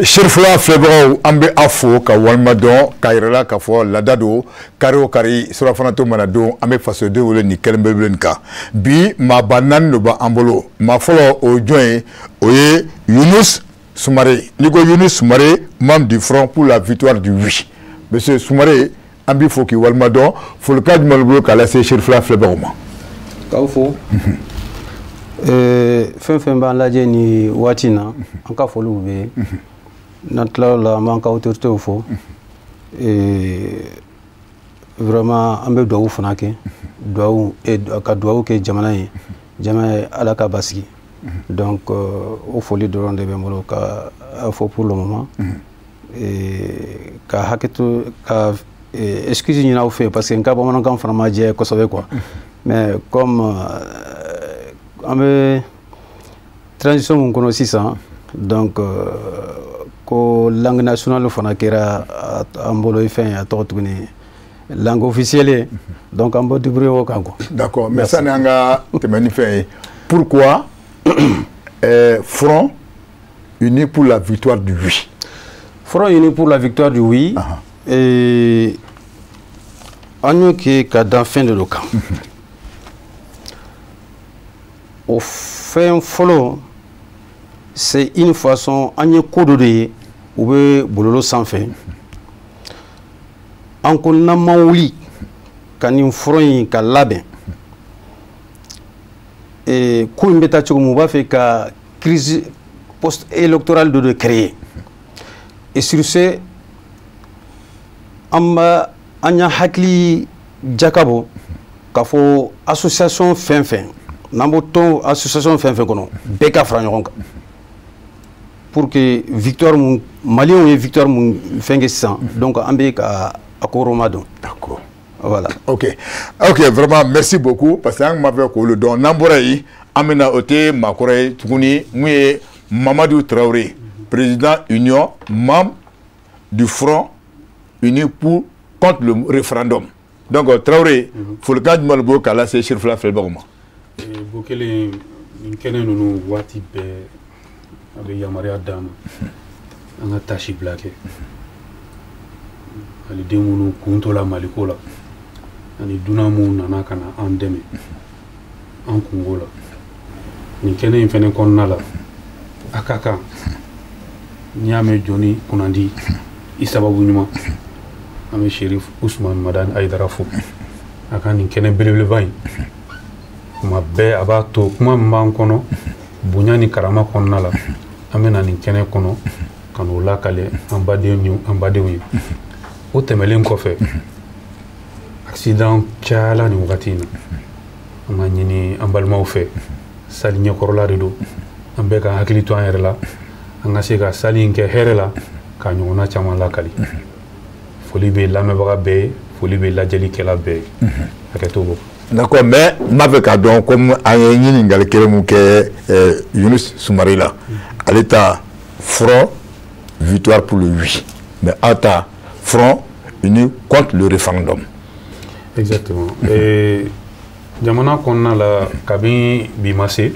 Serifila filɛbagaw, an bɛ aw fo ka walima dɔn k'a yɛrɛ la k'a fɔ laada don. Kari o kari, surafana to mana don, an bɛ fasodenw wele nin kɛlen belebele nin kan. Bi, maaba naani de b'an bolo. Maa fɔlɔ, o ye jɔn ye? O ye Yunus Sumare. N'i ko Yunus Sumare, membre du Front pour la victoire du oui. Monsieur Sumare, an b'i fo k'i walima dɔn. Folikan jumɛn b'i bolo k'a lase Serifila filɛbagaw ma? K'aw fo. Fɛn fɛn b'an lajɛ ni waati in na, an ka foliw bɛ yen. N'an tilal'o la, an b'an ka autorités fo. Vraiment, an bɛ dugawu fana kɛ, dugawu, ka dugawu kɛ jamana ye, jamana ye, Ala ka basigi. Donc o foli dɔrɔn de bɛ n bolo ka a fɔ pour le moment. Ka hakɛto, ka excuse ɲini aw fɛ, parce que n ka bamanankan fana ma jɛ kosɛbɛ quoi. Mais comme an bɛ transition mun kɔnɔ sisan, donc ko langue nationale fana kɛra an bolo fɛn ye, a tɔgɔ tuguni, langue officielle ye, donc an bɛ débrouiller o kan quoi. D'accord, mais sani an ka tɛmɛ ni fɛn ye, pourquoi Front uni pour la victoire du oui? Front uni pour la victoire du oui, et an y'o kɛ ka dan fɛn dɔ kan. O fɛn fɔlɔ, c'est une façon, an ye ko dɔ de ye, u bɛ bɔlɔlɔ sanfɛ. An ko n'an ma wuli ka nin front in ka labɛn, ko in bɛ taa cogo min, u b'a fɛ ka crise post électorale dɔ de créer. Et sur ce, an b'a an y'a hakili jakabɔ k'a fɔ association fɛn fɛn n'an bɔ tɔn, association fɛn fɛn kɔnɔ, bɛɛ ka fara ɲɔgɔn kan pour que victoire mun maliyɛnw ye, victoire mun fɛn kɛ sisan, donc an bɛ ka a kɔrɔma dɔn. Voilà. Ok, vraiment, merci beaucoup, parce que an tun b'a fɛ k'olu dɔn. N'an bɔra yen, an bɛna, o tɛ maakɔrɔ ye tuguni, mun ye Mamadu Tarawele, président union membre du Front uni pour contre le référendum. Donc Tarawele, folikan jumɛn de b'o k'a lase Serifila filɛbagaw ma? Bokele, nin kɛnɛ ninnu, waati bɛɛ a bɛ yamaruya d'an ma an ka tasi bila kɛ maliden minnu kun to la Maliko la, ani dunan minnu nana ka na an dɛmɛ an kungo la. Nin kɛnɛ in fɛnɛ kɔnɔna la, a ka kan n'i y'a mɛn jɔnni kunnandi i sababu ɲuman, an bɛ Serif Usman Madani Ayidara fo a ka nin kɛnɛ belebeleba in. Kuma bɛɛ a b'a to kuma min b'an kɔnɔ bonya ni karama kɔnɔna la, an bɛ na nin kɛnɛ kɔnɔ ka n'o lakale an badenw ni an badenw ye. O tɛmɛlen kɔfɛ, accident cayala nin wagati in na. An ka ɲini an balimaw fɛ, sali ɲɛkɔrɔla de don, an bɛɛ ka hakili to an yɛrɛ la, an ka se ka sali in kɛ hɛrɛ la, k'a ɲɔgɔnna caman lakali. Foli bɛ lamɛnbaga bɛɛ ye, foli bɛ lajɛlikɛla bɛɛ ye, hakɛto bɔ. D'accord, mais n b'a fɛ k'a dɔn, comme an ye ɲininkali kelen mun kɛ Yunus Sumare la, ale ta Front victoire pour le oui, mais aw ta Front uni contre le référendum. Exactement. Jamana kɔnɔna la, kabini bi ma se,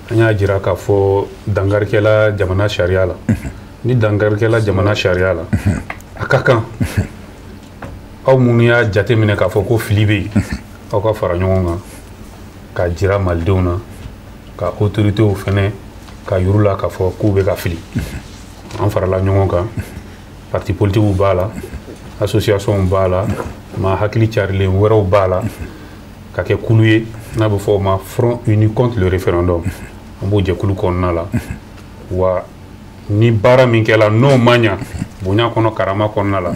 an y'a jira k'a fɔ dangarikɛla jamana sariya la. Ni dangarikɛla jamana sariya la, a ka kan aw minnu y'a jateminɛ k'a fɔ ko fili bɛ yen, aw ka fara ɲɔgɔn kan k'a jira malidenw na, ka autorités fɛnɛ ka yuru la k'a fɔ k'u bɛ ka fili. An farala ɲɔgɔn kan, parti politiques b'a la, association b'a la, maa hakili carilen wɛrɛw b'a la, ka kɛ kulu ye n'a bɛ fɔ o ma Front uni contre le référendum. An b'o jɛkulu kɔnɔna la. Wa ni baara min kɛla n'o ma ɲa bonya kɔnɔ, karama kɔnɔna la,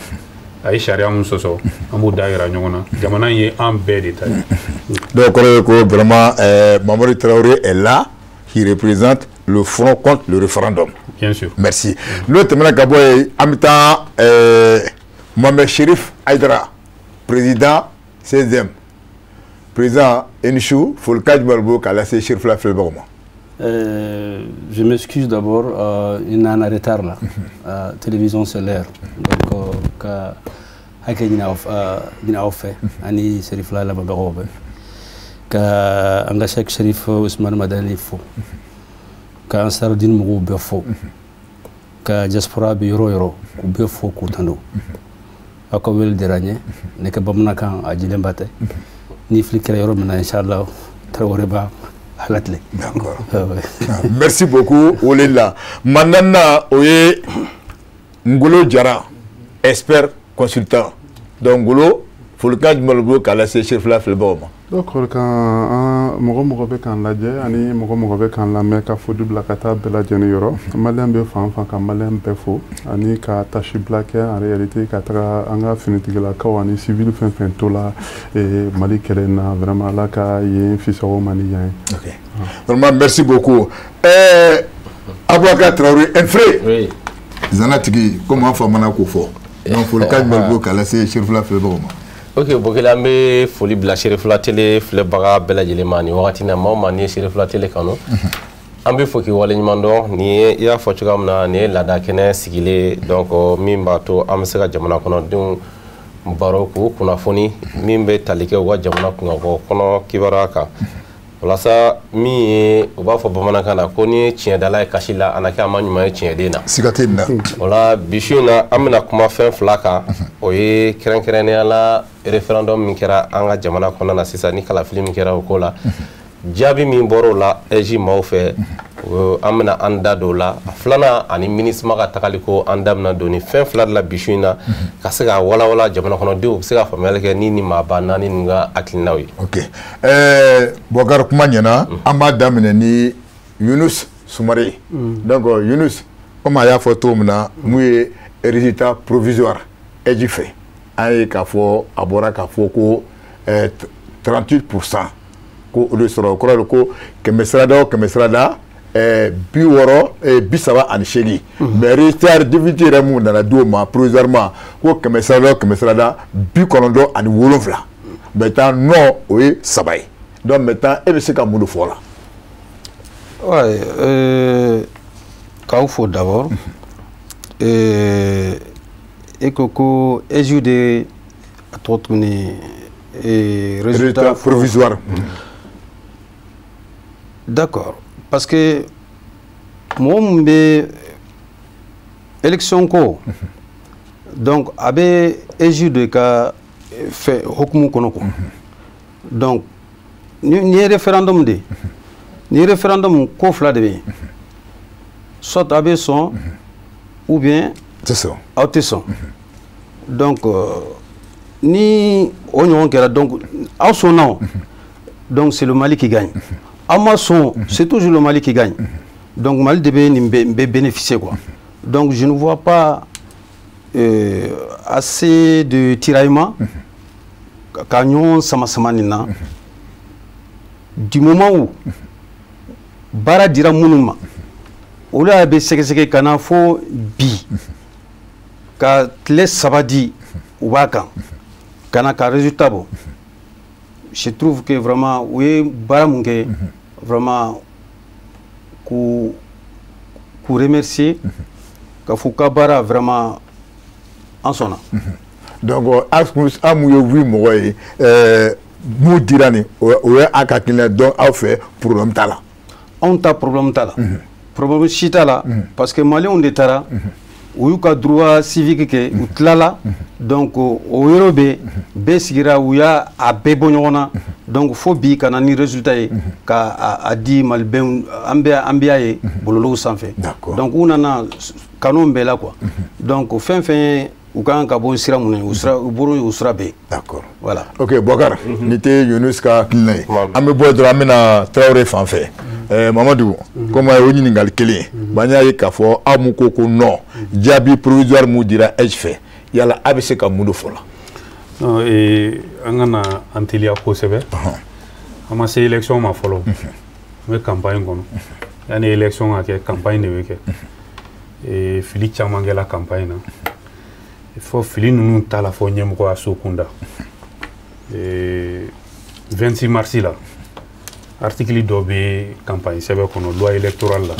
a ye sariya mun sɔsɔ, an b'o da yira ɲɔgɔn na. Jamana in ye an bɛɛ de ta ye. Donc kɔrɔ ye ko vraiment Mamadou Traoré est là, qui représente le Front contre le référendum. Bien sûr. Merci. N'o tɛmɛna ka bɔ yen, an bɛ taa Mohamed Chérif Aïdara, président 16e président Enichou. Folikan jumɛn de b'o k'a lase Serifila filɛbagaw ma? Je m'excuse d'abord, il y a un retard là. Télévision c'est l'air. Donc, ka hakɛ ɲini aw fɛ ani Serifila lamɛnbagaw bɛɛ, ka an ka Cheikh Sherif Ousmane Madani fo, ka Ansarudine mɔgɔw bɛɛ fo. Ka diaspora bɛ yɔrɔ o yɔrɔ, k'u bɛɛ fo k'u tando. Aw ka wele diyara n ye. Ne ka bamanankan a jilenba tɛ. Ni fili kɛra yɔrɔ min na, inchallah Tarawele b'a latigɛ. D'accord. Merci beaucoup wele la. Maintenant o ye Ngolo Jara, expert consultant. Donc Ngolo, folikan jumɛn b'i bolo k'a lase Serifila filɛbagaw ma? D'accord, kan an mɔgɔ mɔgɔ bɛ k'an lajɛ ani mɔgɔ mɔgɔ bɛ k'an lamɛn, ka foli bila ka taa bɛɛ lajɛlen yɔrɔ. Maliyɛn bɛ fan fan, ka maliyɛn bɛɛ fo ani ka tasi bila kɛ en réalité ka taga an ka finitigilakaw ani civil fɛn fɛn to la Mali kɛlɛ in na. Vraiment, Ala ka yen fisaw ma ni yan ye. Ok, vraiment merci beaucoup. Aboubacar Traoré Enfré. Oui. Zanatigi, komi an famana k'o fɔ, donc folikan jumɛn b'i bolo k'a lase Serifila filɛbagaw ma? Ok, Bokele, an bɛ foli bila Serifila Télé filɛbaga bɛɛ lajɛlen ma nin wagati na. Maa o maa n'i ye Serifila Télé kanu, an bɛ fo k'i waleɲuman dɔn. Nin ye, i y'a fɔ cogoya min na, nin ye laada kɛnɛ sigilen, donc min b'a to an bɛ se ka jamana kɔnɔdenw baro k'u kunnafoni min bɛ tali kɛ u ka jamana kunkɔ kɔnɔ kibaruya kan. Walasa min ye, u b'a fɔ bamanankan na ko ni ye tiɲɛdala ye kasi la, a na kɛ a ma ɲuman ye tiɲɛden na. Siga tɛ nin na. O la, bi su in na, an bɛna kuma fɛn fila kan. O ye kɛrɛnkɛrɛnnenya la référendum min kɛra an ka jamana kɔnɔna na sisan, ni kalafili min kɛra o ko la, jaabi min bɔra o la AIGE maaw fɛ, an bɛna an da don o la. A filanan ani MINUSMA ka tagali ko, an da bɛna don nin fɛn fila de la bi su in na, ka se ka walawala jamana kɔnɔdenw bɛ se ka faamuyali kɛ ni maaba naani ninnu ka hakilinaw ye. Ok, Boubacar, kuma ɲɛna. An b'a daminɛ ni Yunus Sumare. Donc Yunus, komi a y'a fɔ cogo min na, mun ye résultat provisoire AIGE fɛ, an ye k'a fɔ a bɔra k'a fɔ ko 38% ko o de sɔrɔ. O kɔrɔ de ko kɛmɛ sirada o kɛmɛ sirada, 60, 38. Mais résultat définitif yɛrɛ mun nana di o ma provisoirement, ko kɛmɛ sirada o kɛmɛ sirada, 97. Maintenant non, o ye 3 ye. Donc maintenant e bɛ se ka mun de fɔ o la? Ouais, k'aw fo d'abord. E ko ko AIGE de a tɔgɔ tuguni, résultat provisoire. D'accord, parce que mɔgɔ min bɛ élection ko, donc a bɛ AIGE de ka fɛ hukumu kɔnɔ quoi. Donc ni ye référendum de ye, ni ye référendum, ko fila de bɛ yen: soit a bɛ sɔn ou bien tɛ sɔn. Aw tɛ sɔn. Donc ni o ɲɔgɔn kɛra, donc aw sɔnna o, donc c'est le Mali qui gagne. Aw ma sɔn, c'est toujours le Mali qui gagne. Donc Mali de bɛ nin bɛɛ bénéficier quoi. Donc je ne vois pas assez de tiraillement ka ɲɔgɔn sama sama nin na, du moment où baara dira minnu ma, olu y'a bɛ sɛgɛsɛgɛ ka na fo bi, ka tile 3 di u b'a kan ka na ka résultat bɔ. Je trouve que vraiment u ye baara mun kɛ, vraiment k'u remercier, ka fɔ u ka baara, vraiment an sɔnna. Donc aw mun ye oui mɔgɔ ye, mun dira nin, o ye a ka hakilina. Donc aw fɛ, problème t'a la? Anw ta, problème t'a la, problème si t'a la, parce que maliyɛnw de taara, u y'u ka droit civique kɛ, u tilala. Donc o yɔrɔ bɛ bɛɛ sigira, u y'a a bɛɛ bɔ ɲɔgɔn na. Donc fo bi ka na ni résultat ye ka a di malibɛnw, an bɛ y'a ye bɔlɔlɔw sanfɛ. Donc u nana kanu bɛɛ la quoi. Donc fɛn fɛn ye, u kan ka bɔ sira mun ye, u sira u bɔra o sira bɛɛ. D'accord. Voilà. Ok Boubacar, nin tɛ Yunus ka hakilina ye. An bɛ bɔ dɔrɔn, an bɛna Tarawele fan fɛ. Mamadu, komi a y'o ɲininkali kelen ye, an y'a ye k'a fɔ aw mun ko ko non, jaabi provisoire mun dira AIGE fɛ, yala a bɛ se ka mun de fɔ la? Non, an ka na an teliya kosɛbɛ. An ma se élection ma fɔlɔ, an bɛ campagne kɔnɔ. Yanni élection ka kɛ, campagne de bɛ kɛ. Fili caman kɛla campagne na, fɔ fili ninnu t'a la fɔ ɲɛmɔgɔyaso kunda. 26 mars la, article dɔ bɛ campagne sɛbɛn kɔnɔ, loi électorale la,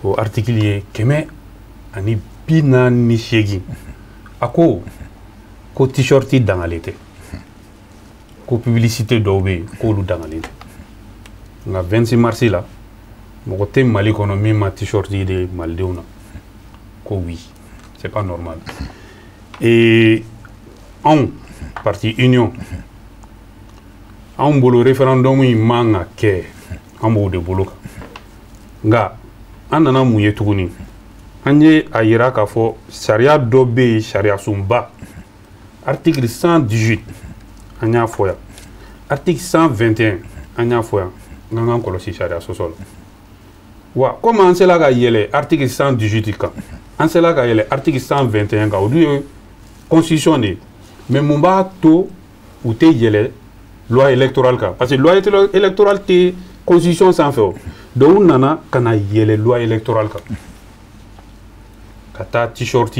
o article ye 148. A ko ko t-shirt dangalen tɛ, ko publicité dɔw bɛ yen k'olu dangalen tɛ. Nka 26 mars la, mɔgɔ tɛ Mali kɔnɔ min ma t-shirt de malidenw na. Ko oui, c'est pas normal. Et anw, parti Union, anw bolo référendum in man ka kɛ, an b'o de bolo kan. Nka an nana mun ye tuguni? An ye a yira k'a fɔ sariya dɔ bɛ yen, sariya sunba, article 118, an y'a fɔ yan, article 121, an y'a fɔ yan, n k'an k'an kɔlɔsi sariya sɔsɔ la. Wa komi an sela ka yɛlɛ article 118 kan, an sela ka yɛlɛ article 121 kan, olu ye constitution de ye. Mais mun b'a to u tɛ yɛlɛ loi électorale kan? Parce que loi électorale tɛ constitution sanfɛ o. Donc u nana ka na yɛlɛ loi électorale kan, ka taa t-shirt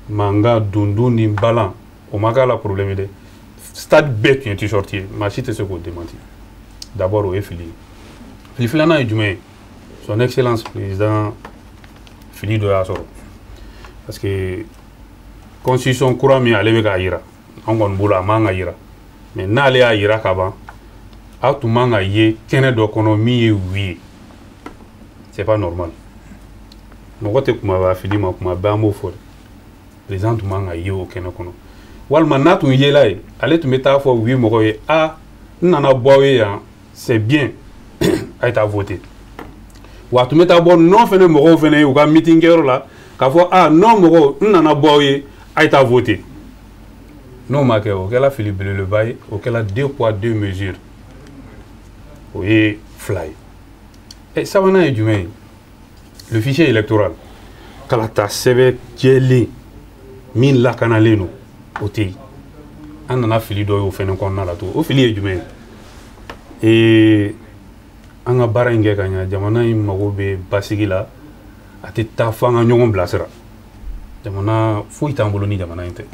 mankan dundun ni balan, o ma k'a la problème ye dɛ. Stade bɛɛ tun ye t-shirt ye, maa si tɛ se k'o démentir. D'abord, o ye fili ye. Fili filanan ye jumɛn ye? Son Excellence président, fili dɔ y'a sɔrɔ, parce que constitution kura min ale bɛ k'a yira, an kɔni bolo a man ka yira. Mais n'ale y'a yira ka ban, aw tun man ka ye kɛnɛ dɔ kɔnɔ min ye oui ye. C'est pas normal. Mɔgɔ tɛ kumaba fili ma, kuma bɛɛ an b'o fɔ dɛ. Président tun man ka ye o kɛnɛ kɔnɔ, walima n'a tun yela ye, ale tun bɛ taa fɔ oui mɔgɔw ye: a n nana bɔ aw ye yan, c'est bien, a ye taa voter. Wa a tun bɛ taa bɔ non fɛnɛ mɔgɔw fɛnɛ ye u ka meeting kɛyɔrɔ la k'a fɔ: a non mɔgɔw, n nana bɔ aw ye, a ye taa voter. N'o ma kɛ, o kɛla fili belebeleba ye, o kɛla deux poids deux mesures. O ye fila ye. Ɛ, sabanan ye jumɛn ye? Le fichier électoral, kalata sɛbɛn jɛlen min lakanalen don, o tɛ yen. An nana fili dɔ ye o fɛnɛ kɔnɔna la tugun. O fili ye jumɛn ye? An ka baara in kɛ ka ɲa. Jamana in mago bɛ basigi la, a tɛ taa fo an ka ɲɔgɔn bilasira. Jamana foyi t'an bolo ni jamana in tɛ.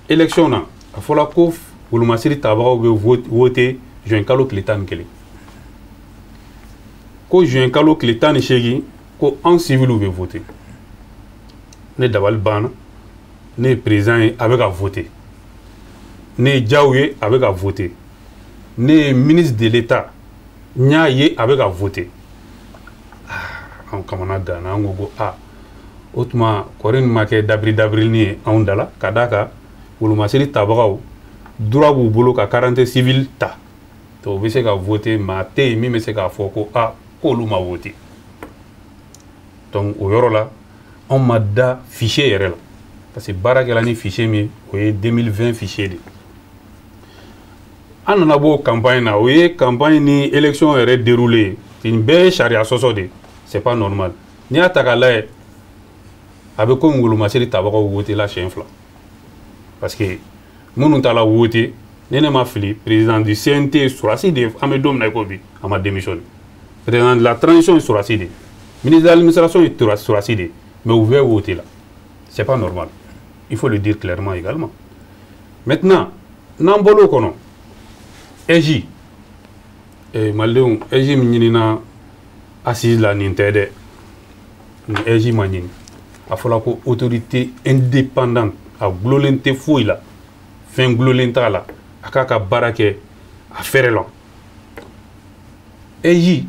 Élection na, a fɔra ko wolomasiri tabagaw bɛ voter juin kalo tile 11, ko juin kalo tile 18, ko anw civiliw bɛ voter. Ne dabali banna. Ne ye président ye, a bɛ ka voter. Ne ye Diaw ye, a bɛ ka voter. Ne ye ministre de l'État, n y'a ye a bɛ ka voter. Anw kamana ganna. An ko ko a o tuma kɔri nin ma kɛ dabiri dabirini ye anw da la, ka d'a kan wolomasiri tabagaw, droit b'u bolo ka carte civile ta, to u bɛ se ka voter. Maa tɛ yen min bɛ se k'a fɔ ko a k'olu ma voter. Donc o yɔrɔ la, anw ma da fichier yɛrɛ la, parce que baara kɛla ni fichier min ye, o ye 2020 fichier de. An nana bɔ o campagne na, o ye campagne ni élection yɛrɛ déroulé. Nin bɛɛ ye sariya sɔsɔ de, c'est pas normal. N'i y'a ta k'a lajɛ, a bɛ komi wolomasiri tabagaw voté la siɲɛ fila, parce que minnu taara voté, ni ne ma fili, président du CNT sɔrɔdasi de, an bɛ don min na i ko bi, a ma démissionné. Président de la transition ye sɔrɔdasi de, ministre de l'administration ye sɔrɔdasi de, mais u bɛɛ voté la. C'est pas normal, il faut le dire clairement également. Maintenant, n'an bɔr'o kɔnɔ, AIGE, malidenw, AIGE min ɲinina assise la, nin tɛ dɛ. Nin AIGE ma ɲini. A fɔra ko autorité indépendante, a gulonlen tɛ foyi la, fɛn gulonlen t'a la, a k'a ka baara kɛ a fɛrɛ la. AIGE,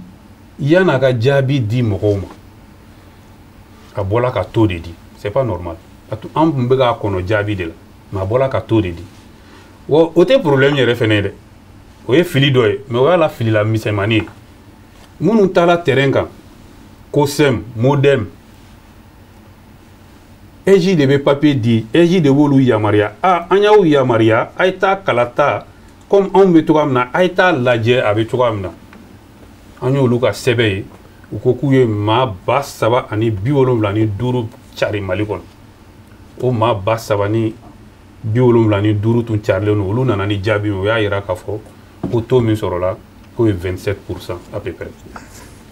yan'a ka jaabi di mɔgɔw ma, a bɔla ka to de di. C'est pas normal. An tun bɛ k'a kɔnɔ jaabi de la, mais a bɔla ka to de di. Wa o tɛ problème yɛrɛ fɛnɛ ye dɛ, o ye fili dɔ ye, mais o y'a la filila misɛnmanin ye. Minnu taara terrain kan, COSEM, MODEM, AIGE de bɛ papier di, AIGE de b'olu yamaruya. A an y'aw yamaruya, a ye taa kalata comme anw bɛ cogoya min na, a ye taa lajɛ a bɛ cogoya min na. An y'olu ka sɛbɛn ye, u ko k'u ye maa 3075 cari Mali kɔnɔ. O maa 3075 tun carilen don. Olu nana ni jaabi min, o y'a yira k'a fɔ ko taux min sɔrɔla, k'o ye 27 % à peu près.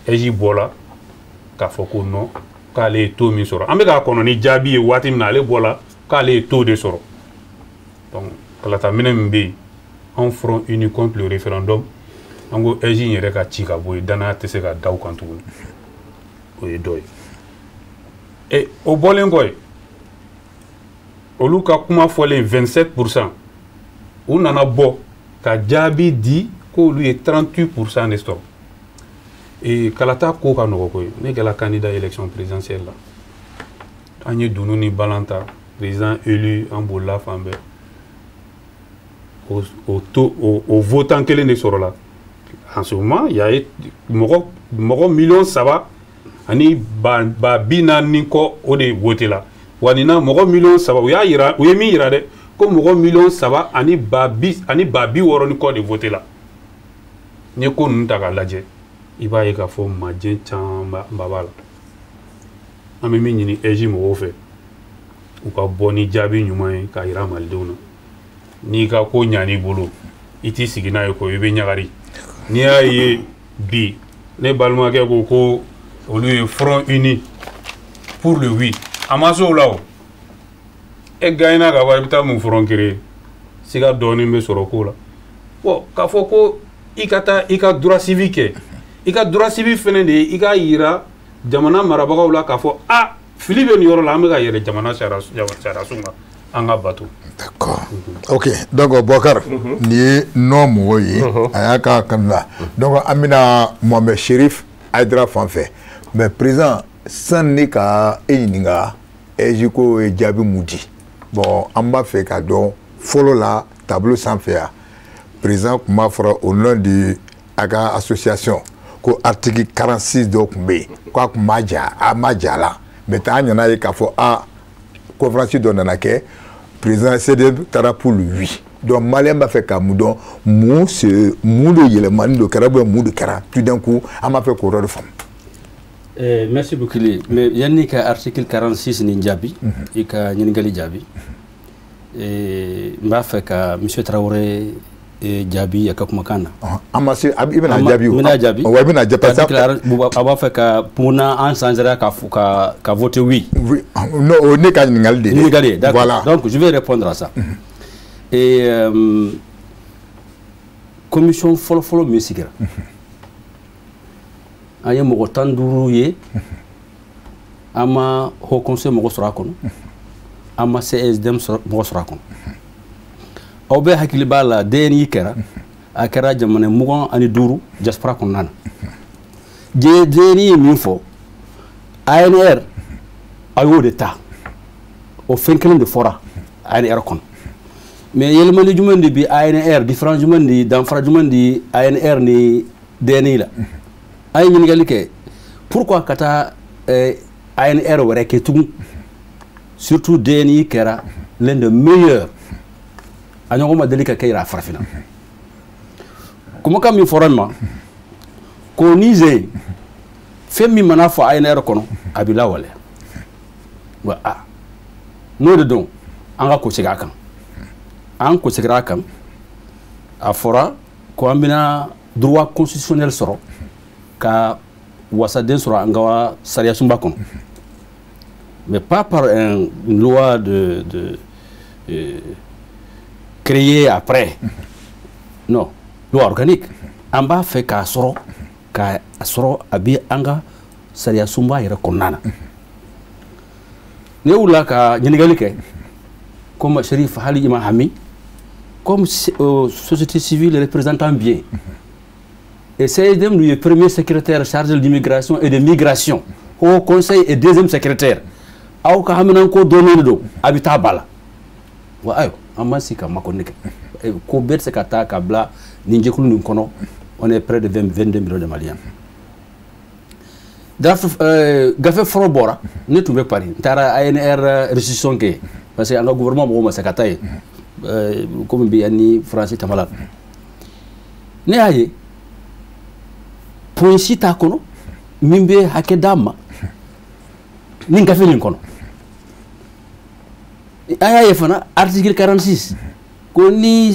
AIGE bɔra k'a fɔ ko non, k'ale ye taux min sɔrɔ, an bɛ k'a kɔnɔ ni jaabi ye waati min na, ale bɔra k'ale ye taux de sɔrɔ. Donc kalataminɛ min bɛ yen, anw Front uni contre le référendum, an ko AIGE in yɛrɛ ka ci ka bɔ yen, danaya tɛ se ka da u kan tuguni. O ye dɔ ye. E o bɔlen kɔ yen, olu ka kuma fɔlen 27 %, u nana bɔ ka jaabi di k'olu ye 38 % de sɔrɔ. Kalata ko ka nɔgɔ koyi. Ne kɛla candidat élection présidentielle la, an ye dunu ni balan ta, président élu, an bolila fan bɛɛ. O votant kelen de sɔrɔla. En ce moment, il y a mɔgɔ 3,4 million kɔ, o de voté la. Wa nin na, mɔgɔ 3 million, u y'a yira, u ye min yira dɛ, ko mɔgɔ 3 ani ba bi ani ba bi wɔɔrɔ ni kɔ de voté la. N'i ye ko ninnu ta k'a lajɛ, i b'a ye k'a fɔ majɛ caman ba b'a la. An bɛ min ɲini AIGE mɔgɔw fɛ, u ka bɔ ni jaabi ɲuman ye k'a yira malidenw na. N'i ka ko ɲan'i bolo, i t'i sigi n'a ye ko i bɛ ɲagari. N'i y'a ye bi, ne balimakɛ ko ko olu ye front uni pour le oui, a ma se o la. O e gagnera ka ban, i bɛ taa mun front créer? Siga dɔɔnin bɛ sɔrɔ ko la. Bon, k'a fɔ ko i ka taa i ka droit civique kɛ, i ka droit civique fɛnɛ de ye i k'a yira jamana marabagaw la k'a fɔ a fili bɛ nin yɔrɔ la, an bɛ ka yɛlɛ jamana sariya sun kan, an ka bato. D'accord. Ok. Donc, Bokar, nin ye non mɔgɔ ye, a y'a ka kanu la. Donc, an bɛna Mohamed Sherif Haidara fan fɛ. Mais président, sanni ne ka e ɲininka AIGE ko ye jaabi mun di? Bon, an b'a fɛ k'a dɔn fɔlɔ la tableau sanfɛ yan. Président tun b'a fɔra au nom de a ka association ko article 46 dɔ tun bɛ yen, k'a tun b'a ja, a ma ja la. Maintenant, an nana ye k'a fɔ a conférence dɔ nana kɛ, président CDM taara pour le oui. Donc malien b'a fɛ ka mun dɔn? Mun se mun de yɛlɛmani dɔ kɛra ou bien mun de kɛra tout d'un coup? An b'a fɛ k'o yɔrɔ de faamu. Merci beaucoup. Mais yanni ka article 46 nin jaabi, i ka ɲininkali jaabi, n b'a fɛ ka monsieur Traoré jaabi a ka kumakan na. An ma se, i bɛna jaabi o. N bɛna jaabi. Wa i bɛna jaabi parce que a b'a fɛ ka munna an changera ka voter oui. Oui, non, o ne ka ɲininkali de ye. Ɲininkali, d'accord. Voilà. Donc je vais répondre à ça. Et commission fɔlɔ-fɔlɔ min sigira, an ye mɔgɔ 15 ye, an ma haut conseil mɔgɔ sɔrɔ a kɔnɔ, an ma CSDM mɔgɔ sɔrɔ a kɔnɔ. Aw bɛɛ hakili b'a la, DNI kɛra, a kɛra jamana 25 diaspora kɔnɔna na. DNI ye min fɔ, ANR a y'o de ta, o fɛn kelen de fɔra ANR kɔnɔ. Mais yɛlɛmali jumɛn de bi ANR, différence jumɛn de, danfara jumɛn de ANR ni DNI la? An ye ɲininkali kɛ, pourquoi ka taa ANR wɛrɛ kɛ tugun, surtout DNI kɛra l'un des meilleurs, a ɲɔgɔn ma deli ka kɛ yɛrɛ farafinna. Kumakan min fɔra nin ma ko Niger, fɛn min mana fɔ ANR kɔnɔ, a bɛ lawaleya wa. A n'o de don, an ka kosegin a kan. An kosegira a kan, a fɔra ko an bɛna droit constitutionnel sɔrɔ ka wasaden sɔrɔ an ka sariya sunba kɔnɔ, mais pas par une loi de créée après, non, loi organique. An b'a fɛ k'a sɔrɔ a bɛ an ka sariya sunba yɛrɛ kɔnɔna na. Ne wulila ka ɲininkali kɛ comme Chérif, hali i ma hami comme société civile représentant bien et CSDM lui est premier secrétaire chargé de l'immigration et de migration, haut conseil et deuxième secrétaire, aw ka haminanko dɔɔnin de don, a bɛ taa ba la wa. Ayiwa, an ma sigi ka makɔnɔ kɛ ko bɛɛ tɛ se ka taa ka bila nin jɛkulu nin kɔnɔ. On est près de 20, 22 millions de Maliens. Draft gafe fɔlɔ bɔra, ne tun bɛ Paris, n taara ANR restitution kɛ parce que an ka gouvernement mɔgɔw ma se ka taa yen, komi bi an ni France tama la. Ne y'a ye point si t'a kɔnɔ min bɛ hakɛ d'an ma nin gafe nin kɔnɔ. An y'a ye fana article 46 ko ni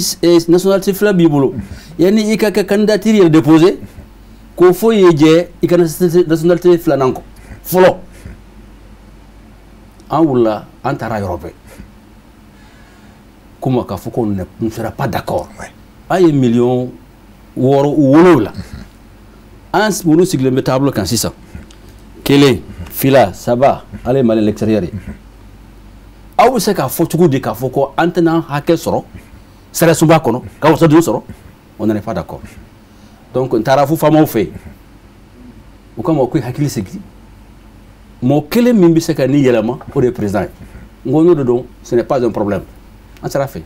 nationalité fila b'i bolo, yanni i ka kɛ candidature yɛrɛ déposé, ko foyi ye jɛ i ka nationalité filanan kɔ fɔlɔ. An wulila, an taara yɔrɔ bɛɛ kuma k'a fɔ ko ne sera pas d'accord. An ye 6 miliyɔn 7, an minnu sigilen bɛ tableau kan sisan, kelen, fila, saba, ala ye Mali l'extérieur ye. Aw bɛ se k'a fɔ cogo di k'a fɔ ko an tɛna hakɛ sɔrɔ sariya sunba kɔnɔ ka wasadenw sɔrɔ? On n'en est pas d'accord. Donc n taara fo faamaw fɛ yen. O kama ko hakili sigi mɔgɔ kelen min bɛ se ka nin yɛlɛma, o de ye président ye. N ko n'o de don, ce n'est pas un problème. An sera fɛ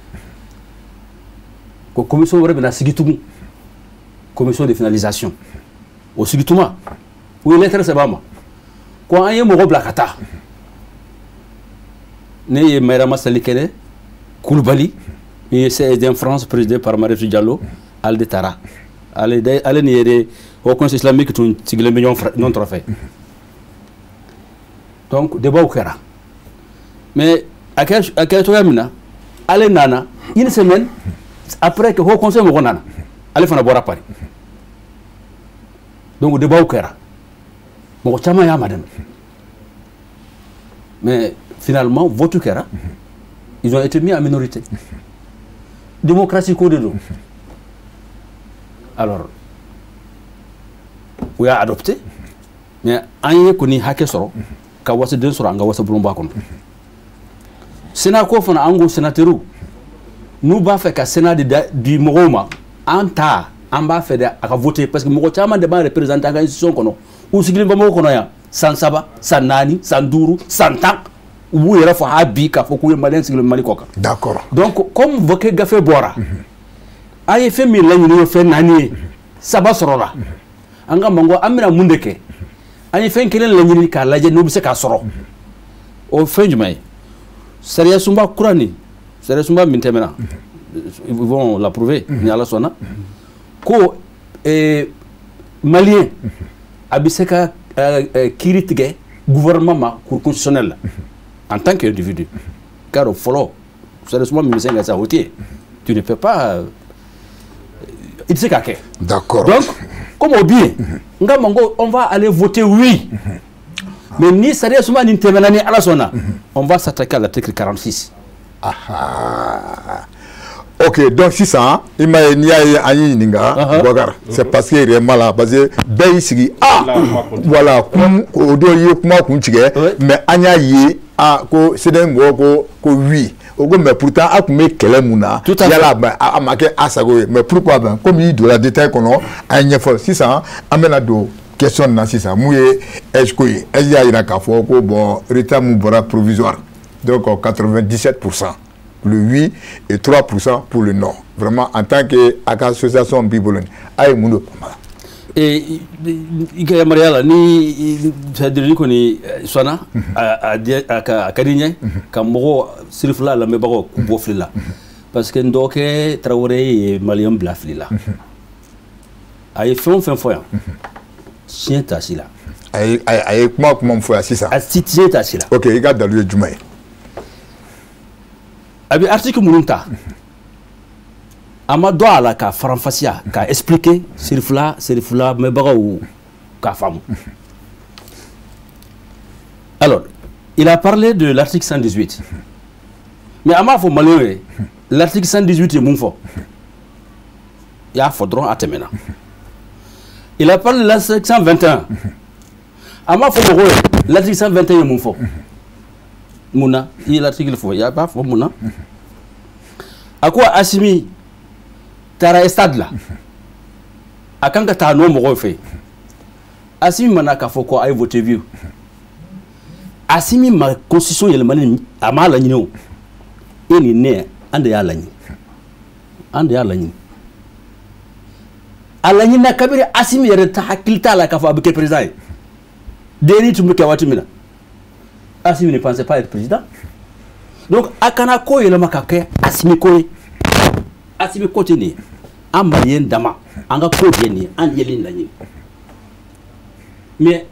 ko commission wɛrɛ bɛna sigi tugun, commission de finalisation. O sigi tuma, u ye lettre sɛbɛn a ma ko an ye mɔgɔ bila ka taa. Ne ye Mayrama Salikɛnɛ Kulubali min ye CSD France présidé par Marius Diallo, ale de taara. Ale ni yɛrɛ Haut Conseil islamique tun sigilen bɛ ɲɔgɔn tɔrɔfɛ. Donc débat kɛra, mais a kɛra cogoya min na, ale nana une semaine après que Haut Conseil mɔgɔ nana, ale fana bɔra Paris. Donc débat kɛra, mɔgɔ caman y'a madɛmɛ, mais finalement vote kɛra, ils ont été mis en minorité. Démocratie ko de don. Alors u y'a adopté, mais an ye kɔni hakɛ sɔrɔ ka wasaden sɔrɔ an ka wasabulonba kɔnɔ. Sénat ko fana, an ko sénateur n'u b'a fɛ ka Sénat de di mɔgɔw ma, an ta an b'a fɛ de a ka voter, parce que mɔgɔ caman de b'an représenter an ka institution kɔnɔ. U sigilen bɛ mɔgɔw kɔnɔ yan san 3, san 4, san 5, san 10, u b'u yɛrɛ fɔ ha bi k'a fɔ k'u ye maliyɛn sigilen Mali kɔ kan. D'accord. Donc comme vote gafe bɔra, an ye fɛn min laɲini ye fɛn 4 ye, 3 sɔrɔla. An ka manko an bɛna mun de kɛ? An ye fɛn kelen laɲini k'a lajɛ n'o bɛ se k'a sɔrɔ. O fɛn jumɛn ye? Sariya sunba kura nin, sariya sunba min tɛmɛna, ils vont l'approuver ni Ala sɔnna, ko maliyɛn a bɛ se ka kiiri tigɛ gouvernement ma cour constitutionnelle la en tant qu'individu. Car fɔlɔ sariya sunba min bɛ se ka sa, o tɛ yen. Tu ne peux pas, i tɛ se k'a kɛ. D'accord. Donc comme o bɛ yen, n ka ma ko on va aller voter oui. Mais ni sariya sunba nin tɛmɛna ni Ala sɔnna, on va s'attaquer à l'article 46. Ah. Ok, donc sisan i m'a ye, n'i y'a ye an y'i ɲininka Boubacar, c'est parce que réellement là, parce que bɛɛ y'i sigi, ah voilà, kun o don i ye kuma kun tigɛ, mais an y'a ye, ah, ko CDM mɔgɔw ko oui, o ko mais pourtant a tun bɛ kɛlɛ mun na, yala a ma kɛ a sago ye, mais pourquoi? Ben comme i donna détail kɔnɔ, an ye ɲɛfɔ. Sisan an bɛna don question na sisan, mun ye AIGE ko ye. AIGE y'a jira k'a fɔ ko bon, résultat mun bɔra provisoire, donc 97% le oui et 3% pour le non. Vraiment, en tant que association b'i bolo, a ye mun de kuma la? I ka yamaruya la, ni c'est-à-dire ni kɔni sɔnna, a ka di n ye ka mɔgɔw sirifila lamɛnbagaw k'u bɔ fili la, parce que n dɔgɔkɛ Tarawele ye maliyɛn bila fili la. A ye fɛn o fɛn fɔ yan, tiɲɛ t'a si la. A ye kuma min fɔ yan sisan, a si tiɲɛ t'a si la. Ok, i ka dalu ye jumɛn ye? A bɛ article minnu ta, a ma dɔn a la k'a faranfasiya, k'a expliquer sirifila mɛnbagaw k'a faamu. Alors il a parlé de l'article 118, mais a m'a fɔ maliyɛnw ye l'article 118 ye mun fɔ. I y'a fɔ dɔrɔn, a tɛmɛna. Il a parlé de l'article 121, a m'a fɔ mɔgɔw ye l'article 121 ye mun fɔ. Mun na i ye l'article fɔ, i b'a fɔ mun na? A ko Assimi taara stade la, a kan ka taa n'o mɔgɔw fɛ. Assimi mana k'a fɔ ko a ye voté oui. Assimi ma constitution yɛlɛmani, a m'a laɲini. O e ni ne, an de y'a laɲini, an de y'a laɲini. A laɲinina kabini Assimi yɛrɛ ta hakili t'a la k'a fɔ a bɛ kɛ président ye. DNI tun bɛ kɛ waati min na, Assimi ne pensait pas être président. Donc a kana ko yɛlɛma ka kɛ Assimi ko ye. Assimi ko tɛ nin ye. An maliyɛn dama, an ka ko de ye nin ye, an ye nin laɲini. Mais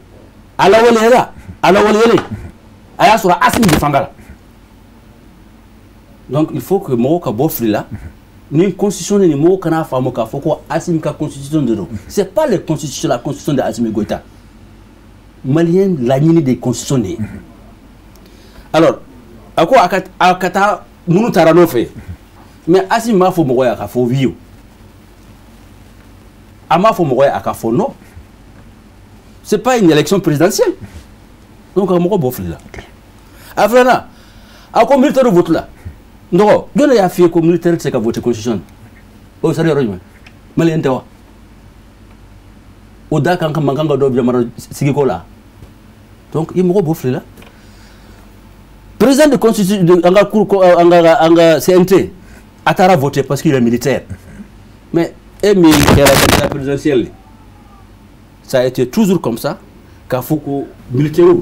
a lawaleyara, a lawaleyalen, a y'a sɔrɔ Assimi de fanga la. Donc il faut que mɔgɔw ka bɔ fili la. Ni constitution ni mɔgɔw kana faamu k'a fɔ ko Assimi ka constitution de don. C'est pas la constitution, la constitution de Assimi Goïta. Maliyɛn laɲini de constitution de ye. Alors a ko a ka taa minnu taara nɔfɛ, mais Assimi m'a fɔ mɔgɔ ye a ka fɔ oui o, a m'a fɔ mɔgɔ ye a ka fɔ non. C'est pas une élection présidentielle. Donc ka mɔgɔ bɔ fili la. A filanan, a ko militaire vote la. N dɔgɔ, jɔn de y'a f'i ye ko militaire tɛ se ka voter constitution? O sari yɔrɔ jumɛn? Maliyɛn tɛ wa? O da kan ka mankan ka dɔ jamana sigiko la. Donc i mɔgɔ b'o fili la. Président de constitution de an ka cour, an ka CNT, a taara voter parce qu'il est militaire. Mais e min kɛra candidat présidentiel, ça a été toujours comme ça, k'a fɔ ko militaires,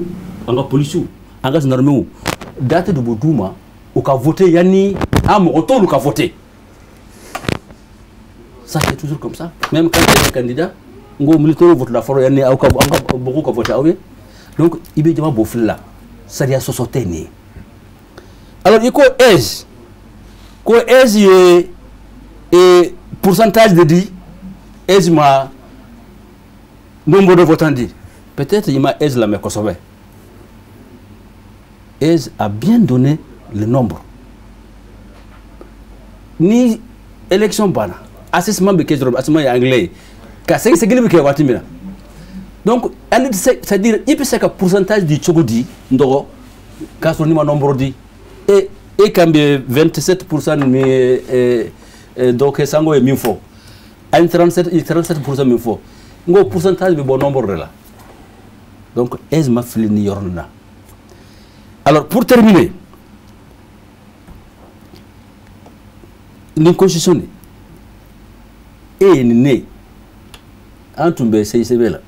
an ka policiers, an ka gendarmew, date de b'o d'u ma u ka voter yanni an mɔgɔ t'olu ka voter. Ça, c'est toujours comme ça. Même quand tu es candidat, n ko militaires vote la fɔlɔ yanni aw ka an ka mɔgɔw ka voter aw ye. Donc i bɛ jama bɔ fili la, sariya sɔsɔ tɛ nin ye. Alors i ko AIGE, ko AIGE ye e pourcentage de di, AIGE ma nombre de votants di. Peut-être il ma AIGE lamɛn kosɛbɛ. AIGE a bien donné le nombre. Ni élection banna, assessment bɛ kɛ dɔrɔn, assessment ye anglais ye, ka sɛgɛsɛgɛli bɛ kɛ waati min na. Donc ani c'est à dire i bɛ se ka pourcentage di cogo di, n dɔgɔ, k'a sɔrɔ n'i ma nombre di? E kan bɛ 27% min ye, dɔ kɛ sango ye min fɔ, ani 37% min fɔ, n ko pourcentage bɛ bɔ nombre de la. Donc AIGE ma fili ni yɔrɔ nin na. Alors pour terminer, nin constitution nin, e ye nin, ne an tun bɛ CICB la,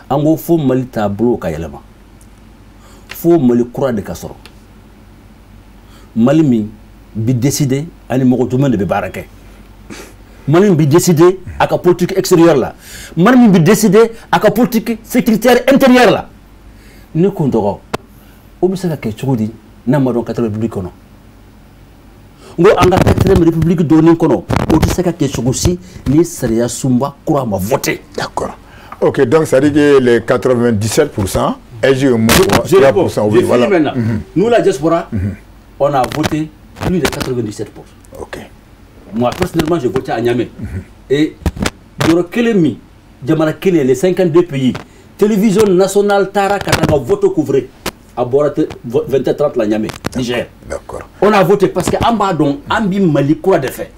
an ko fo Mali taabolo ka yɛlɛma, fo Mali kura de ka sɔrɔ, Mali min bi décider ani mɔgɔ jumɛn de bɛ baara kɛ, Mali min bi décider a ka politique extérieure la, Mali min bi décider a ka politique sécuritaire intérieure la. Ne ko n dɔgɔ, o bɛ se ka kɛ cogo di n'a ma dɔn quatrième république kɔnɔ? N ko an ka quatrième république dɔɔnin kɔnɔ, o tɛ se ka kɛ cogo si ni sariya sunba kura ma voté. D'accord. Ok, donc ça dit que les 97%, SG Je réponds. 3%, Je oui, voilà. finis maintenant. Nous, la diaspora, on a voté plus de 97%. Moi, personnellement, j'ai voté à Niamey. Et yɔrɔ kelen min, jamana kelen, les 52 pays, télévision nationale taara ka taa ka vote couvrir. A bɔra 20h30 la Niamey, Niger. On a voté parce que an b'a dɔn an bi Mali kura de fɛ.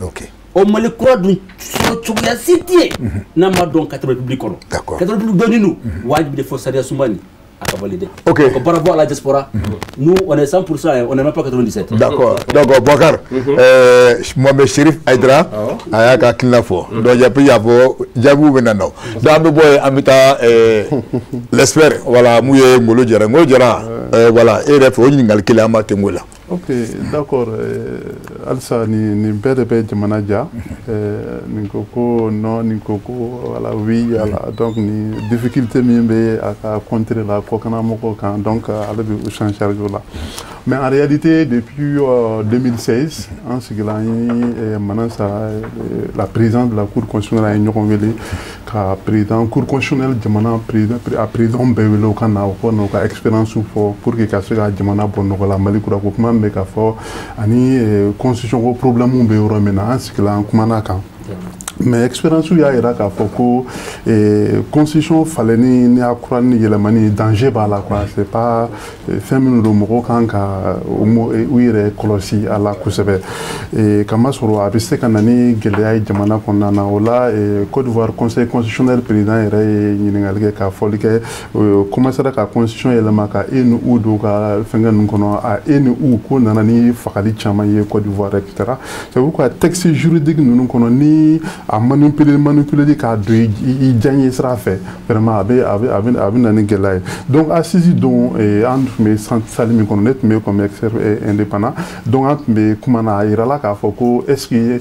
O Mali kura dun sɔrɔ cogoya si tɛ yen n'an m'a dɔn quatrième république kɔnɔ. Quatrième république dɔnni don, wajibi de fɔ sariya sunba nin a ka valider. Donc bravo à la diaspora. Nous, on est 100%, hein, on n'est même pas 97. D'accord. Donc, Bokar, Mohamed Chérif Aïdara, a y'a ka hakilina fɔ. Donc, j'ai y'a fɔ jaabiw bɛ na nɔ. Donc, an bɛ bɔ yen, an bɛ taa l'expert, voilà, mun ye Ngolo Jara. Ngolo Jara, voilà, e yɛrɛ fɛ o ɲininkali kelen an b'a tɛnku o la. Ok, d'accord. Halisa nin bɛɛ de bɛ jamana ja. Nin ko ko non, nin ko ko voilà, oui, voilà. Donc nin difficulté min bɛ a ka contre la kɔkanna mɔgɔw kan, donc ale bɛ o s'en charge o la. Mais en réalité, depuis 2016, an sigila, an ye Manasa, la présidente de la Cour constitutionnelle, an ye ɲɔgɔn wele ka président Cour constitutionnelle, jamana président, a président bɛɛ wele u ka na, u ka na u ka expérience fɔ pour que ka se ka jamana bɔ nɔgɔ la. Mali kura ko kuma min bɛ ka fɔ ani constitution ko problème bɛ yɔrɔ min na, an sigila, an kumana kan. Mais expérience y'a yira k'a fɔ ko constitution falenni ni a kura ni yɛlɛmani, danger b'a la quoi. C'est pas fɛn minnu don, mɔgɔw kan ka u yɛrɛ kɔlɔsi a la kosɛbɛ, kamasɔrɔ a bɛ se ka na ni gɛlɛya ye jamana kɔnɔna na. O la, Côte d'Ivoire conseil constitutionnel président yɛrɛ ye ɲininkali kɛ ka fɔli kɛ, commencera ka constitution yɛlɛma ka e ni u don ka fɛnkɛ ninnu kɔnɔ, a e ni u ko nana ni fagali caman ye Côte d'Ivoire, et cetera. C'est pourquoi texte juridique ninnu kɔnɔ, ni a manipuler k'a don i diyaɲɛ sira fɛ, vraiment a bɛ na ni gɛlɛya ye. Donc assise don, an tun bɛ salle min kɔnɔ, ne tun bɛ comme expert indépendant. Donc an tun bɛ kuma na, a yirala k'a fɔ ko est ce que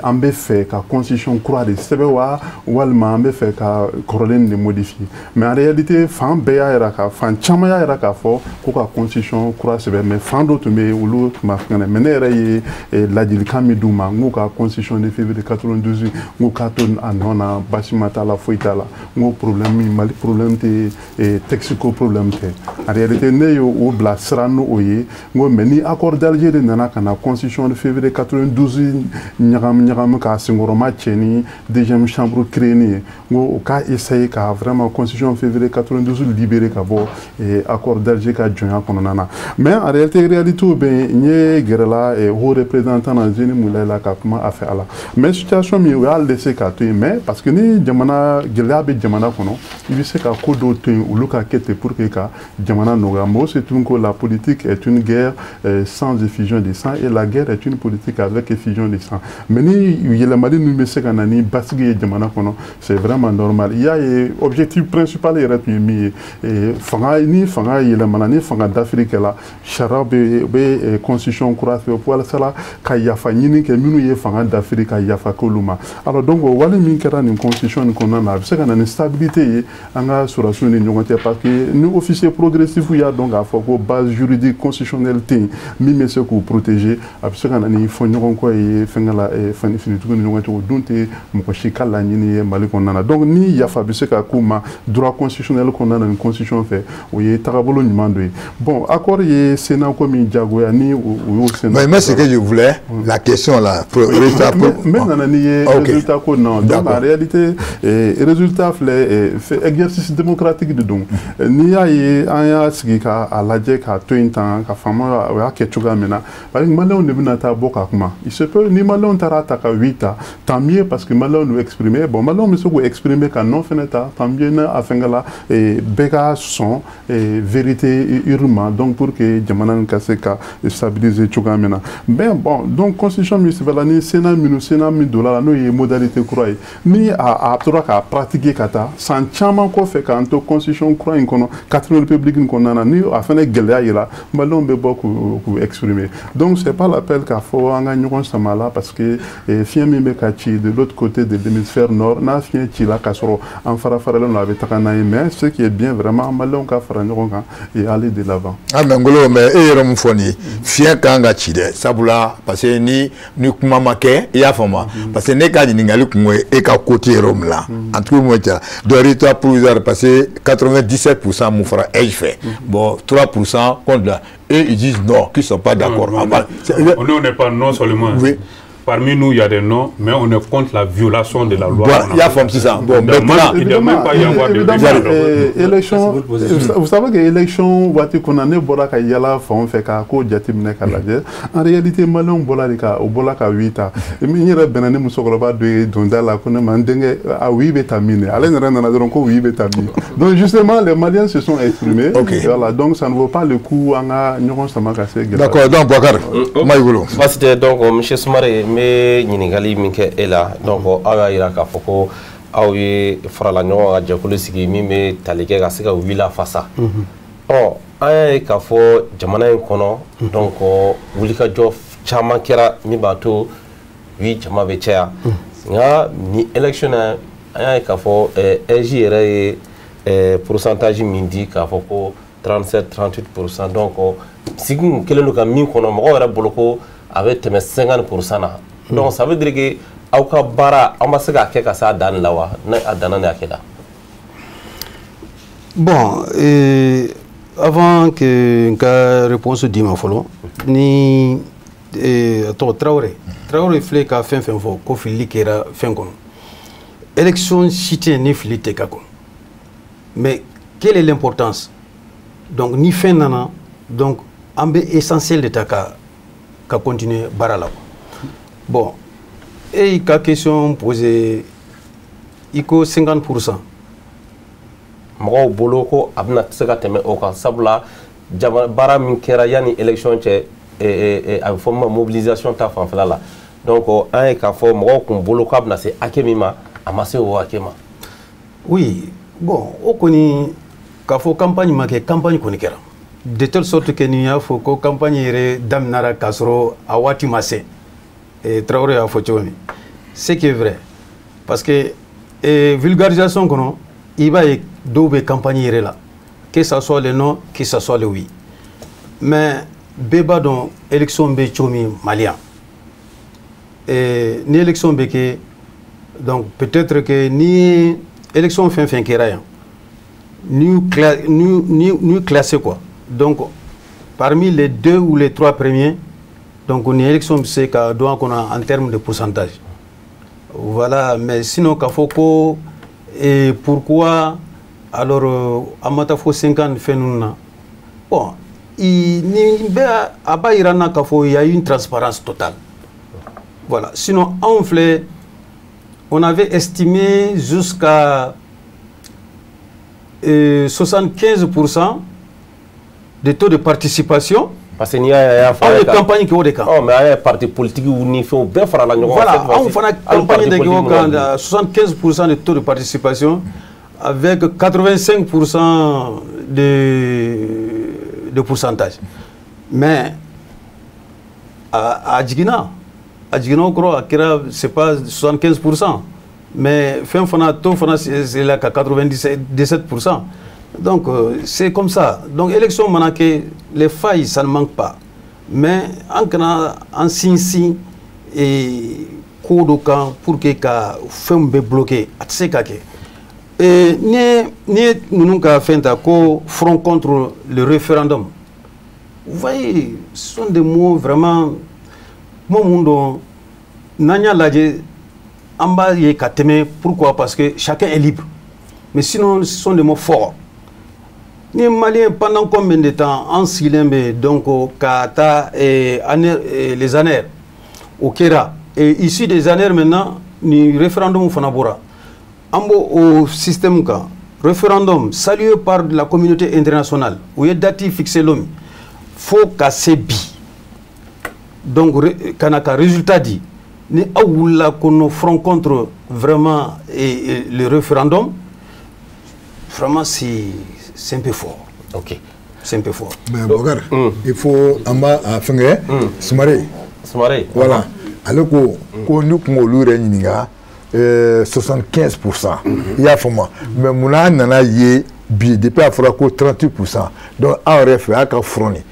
an bɛ fɛ ka constitution kura de sɛbɛn wa, walima an bɛ fɛ ka kɔrɔlen de modifier? Mais en réalité, fan bɛɛ y'a yira ka fan caman y'a yira k'a fɔ ko ka constitution kura sɛbɛn, mais fan dɔ tun bɛ yen, olu tun ma fɛngɛ. Mais ne yɛrɛ ye ladilikan min d'u ma, n k'u ka constitution de février 92, n ko k'a to a nɔ na, basi ma t'a la, foyi t'a la. N ko problème min Mali problème tɛ texte ko problème tɛ. En réalité, ne ye o bila sira n'o ye. N ko mais ni accord d'Alger de nana ka na constitution de février 92 ɲagami ɲagami k'a senkɔrɔma cɛ ni deuxième chambre créé ni ye, n ko o k'a essayer ka vraiment constitution février 92 libérer ka bɔ accord d'Alger ka jɔnya kɔnɔna na. Mais en réalité, réalité bɛ yen, n ye gɛrɛla haut représentant na Zeni Moulaye la ka kuma a fɛ a la. Mais situation min o y'a laisser k'a to yen, mais parce que ni jamana gɛlɛya bɛ jamana kɔnɔ, i bɛ se ka ko dɔw to yen olu ka kɛ ten pour que ka jamana nɔgɔya. Mɔgɔ c'est tun ko la politique est une guerre sans effusion de sang et la guerre est une politique avec effusion de sang. Mais ni yɛlɛmali ninnu bɛ se ka na ni basigi ye jamana kɔnɔ, c'est vraiment normal. I y'a ye, objectif principal yɛrɛ tun ye min ye, fanga, ni fanga yɛlɛmana, ni fanga dafiri kɛla, sariya bɛ constitution kura fɛ walasa ka yafa ɲini kɛ minnu ye fanga dafiri, ka yafa k'olu ma. Alors donc, o wale min kɛra nin constitution nin kɔnɔna na, a bɛ se ka na ni stabilité ye an ka sɔrɔdasiw ni ɲɔgɔn cɛ, parce que ni officier progressif y'a dɔn k'a fɔ ko base juridique constitutionnelle tɛ yen min bɛ se k'u protéger, a bɛ se ka na ni fɔɲɔgɔnkɔ ye fɛnkɛ la, finitigiw ni ɲɔgɔn cɛ. O dun tɛ mɔgɔ si ka laɲini ye Mali kɔnɔna na. Donc ni yafa bɛ se ka k'u ma droit constitutionnel kɔnɔna na ni constitution fɛ, o ye tagabolo ɲuman dɔ ye. Bon, accord ye Sénat ko min jagoya ni o y'o Sénat. Mais ce que je voulais, la question là, pour résultat. Mais nana ni ye résultat ko non. Donc en réalité, résultat filɛ, exercice démocratique de don. N'i y'a ye an y'a sigi k'a lajɛ k'a to yen tan, ka faama o y'a kɛ cogoya min na, parce que maliyɛnw de bɛna taa bɔ ka kuma. Il se peut ni maliyɛnw taara ta ka oui ta, tant mieux, parce que maliyɛnw y'u exprimer. Bon, maliyɛnw bɛ se k'u exprimer ka non fɛnɛ ta, tant mieux, n'a a fɛnkɛ la bɛɛ ka sɔn vérité urne ma, donc pour que jamana nin ka se ka stabiliser cogoya min na. Mais bon, donc constitution min sɛbɛnna ni Sénat minnu, Sénat min donna la, n'o ye modalité kura ye, ni a tora k'a pratiquer ka taa san caman kɔfɛ, k'an to constitution kura in kɔnɔ, quatrième république in kɔnɔna na, ni a fana gɛlɛya yira, maliyɛnw bɛ bɔ k'u exprimer. Donc c'est pas la peine k'a fɔ an ka ɲɔgɔn sama la, parce que fiɲɛ min bɛ ka ci de l'autre côté de l'hémisphère nord, n'a fiɲɛ cila k'a sɔrɔ an fara faralen don, a bɛ taga n'an ye. Mais ce qui est bien vraiment, maliyɛnw ka fara ɲɔgɔn kan et aller de l'avant. Ah mais Ngolo, mais e yɛrɛ mun fɔ nin ye, fiɲɛ kan ka ci dɛ, sabula parce que ni kuma ma kɛ, i y'a faamu, parce que ne ka ɲininkali kun ye e ka côté yɔrɔ min la, en tout cas mun cɛ donc résultat provisoire, parce que 97% mun fɔra AIGE fɛ, bon, 3% contre la, eux ils disent non, qu'ils sont pas d'accord. Non, on n'est pas non seulement. Oui. Parmi nous, il y a des noms, mais on est contre la violation de la loi. Voilà, il y a comme ça. Bon, maintenant, il ne doit même pas y avoir de élection. Vous savez que élection, waati kɔnɔ, ne bɔra ka yala fan fɛ ka ko jateminɛ ka lajɛ. En réalité, maliyɛnw bɔra de ka o bɔra ka oui ta. N yɛrɛ bɛnna ni musokɔrɔba dɔ ye donda la, ko ne ma, n denkɛ, a oui bɛ ta min de, ale yɛrɛ nana dɔrɔn ko oui bɛ ta min. Donc justement, les Maliens se sont exprimés. Voilà, donc ça ne vaut pas le coup an ka ɲɔgɔn sama ka se gɛlɛya. D'accord, donc Boubacar, kuma y'i bolo. Baasi tɛ. Donc monsieur Soumaré, n bɛ ɲininkali min kɛ e la, donc aw y'a jira k'a fɔ ko aw ye farala ɲɔgɔn kan jɛkulu sigi min bɛ tali kɛ ka se ka oui lafasa. Ɔ, an y'a ye k'a fɔ jamana in kɔnɔ, donc wulikajɔ caman kɛra min b'a to oui jama bɛ caya, nka ni élection na, an y'a ye k'a fɔ AIGE yɛrɛ ye pourcentage min di k'a fɔ ko 37 38%, donc sigi kun kɛlen don ka min kɔnɔ mɔgɔw yɛrɛ bolo ko a bɛ tɛmɛ 50% na. Donc ça veut dire que aw ka baara, aw ma se k'a kɛ ka se a dan la wa, ne a danna ni a kɛ la? Bon, avant que n ka réponse d'i ma fɔlɔ, ni a tɔgɔ Traoré filɛ ka fɛn fɛn fɔ ko fili kɛra fɛn kɔnɔ, élection si tɛ yen ni fili tɛ k'a kɔnɔ. Mais quelle est l'importance? Donc ni fɛn nana, donc an bɛ essentiel de ta ka continuer baara la. Bon, e y'i ka question posé, i ko 50%. Mɔgɔw bolo ko a bɛna se ka tɛmɛ o kan, sabula jama baara min kɛra yanni élection cɛ, a bɛ fɔ min ma mobilisation ta fanfɛla la, donc an ye k'a fɔ mɔgɔw kun bolo k'a bɛna se hakɛ min ma, a ma se o hakɛ ma. Oui, bon, o kɔni k'a fɔ campagne ma kɛ, campagne kɔni kɛra de telle sorte que nin y'a fɔ ko campagne yɛrɛ daminɛra k'a sɔrɔ a waati ma se. Traoré y'a fɔ cogo min, ce qui est vrai, parce que vulgarisation kɔnɔ, i b'a ye dɔw bɛ campagne yɛrɛ la, que ça soit le non, que ça soit le oui. Mais bɛɛ b'a dɔn élection bɛ cogo min Mali yan. Ni élection bɛ kɛ, donc peut-être que ni élection fɛn fɛn kɛra yan, ni classé quoi, donc parmi les deux ou les trois premiers, donc ni élection bɛ se ka don a kɔnɔ en termes de pourcentage. Voilà, mais sinon k'a fɔ ko et pourquoi alors an ma taa fo 50 fɛn ninnu na, bon, ni bɛɛ a b'a yira n na k'a fɔ il y a une transparence totale. Voilà, sinon anw filɛ On avait estimé jusqu'à 75% de taux de participation. Parce que n'i y'a fɔ anw ye campagne kɛ o de kan. Ɔ mais an ye parti politique ni fɛnw bɛɛ farala ɲɔgɔn kan. Voilà, anw fana campagne de kɛ o kan, 75% de taux de participation avec 85% de pourcentage. Mais a jiginna, a jiginna o kɔrɔ, a kɛra, c'est pas 75%, mais fɛn fana taux fana c'est là qu'à 97%. Donc c'est comme ça. Donc élection mana kɛ, les failles, ça ne manque pas. Mais an kana an sinsin ko dɔ kan pour que ka fɛnw bɛɛ bloquer, a tɛ se ka kɛ. Ni ye ninnu ka fɛn ta ko front contre le référendum, vous voyez, ce sont des mots vraiment, kuma mun don, n'an y'a lajɛ, an b'a ye ka tɛmɛ. Pourquoi? Parce que chacun est libre. Mais sinon, ce sont des mots forts. Ni Malien, pendant combien de temps an sigilen bɛ, donc ka taa les ANR, o kɛra, et issu des ANR maintenant, ni référendum fana bɔra, an b'o o système kan, référendum salué par la communauté internationale, u ye date fixé lon min fo ka se bi, donc ka na ka résultat di, ni aw wulila ko no front contre vraiment et le référendum, vraiment c'est un peu fort. Ok. C'est un peu fort. Mais Bokar, il faut an b'a a fɛngɛ Sumare. Sumare. Voilà. Ale ko ko ni kun olu yɛrɛ ɲininka 75%. I y'a faamu, mais munna an nana ye bi, depuis a fɔra ko 38%, donc aw yɛrɛ fɛ a ka front nin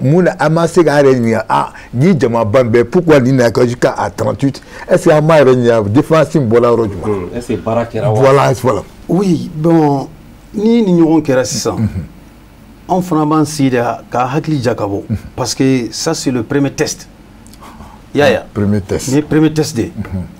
mun na an ma se k'an yɛrɛ ɲininka, ah ni jamaba bɛɛ, pourquoi nin nana jusqu'à 38? Est ce que an m'a yɛrɛ ɲininka défense in bɔra yɔrɔ jumɛn? Est ce que baara kɛra wa? Voilà. Oui, bon, ni ni ɲɔgɔn kɛra sisan, anw fana b'an sigi de ka hakili jakabɔ, parce que ça, c'est le premier test. I y'a ye? Premier test. Nin ye premier test de ye.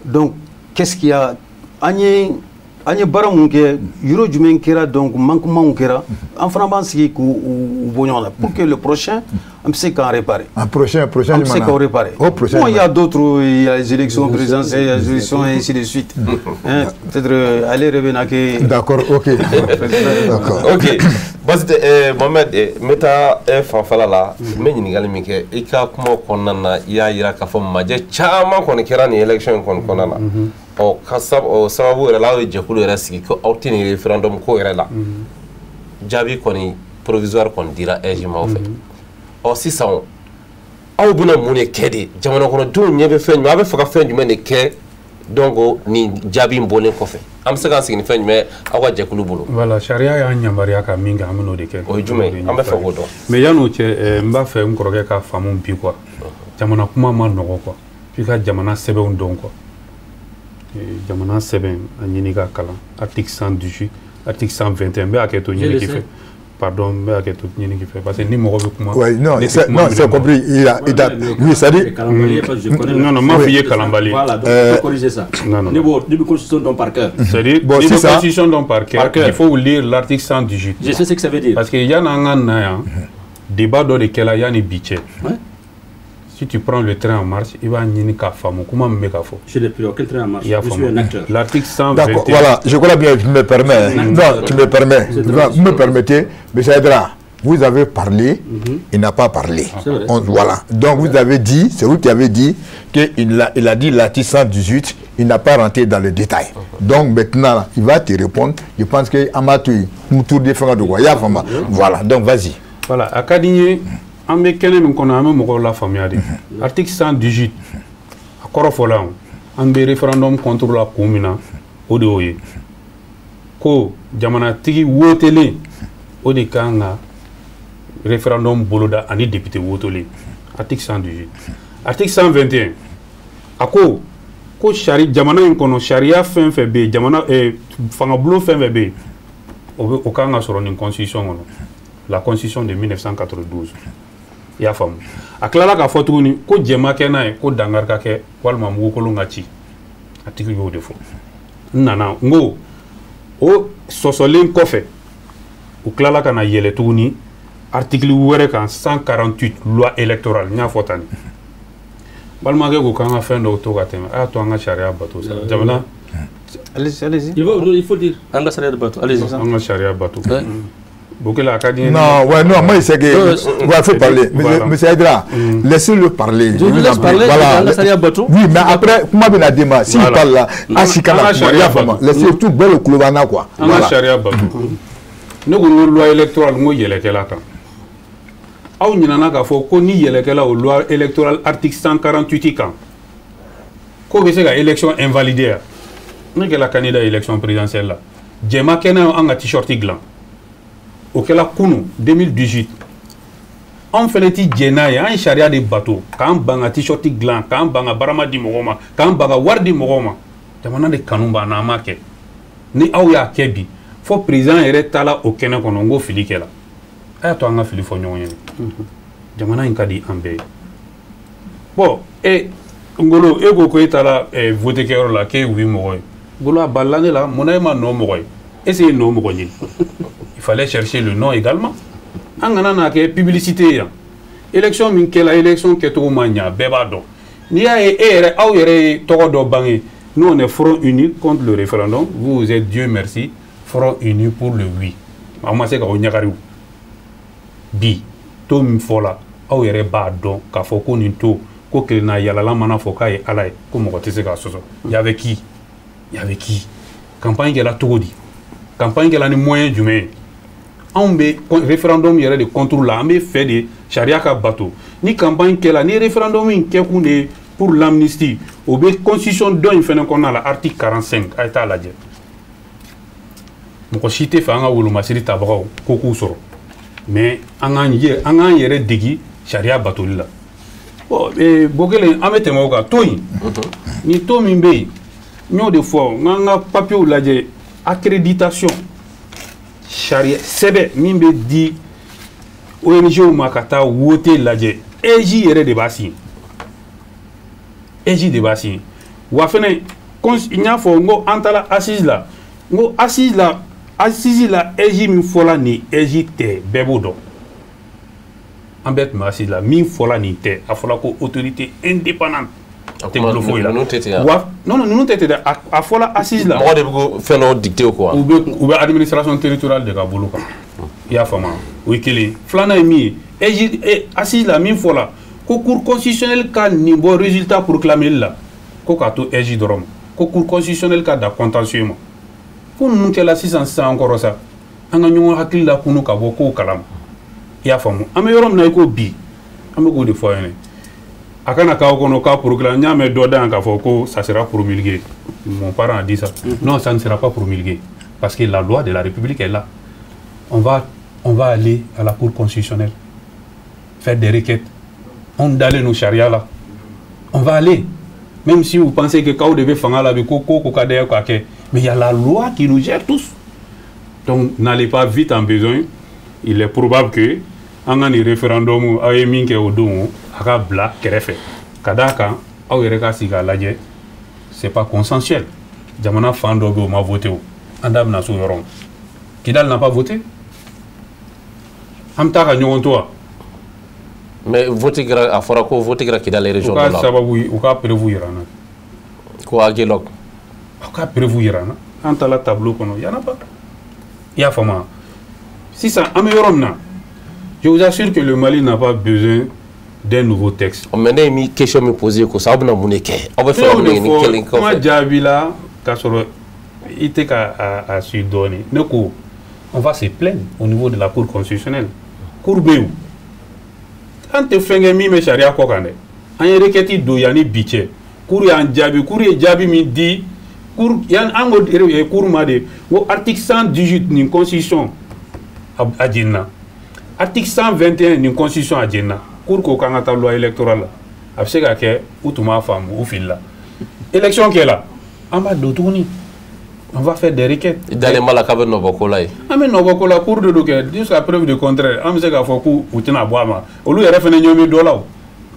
Donc qu'est-ce qu'il y a? An ye baara mun kɛ, yɔrɔ jumɛn kɛra, donc manquement kɛra, an fana b'an sigi k'u u bɔ ɲɔgɔn na pour que le prochain, an bɛ se k'an réparer. Un prochain, prochain. An bɛ se k'o réparer. O prochain. Bon, il y a d'autres, il y a les élections présidentielles, il y a les élections et ainsi de suite. Hein, peut-être ale yɛrɛ bɛ na kɛ. D'accord, ok. D'accord. Ok. Basi tɛ Mohamed, n bɛ taa e fanfɛla la, n bɛ ɲininkali min kɛ i ka kuma kɔnɔna na, i y'a yira k'a fɔ majɛ caman kɔni kɛra nin élection in kɔni kɔnɔna na. Ɔ ka o sababu yɛrɛ la, aw ye jɛkulu yɛrɛ sigi ko aw tɛ nin référendum ko yɛrɛ la. Jaabi kɔni provisoire kɔni dira AIGE maaw fɛ. Ɔ sisan aw bɛna mun de kɛ de? Jamana kɔnɔdenw ɲɛ bɛ fɛn jumɛn, aw bɛ fɛ ka fɛn jumɛn de kɛ? Donc nin jaabi in bɔlen kɔfɛ, an bɛ se k'an sigi ni fɛn jumɛn aw ka jɛkulu bolo? Voilà, sariya y'an yamaruya ka min kɛ, an bɛn'o de kɛ. O ye jumɛn ye? An bɛ fɛ k'o dɔn. Mais yan'o cɛ, n b'a fɛ n kɔrɔkɛ ka faamu bi quoi. Jamana kuma ma nɔgɔ quoi. F'i ka jamana sɛbɛnw dɔn quoi. Jamana sɛbɛn a ɲini ka kalan, article 118, article 121, n bɛ hakɛ to ɲini k'i fɛ. Pardon, n bɛ hakɛ to ɲini k'i fɛ, parce que ni mɔgɔ bɛ kuma. Ouais, non, non, c'est compris. Il a, oui, ça dit. Non, non, m'a fɔ i ye kalanbali. Voilà, donc il faut corriger ça. Non, non. Ne b'o constitution dɔn par cœur. C'est-à-dire, bon, ni c'est bɛ ça. Constitution dɔn par cœur, Par cœur. il faut lire l'article 118. Je sais ce que ça veut dire. Parce que yan'an ka na yan, débat dɔ de kɛla yanni bi cɛ. Si tu prends le train en marche, i b'a ɲini k'a faamu kuma min bɛ ka fɔ. Je n'ai plus aucun train en marche. I y'a Je suis faamu. un acteur. L'article 121. D'accord, voilà, je crois bien, tu me permets. Non, tu me permets. Vous me permettez, M. Aïdara, vous avez parlé, il n'a pas parlé. C'est vrai. Voilà. Donc vous avez dit, c'est vous qui avez dit qu'il a dit l'article 118, il n'a pas rentré dans le détail. Donc maintenant, là, il va te répondre. Je pense que Amatou, tour de fanga de quoi. Il y a vraiment. Voilà, donc vas-y. Voilà, a ka di n ye, an bɛ kɛnɛ min kɔnɔ, an bɛ mɔgɔw lafaamuya de. Article 118, a kɔrɔ fɔla o, an bɛ référendum contre la kun min na, o de y'o ye. Ko jamanatigi wotelen, o de kan ka référendum boloda ani député wotolen. Article 118. Article 121, a ko ko sari jamana in kɔnɔ, sariya fɛn fɛn bɛ yen, jamana fangabulon fɛn fɛn bɛ yen, o bɛ o kan ka sɔrɔ nin constitution kɔnɔ, la constitution de 1992. I y'a faamu? A tilala k'a fɔ tuguni ko jɛma kɛ n'a ye, ko dankari ka kɛ walima mugukolon ka ci. A tigi y'o de fɔ. N nana n ko o sɔsɔlen kɔfɛ, u tilala ka na yɛlɛ tuguni article wɛrɛ kan, 148, loi électorale. N y'a fɔ tan de, balimakɛ ko k'an ka fɛn dɔw to ka tɛmɛ, a y'a to an ka sariya bato sa jamana. Allez-y, allez-y. Il faut dire. An ka sariya de bato. Allez-y. An ka sariya bato. Bokele a ka di n ye. Non, ouais, non, moi, c'est que. Ouais, il faut parler. Voilà. Monsieur Haïdara, laissez-le parler. Je vous laisse parler. Voilà. An ka sariya bato. Oui, mais après, kuma bɛna d'i ma. S'il Voilà. parle là, Asika An la ka kuma, i sariya y'a faamu. bato. Laissez tout bɛɛ le tulo b'an na quoi. An ka Voilà. sariya bato. Ne ko n ko loi électorale, n ko yɛlɛkɛla kan. Aw ɲinana k'a fɔ ko ni yɛlɛkɛla o loi électorale article 148 kan, k'o bɛ se ka élection invalider yan. Ne kɛla candidat élection présidentielle la. Jɛma kɛnɛ an ka t-shirt dilan. O kɛla kunu 2018. Anw fɛnɛ ti jɛn n'a ye, an ye sariya de bato k'an ban ka t-shirt dilan, k'an ban ka barama di mɔgɔw ma, k'an ban ka wari di mɔgɔw ma. Jamana de kanu b'an na, an m'a kɛ. Ni aw y'a kɛ bi, fo président yɛrɛ taala o kɛnɛ kɔnɔ, n ko fili kɛla. A y'a to an ka fili fɔ ɲɔgɔn ɲɛna. Jamana in ka di an bɛɛ ye. Bon, e Ngolo, e ko ko e taara vote kɛyɔrɔ la k'e ye oui mɔgɔ ye. Ngolo, a balila ne la, munna e ma non mɔgɔ ye? Est-ce que e ye non mɔgɔ ɲini? Il fallait chercher le non également. An kana n'a kɛ publicité ye yan. Élection min kɛla, élection kɛcogo ma ɲa, bɛɛ b'a dɔn. N'i y'a ye e yɛrɛ, aw yɛrɛ ye tɔgɔ dɔ bange, nous on est front uni contre le référendum, vous, vous êtes, Dieu merci, front uni pour le oui. Aw ma se ka o ɲagari o. Bi to min fɔla, aw yɛrɛ b'a dɔn k'a fɔ ko nin to ko kelenna yalala mana fɔ k'a ye Ala ye, ko mɔgɔ tɛ se k'a sɔsɔ. Y avait qui? Y avait qui? Campagne kɛla cogo di? Campagne kɛla ni moyen jumɛn ye? Anw bɛ référendum yɛrɛ de contre la, an bɛ fɛ de sariya ka bato. Ni campagne kɛla, ni référendum in kɛkun de ye pour l'amnistie, o bɛ constitution dɔ in fɛnɛ kɔnɔna la, article 45, a ye taa lajɛ. Mɔgɔ si tɛ fɛ an ka wolomasiri tabagaw ko k'u sɔrɔ, mais an k'an yɛrɛ degi sariya batoli la. Bon, Bokele, an bɛ tɛmɛ o kan. To in, ni to min bɛ yen, n y'o de fɔ, n k'an ka papiyew lajɛ, accréditation sariya sɛbɛn min bɛ di ONG ma ka taa wote lajɛ, AIGE yɛrɛ de b'a signé. AIGE de b'a signé. Wa fɛnɛ, n y'a fɔ n ko an taara assise la, n ko assise la AIGE min fɔla nin AIGE tɛ, bɛɛ b'o dɔn. An bɛɛ tun bɛ assise la, min fɔla nin tɛ, a fɔla ko autorité indépendante tɛ bolo foyi la. Ninnu tɛ ten wa? Wa non, non, ninnu tɛ ten dɛ, a fɔla assise la. Mɔgɔ de bɛ ko fɛn dɔw dicter quoi. U bɛ administration territoriale de ka bolo kan. I y'a faamu, o ye kelen ye. Filanan ye min ye, AIGE assise la min fɔla ko cour constitutionnelle ka nin bɔ résultat proclamé la, ko k'a to AIGE dɔrɔn ma, ko cour constitutionnelle ka da contentieux ma. Ko ninnu kɛla sisan sisan an kɔrɔ sa, an ka ɲɔgɔn hakili lakunu ka bɔ kow kalama. I y'a faamu, an bɛ yɔrɔ min na i ko bi, an bɛ k'o de fɔ aw ɲɛna. A kana k'aw kɔnɔ k'a proclamé, n y'a mɛn dɔ da yan k'a fɔ ko ça sera promulgué. Mon parent a dit ça. Non, ça ne sera pas promulgué parce que la loi de la République est là. On va aller à la Cour constitutionnelle faire des requêtes. On d'aller nos charia là. On va aller. Même si vous pensez que quand vous devez faire la ko ko ka d'ailleurs ka kɛ, mais il y a la loi qui nous gère tous. Donc n'allez pas vite en besoin. Il est probable que an ka nin référendum aw ye min kɛ o don, a ka bila kɛrɛfɛ. Ka d'a kan aw yɛrɛ ka sigi k'a lajɛ, c'est pas consensuel. Jamana fan dɔ bɛ yen, o ma voté o. An da bɛna s'o yɔrɔ ma. Kidal n'a pas voté. An bɛ taa ka ɲɔgɔn to wa? Mais vote kɛra, a fɔra ko vote kɛra Kidal U région ka dɔ la. sababu, u ka preuve yira an na. Ko Aguelhok. U ka preuve yira an na. An taara tableau kɔnɔ, y en a pas. I y'a faamu wa? Sisan an bɛ yɔrɔ min na, je vous assure que le Mali n'a pas besoin d'un nouveau texte. Mais ne ye min question min posé ko sa, aw bɛna mun de kɛ? Aw bɛ Ne fɛ ka y'o mun de de ɲini fɔ kelen kuma kɔfɛ? jaabi la k'a sɔrɔ i tɛ ka a suivre dɔɔnin. Ne ko on va se plaindre au niveau de la Cour constitutionnelle. Cour bɛ yen o. An tɛ fɛn kɛ min bɛ sariya kɔ kan dɛ. An ye requête don yanni bi cɛ. Cour y'an jaabi, Cour ye jaabi min di, Cour yan an ko Cour ma de ko article 118 nin constitution a jenina. Article 121 nin constitution a jenina. Cour ko k'an ka taa loi électorale la. A bɛ se ka kɛ u tun m'a faamu, u filila. Élection kɛla, an b'a don tuguni. On va faire des requêtes. I dalen b'a la k'a bɛ nɔbɔ ko la yen. An bɛ nɔbɔ ko la, cour de don kɛ jusqu'à preuve du contraire. An bɛ se k'a fɔ k'u u tɛna bɔ a ma. Olu yɛrɛ fana ɲɛ bɛ dɔ la o.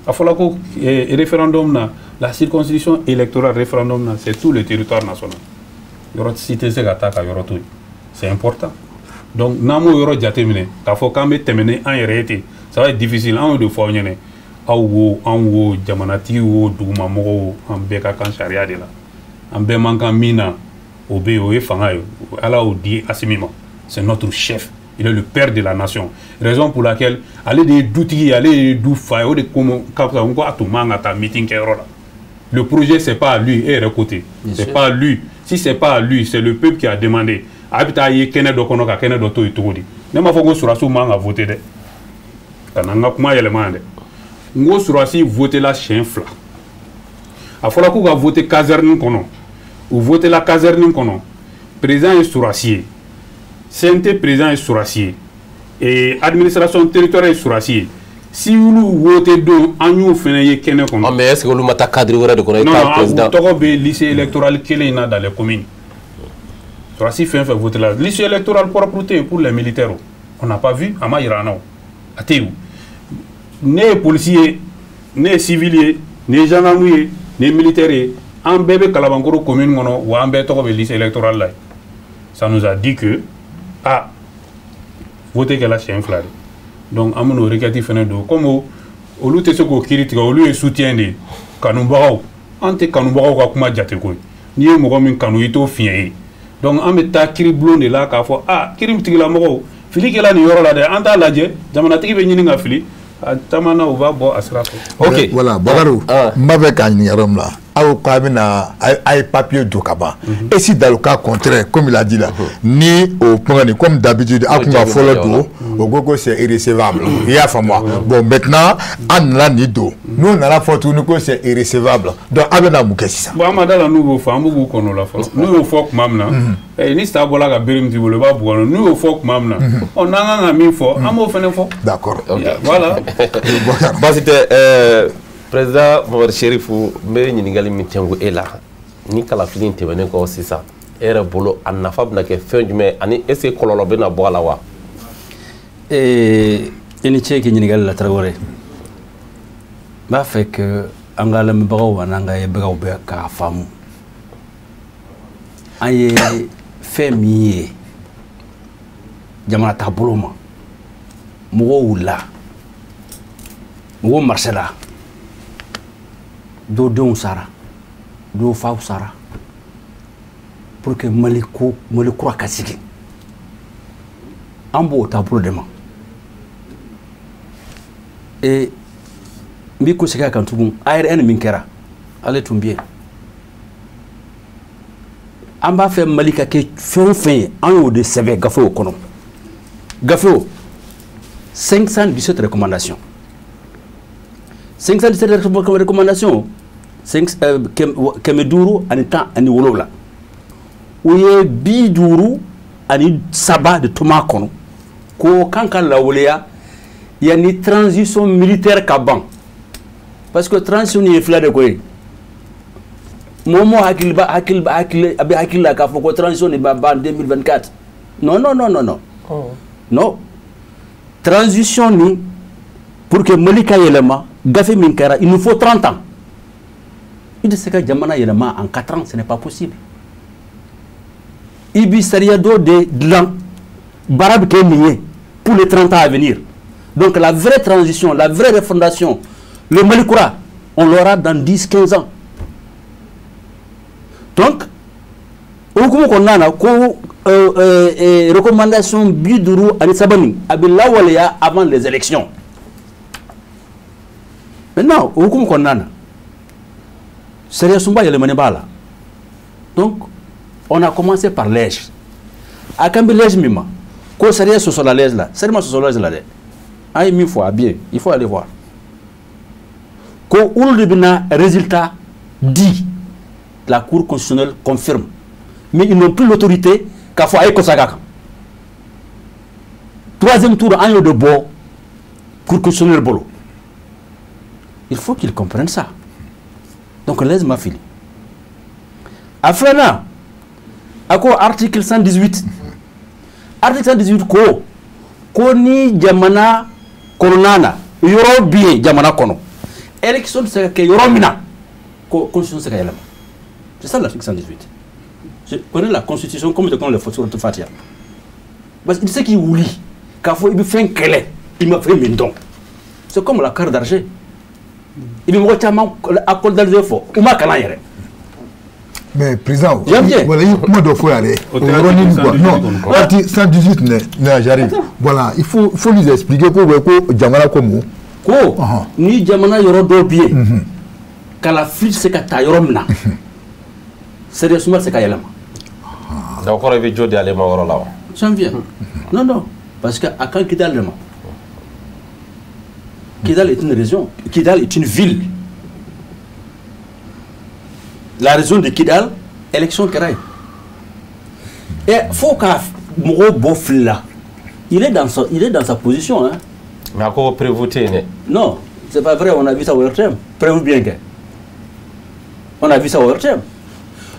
A fɔra ko référendum na, la circonscription électorale référendum na, c'est tout le territoire national. Yɔrɔ si tɛ se ka taa ka yɔrɔ to yen. C'est important. Donc n'an m'o yɔrɔ jateminɛ k'a fɔ k'an bɛ tɛmɛ ni an yɛrɛ ye ten, ça va être difficile. An y'o de fɔ aw ɲɛna. Aw wo, an wo, jamanatigi wo, dugumamɔgɔw wo, an bɛɛ ka kan sariya de la. An bɛɛ man kan min na. O bɛ yen, o ye fanga ye, Ala y'o di Assimi ma. C'est notre chef, il est le père de la nation, raison pour laquelle ale de ye dutigi ye, ale de ye du fa ye. O de ko ka fisa n ko a tun man ka taa meeting kɛyɔrɔ la. Le projet, c'est pas à lui. E yɛrɛ ko ten, c'est pas à lui. Si c'est pas à lui, c'est le peuple qui a demandé. A bɛ taa ye kɛnɛ dɔ kɔnɔ ka kɛnɛ dɔ to yen cogo di? Ne m'a fɔ ko sɔrɔdasiw man ka voter dɛ, ka na n ka kuma yɛlɛma yan dɛ. N ko sɔrɔdasi voter la siɲɛ 2. A fɔra k'u ka voter caserne kɔnɔ, u voter la caserne kɔnɔ. Président ye sɔrɔdasi ye, CNT président ye sɔrɔdasi ye, et administration territoriale ye sɔrɔdasi ye. Civil voté don, an y'o fana ye kɛnɛ kɔnɔ. Mais est ce que olu ma taa cadre wɛrɛ de kɔnɔ? Non, non, u tɔgɔ bɛ liste électorale kelen in na dans les communes. Sɔrɔdasi fɛn fɛn voté la, liste électorale propre tɛ yen pour les militaires. On n'a pas vu, a ma yira an na, o a tɛ yen. Ne ye policier ye, ne ye civil ye, ne ye gendarme ye, ne ye militaire ye, an bɛɛ bɛ Kalabankɔrɔ commune kɔnɔ, wa an bɛɛ tɔgɔ bɛ liste électorale la yen. Ça nous a dit que ah, voté kɛla siɲɛ 2 de. Donc an bɛn'o requête fɛnɛ don, comme olu tɛ se k'o kiiri tigɛ, olu ye soutien de ye, kanubagaw. An tɛ kanubagaw ka kuma jate koyi. N'i ye mɔgɔ min kanu, i t'o fiɲɛ ye. Donc an bɛ taa kiiri bulon de la k'a fɔ ah, kiiri tigilamɔgɔw, fili kɛla nin yɔrɔ la dɛ, an t'a lajɛ. Jamanatigi bɛ ɲini ka fili a caman na, u b'a bɔ a sira fɛ. Ok, voilà. Bakaru, n b'a fɛ k'a ɲininka yɔrɔ min la, aw ko a bɛna a ye papier don ka ban, et si dans le cas contraire, comme il a dit là, ni o kuma nin, comme d'habitude, aw kun ka fɔlɔ don, o ko ko c'est irrécevable, i y'a faamu wa? Bon, maintenant an nana nin don, n'o nana fɔ tuguni ko c'est irrécevable, donc aw bɛna mun kɛ sisan? Bon, an ma da la n'u b'o fɔ, an b'u k'u kɔnɔ o la fɔlɔ. N'u y'o fɔ tuma min na, ni sa bɔra ka bere min t'i bolo, i b'a bugɔ. N'u y'o fɔ tuma min na, ɔ, n'an kan ka min fɔ, an b'o fana fɔ. D'accord. Voilà. Baasi tɛ. Président Mamadu Serifu, n bɛ ɲininkali min tɛnku e la, ni kalafili in tɛmɛnen kɔ sisan, e yɛrɛ bolo, a nafa bɛna kɛ fɛn jumɛn, ani est ce que kɔlɔlɔ bɛna bɔ a la wa? I ni ce k'i ɲininkali la, Tarawele. N b'a fɛ que an ka lamɛnbagaw ani an ka yebagaw bɛɛ k'a faamu, an ye fɛn min ye jamana taabolo ma, mɔgɔw wulila, mɔgɔw marisɛla, dɔw denw sara, dɔw faw sara, pour que Mali ko Mali kura ka sigi. An b'o taabolo de ma. E n b'i ko segin a kan tugun, ARN min kɛra, ale tun bɛ yen. An b'a fɛ Mali ka kɛ fɛn o fɛn ye, an y'o de sɛbɛn gafew kɔnɔ. Gafew 517 recommandations, 517 recommandations, 517, o ye 53 de tuma a kɔnɔ k'o kan ka lawaleya yanni transition militaire ka ban, parce que transition nin ye fila de ko ye. Mɔgɔ mɔgɔ hakili ba hakili ba hakili a bɛ hakili la k'a fɔ ko transition nin b'a ban 2024. Non, non, non, non, non, non. Transition nin, pour que Mali ka yɛlɛma, gafe min kɛra, il nous faut 30 ans. I tɛ se ka jamana yɛlɛma en 4 ans, ce n'est pas possible. I bi sariya dɔ de dilan, baara bɛ kɛ nin ye pour les 30 ans à venir. Donc la vraie transition, la vraie refondation, le Mali kura, on l'aura dans 10 15 ans. Donc o hukumu kɔnɔna na, ko recommandation 53 nin, a bɛ lawaleya avant les élections. Maintenant, o hukumu kɔnɔna na, sariya sunba yɛlɛmani b'a la. Donc on a commencé par l'AIGE. A kan bɛ l'AIGE min ma, ko sariya sɔsɔla l'AIGE la, sariya ma sɔsɔ l'AIGE la dɛ. An ye min fɔ a bien, il faut aller voir ko olu de bɛna résultat di, la Cour constitutionnelle confirme, mais ils n'ont plus l'autorité k'a fɔ a ye kɔsa k'a kan. Troisième tour, an y'o de bɔ Cour constitutionnelle bolo. Il faut qu'ils comprennent ça. Donc l'AIGE ma fili. A filanan, a ko article 118, article 118 ko ni jamana kɔnɔna na, yɔrɔ bɛ yen jamana kɔnɔ, élection tɛ se ka kɛ yɔrɔ min na, ko constitution tɛ se ka yɛlɛma. C'est ça l'article 118. Je connais la constitution comme je connais le sourate Fatiha, parce que i tɛ se k'i wuli k'a fɔ i bɛ fɛn kɛlɛ, i ma fɛn min dɔn. C'est comme l'accord d'Alger. I bɛ mɔgɔ caman accord d'Alger fɔ, u ma kalan yɛrɛ. Mais président, voilà, il kuma dɔ fɔ yan dɛ. O yɔrɔnin quoi. Non, article 118 ne j'arrive. Voilà, il faut nous expliquer ko ko jamana ko mun. Ko ni jamana yɔrɔ dɔw bɛ yen, kalafili tɛ se ka ta yɔrɔ min na, sariya sunba tɛ se ka yɛlɛma. Donc kɔrɔ i bɛ jo di ale ma yɔrɔ la wa? J'en viens. Non, non, parce que a kan Kidal de ma. Kidal est une région. Kidal est une ville. La région de Kidal, élection kɛra yen. Et faut ka mɔgɔw bɔ fili la. Il est dans sa position, hein. Mais a ko prévu tɛ yen dɛ. Non, c'est pas vrai, on a vu ça au RTM. Prévu bien que. On a vu ça au RTM.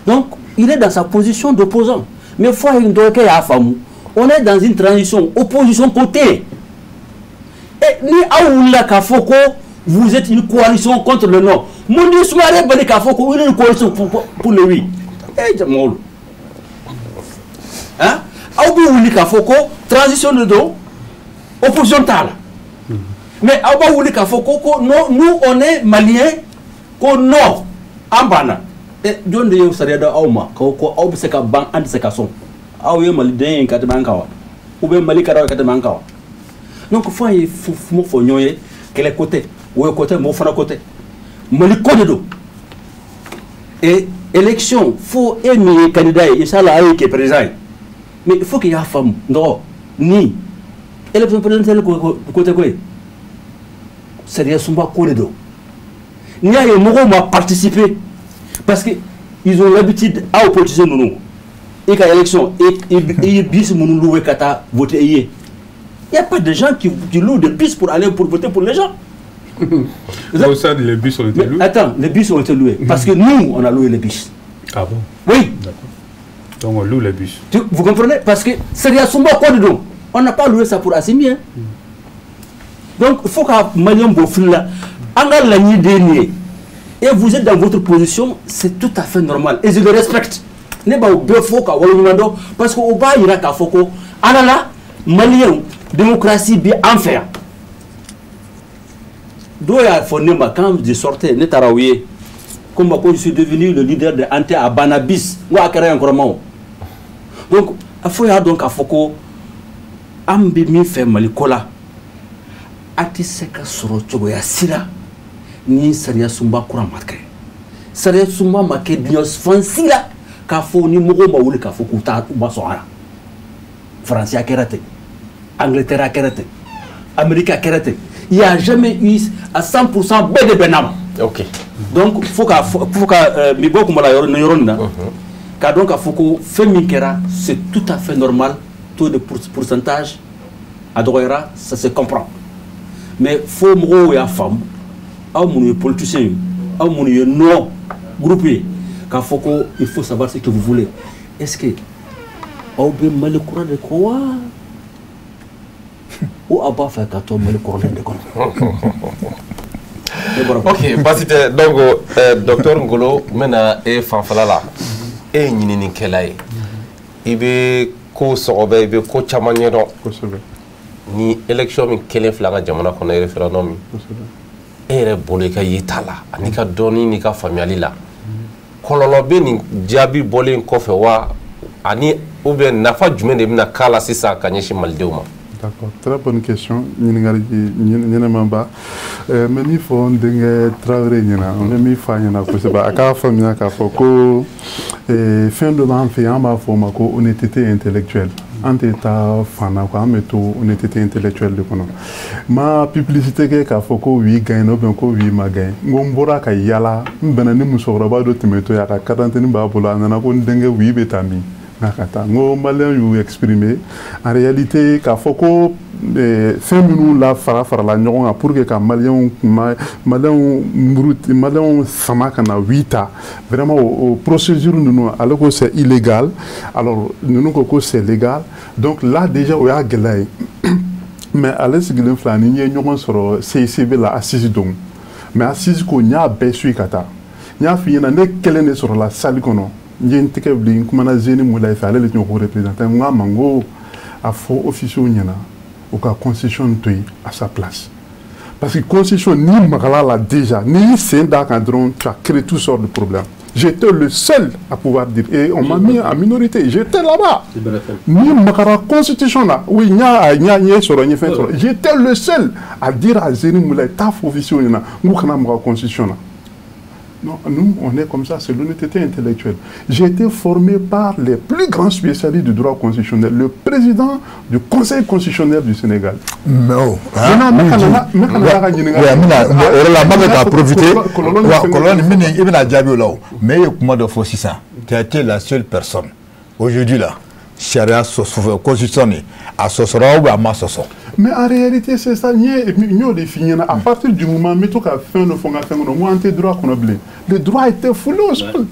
Donc, il est dans sa position d'opposant. Mais faut une dɔgɔkɛ y'a faamu. On est dans une transition, opposition côté. Et ni aw wulila k'a fɔ ko vous êtes une coalition contre le non. Mun ni Soumaré bali k'a fɔ ko une coalition pour le oui. Eh jamaw. Hein? Aw bɛ wuli k'a fɔ ko transition de don, opposition t'a la. Mais aw b'a wuli k'a fɔ ko non, nous on est Maliens, ko non, an banna. Eh, jɔn de ye sariya da aw ma ko aw bɛ se ka ban, an tɛ se ka sɔn? Aw ye maliden ye ka tɛmɛ an kan wa? Ou bien Mali ka d'aw ye ka tɛmɛ an kan wa? Donc fo an ye kuma fɔ ɲɔgɔn ye, kɛlɛ ko tɛ, woyo ko tɛ, mɔgɔ fana ko tɛ, Mali ko de don. Et élection, fo e min ye candidat ye, inchallah a ye kɛ président ye, mais il faut que i y'a faamu dɔgɔ ni élection présidentielle ko tɛ ko ye, sariya sunba ko de don. N'i y'a ye mɔgɔw ma participer, parce que ils ont l'habitude, aw politiciens ninnu, i ka élection, i ye bus minnu loué ka taa voter i ye. Il n'y a pas de gens qui louent des bus pour aller pour voter pour les gens. Au stade, les bus ont été Mais loués. Attends, les bus ont été loués. Parce que nous, on a loué les bus. Ah bon? Oui. D'accord. Donc on loue les bus. Vous comprenez? Parce que sariya sunba ko de don. On n'a pas loué ça pour Assimi. Hein? Donc, il faut que Malien bɔ fili la. An ka laɲini de ye nin ye. Et vous êtes dans votre position, c'est tout à fait normal. Et je le respecte. Ne b'aw bɛɛ fo ka waleɲuman dɔn parce que o b'a yira k'a fɔ ko ala la Maliyɛnw, démocratie bi an fɛ yan. Dɔw y'a fɔ ne ma quand je sortais, ne taara u ye ko ma ko je suis devenu le leader de Ante à Banabis. N ko a kɛra yan kɔrɔma o. Donc a fɔ y'a dɔn k'a fɔ ko an bɛ min fɛ Mali ko la, a tɛ se ka sɔrɔ cogoya si la ni sariya sunba kura ma kɛ. Sariya sunba ma kɛ diɲɛ fan si la k'a fɔ ni mɔgɔw ma wuli k'a fɔ k'u t'a u ma sɔn a la. Faransi a kɛra ten, Angleterre a kɛra ten, Amérique a kɛra ten. Il y a jamais eu à 100% bɛɛ de bɛnna ma. Donc fo ka min bɔ kuma la yɔrɔ nin yɔrɔ nin na, k'a dɔn k'a fɔ ko fɛn min kɛra, c'est tout à fait normal. Taux de pourcentage a dɔgɔyara, ça se comprend, mais fo mɔgɔw y'a faamu, aw minnu ye politiciens ye, aw minnu ye non groupe ye, k'a fɔ ko il faut savoir ce que vous voulez. Est-ce que aw bɛ Mali kura de kɔ wa, ou aw b'a fɛ ka to Mali kɔrɔlen de kɔnɔ? Ne bɔra. Ok, baasi tɛ. Donc docteur Ngolo, n bɛna e fanfɛla la. E ye ɲininikɛla ye, i bɛ ko sɔgɔbɛ, i bɛ ko caman ɲɛdɔn. Ni élection min kelen filɛ an ka jamana kɔnɔ, référendum min, e yɛrɛ bolo, i ka yeta la ani ka dɔnni n'i ka faamuyali la, kɔlɔlɔ bɛ nin jaabi bɔlen kɔfɛ wa, ani ou bien nafa jumɛn de bɛna k'a la sisan ka ɲɛsin malidenw ma? D'accord, très bonne question. Ɲininkali ɲɛnɛmanba. N bɛ min fɔ n denkɛ Tarawele ɲɛna, n bɛ min fɔ a ɲɛna kosɛbɛ, a k'a faamuya k'a fɔ ko fɛn dɔ b'an fɛ yen, an b'a fɔ o ma ko honnêteté intellectuelle. An tɛ taa fan na quoi, an bɛ to honnêteté intellectuelle de kɔnɔ. N ma publicité kɛ k'a fɔ ko oui gagne ou bien ko oui ma gagne. N ko n bɔra ka yala, n bɛnna ni musokɔrɔba dɔ tɛmɛtɔ ye, a ka carte d'identité b'a bolo, a nana ko n denkɛ, oui bɛ taa min? Nka ka taa, n ko maliyɛn y'u exprimer. En réalité, k'a fɔ ko fɛn minnu la fara farala ɲɔgɔn kan pour que ka maliyɛnw kuma, maliyɛnw muruti, maliyɛnw sama ka na oui ta, vraiment o procédure ninnu, ale ko c'est illégal, alors ninnu ko ko c'est légal. Donc là déjà o y'a gɛlɛya ye. Mais ale sigilen filɛ, ani n ye ɲɔgɔn sɔrɔ CICB la assise don, mais assise ko n y'a bɛɛ suit ka taa. N y'a f'i ɲɛna, ne kelen de sɔrɔla salle kɔnɔ, n ye n tɛgɛ wuli, n kumana Zeni Mulayi fɛ, ale de tun ye ko représentant. N k'a ma, n ko a fɔ officier ɲɛna u ka constitution to yen à sa place, parce que constitution, n'i magala la déjà, n'i y'i sen d'a kan dɔrɔn, tu as créé toutes sortes de problèmes. J'étais le seul à pouvoir dire. Et on m'a mis en minorité. J'étais là-bas. Ni magara constitution là. Oui, j'étais le seul à dire à Zéni Moulaye, ta officier, nous avons la constitution là. Non, nous, on est comme ça, c'est l'honnêteté intellectuelle. J'ai été formé par les plus grands spécialistes du droit constitutionnel, le président du Conseil constitutionnel du Sénégal. Non. Mais tu as été la seule personne aujourd'hui là. Charia constitution a sɔsɔra ou a ma sɔsɔ. Mais en réalité c'est ça, n y'o de f'i ɲɛna à partir du moment n bɛ to ka fɛn dɔ fɔ n ka fɛn kɔnɔ n ko an tɛ droit kɔnɔ bilen. Le droit était foulé au sol.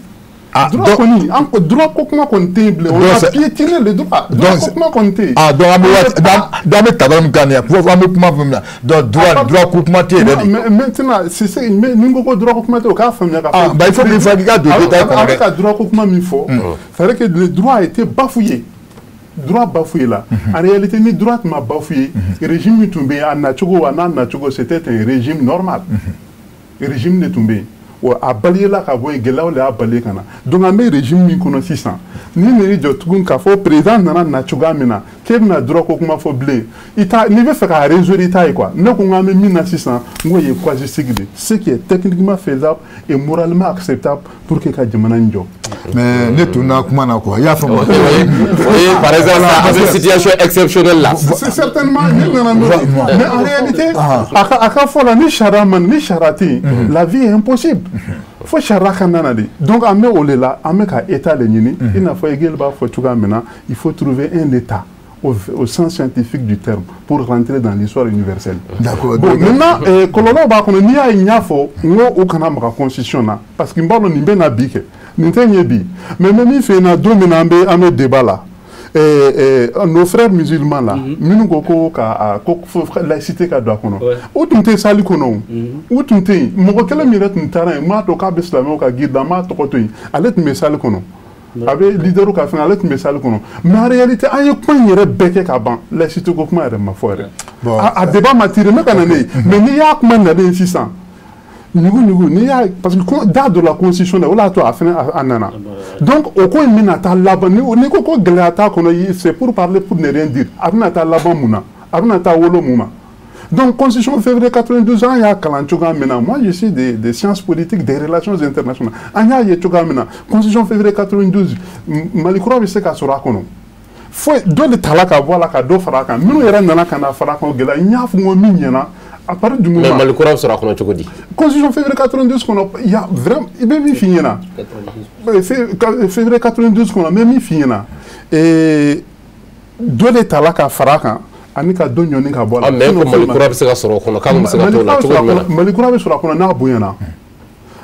Droit kɔni an ko droit ko kuma kɔni tɛ yen bilen. On a piétiné le droit. Droit ko kuma kɔni tɛ yen. Ah donc an bɛ tabali min kan nin ye an bɛ kuma min na donc droit ko kuma tɛ yen dɛ. Mais maintenant c'est ni n ko ko droit ko kuma tɛ yen o k'a faamuya ka fɔ. Ah bah il faut qu'il ka don détail kɔnɔ dɛ. A bɛ ka droit ko kuma min fɔ. C'est-à-dire que le droit a été bafoué. Droit bafoué là. En réalité, ni droit ma bafoué, régime tun bɛ yen a nacogo a n'a nacogo c'était un régime normal. Régime de tun bɛ yen. A baliyela ka bɔ yen gɛlɛyaw de y'a bali ka na. Donc an bɛ régime min kɔnɔ sisan ni n'i jɔ tugun k'a fɔ président nana na cogoya min na k'e bɛna droit ko kuma fɔ bilen i t'a n'i bɛ fɛ k'a résoudre i t'a ye quoi. Ne ko n k'an bɛ min na sisan n k'o ye casuistique de ce qui est techniquement faisable et moralement acceptable pour que ka jamana in jɔ. Mais ne tun na kuma na quoi i y'a faamu. Oui, par exemple avec situation exceptionnelle là. C'est certainement ne nana n'o ye mais en réalité a ka fɔ la ni sariya ma ni sariya tɛ yen la vie est impossible. Fo sariya ka nana de donc an bɛ o de la an bɛ ka état de ɲini i n'a fɔ Hegel b'a fɔ cogoya min na il faut trouver un état au sens scientifique du terme pour rentrer dans l'histoire universelle. D'accord. Bon maintenant kɔlɔlɔ b'a kɔnɔ n'i y'a ye n y'a fɔ n ko u kana maga constitution na parce que n b'a dɔn nin bɛ na bi kɛ nin tɛ ɲɛ bi mais n bɛ min f'i ɲɛna don min na an bɛ débat la. Nos frères musulmans là, minnu ko ko ka ko laïcité ka don a kɔnɔ, o tun tɛ sali kɔnɔ o, o tun tɛ yen mɔgɔ kelen min yɛrɛ tun taara yen n m'a dɔn k'a bɛ silamɛw ka guide la n m'a tɔgɔ to yen ale tun bɛ sali kɔnɔ a bɛ leader ka fɛn ale tun bɛ sali kɔnɔ mais en réalité an ye kuma in yɛrɛ bɛɛ kɛ ka ban laïcité ko kuma yɛrɛ ma fɔ yɛrɛ a débat ma tiré n bɛ ka na ne ye mais n'i y'a kuma nalen sisan. Ɲugu n'i y'a parce que da dɔ la constitution la o de y'a to a fana a nana donc o ko in bɛna taa laban n'i ko ko gɛlɛya t'a kɔnɔ c'est pour parler pour ne rien dire a bɛna taa laban mun na a bɛna taa wolo mun ma donc constitution février 92 an y'a kalan cogoya min na moi je suis des sciences politiques des relations internationales an y'a ye cogoya min na constitution février 92 Mali kura bɛ se ka sɔrɔ a kɔnɔ foyi dɔ de tala ka bɔ a la ka dɔ fara a kan minnu yɛrɛ nana ka na fara a kan o gɛlɛya n y'a fɔ n ko min ɲɛna. À partir du moment. Mais Mali kura bɛ sɔrɔ a kɔnɔ cogo di? Constitution février 92 kɔnɔ il y a vraiment i bɛ min f'i ɲɛna. Février 92 kɔnɔ n bɛ min f'i ɲɛna dɔ de tala ka fara a kan ani ka dɔ ɲɔni ka bɔ a la. Ah mais ko Mali kura bɛ se ka sɔrɔ o kɔnɔ k'an bɛ se ka t'o la cogo jumɛn na? Mali kura bɛ sɔrɔ a kɔnɔ n'a bonyana.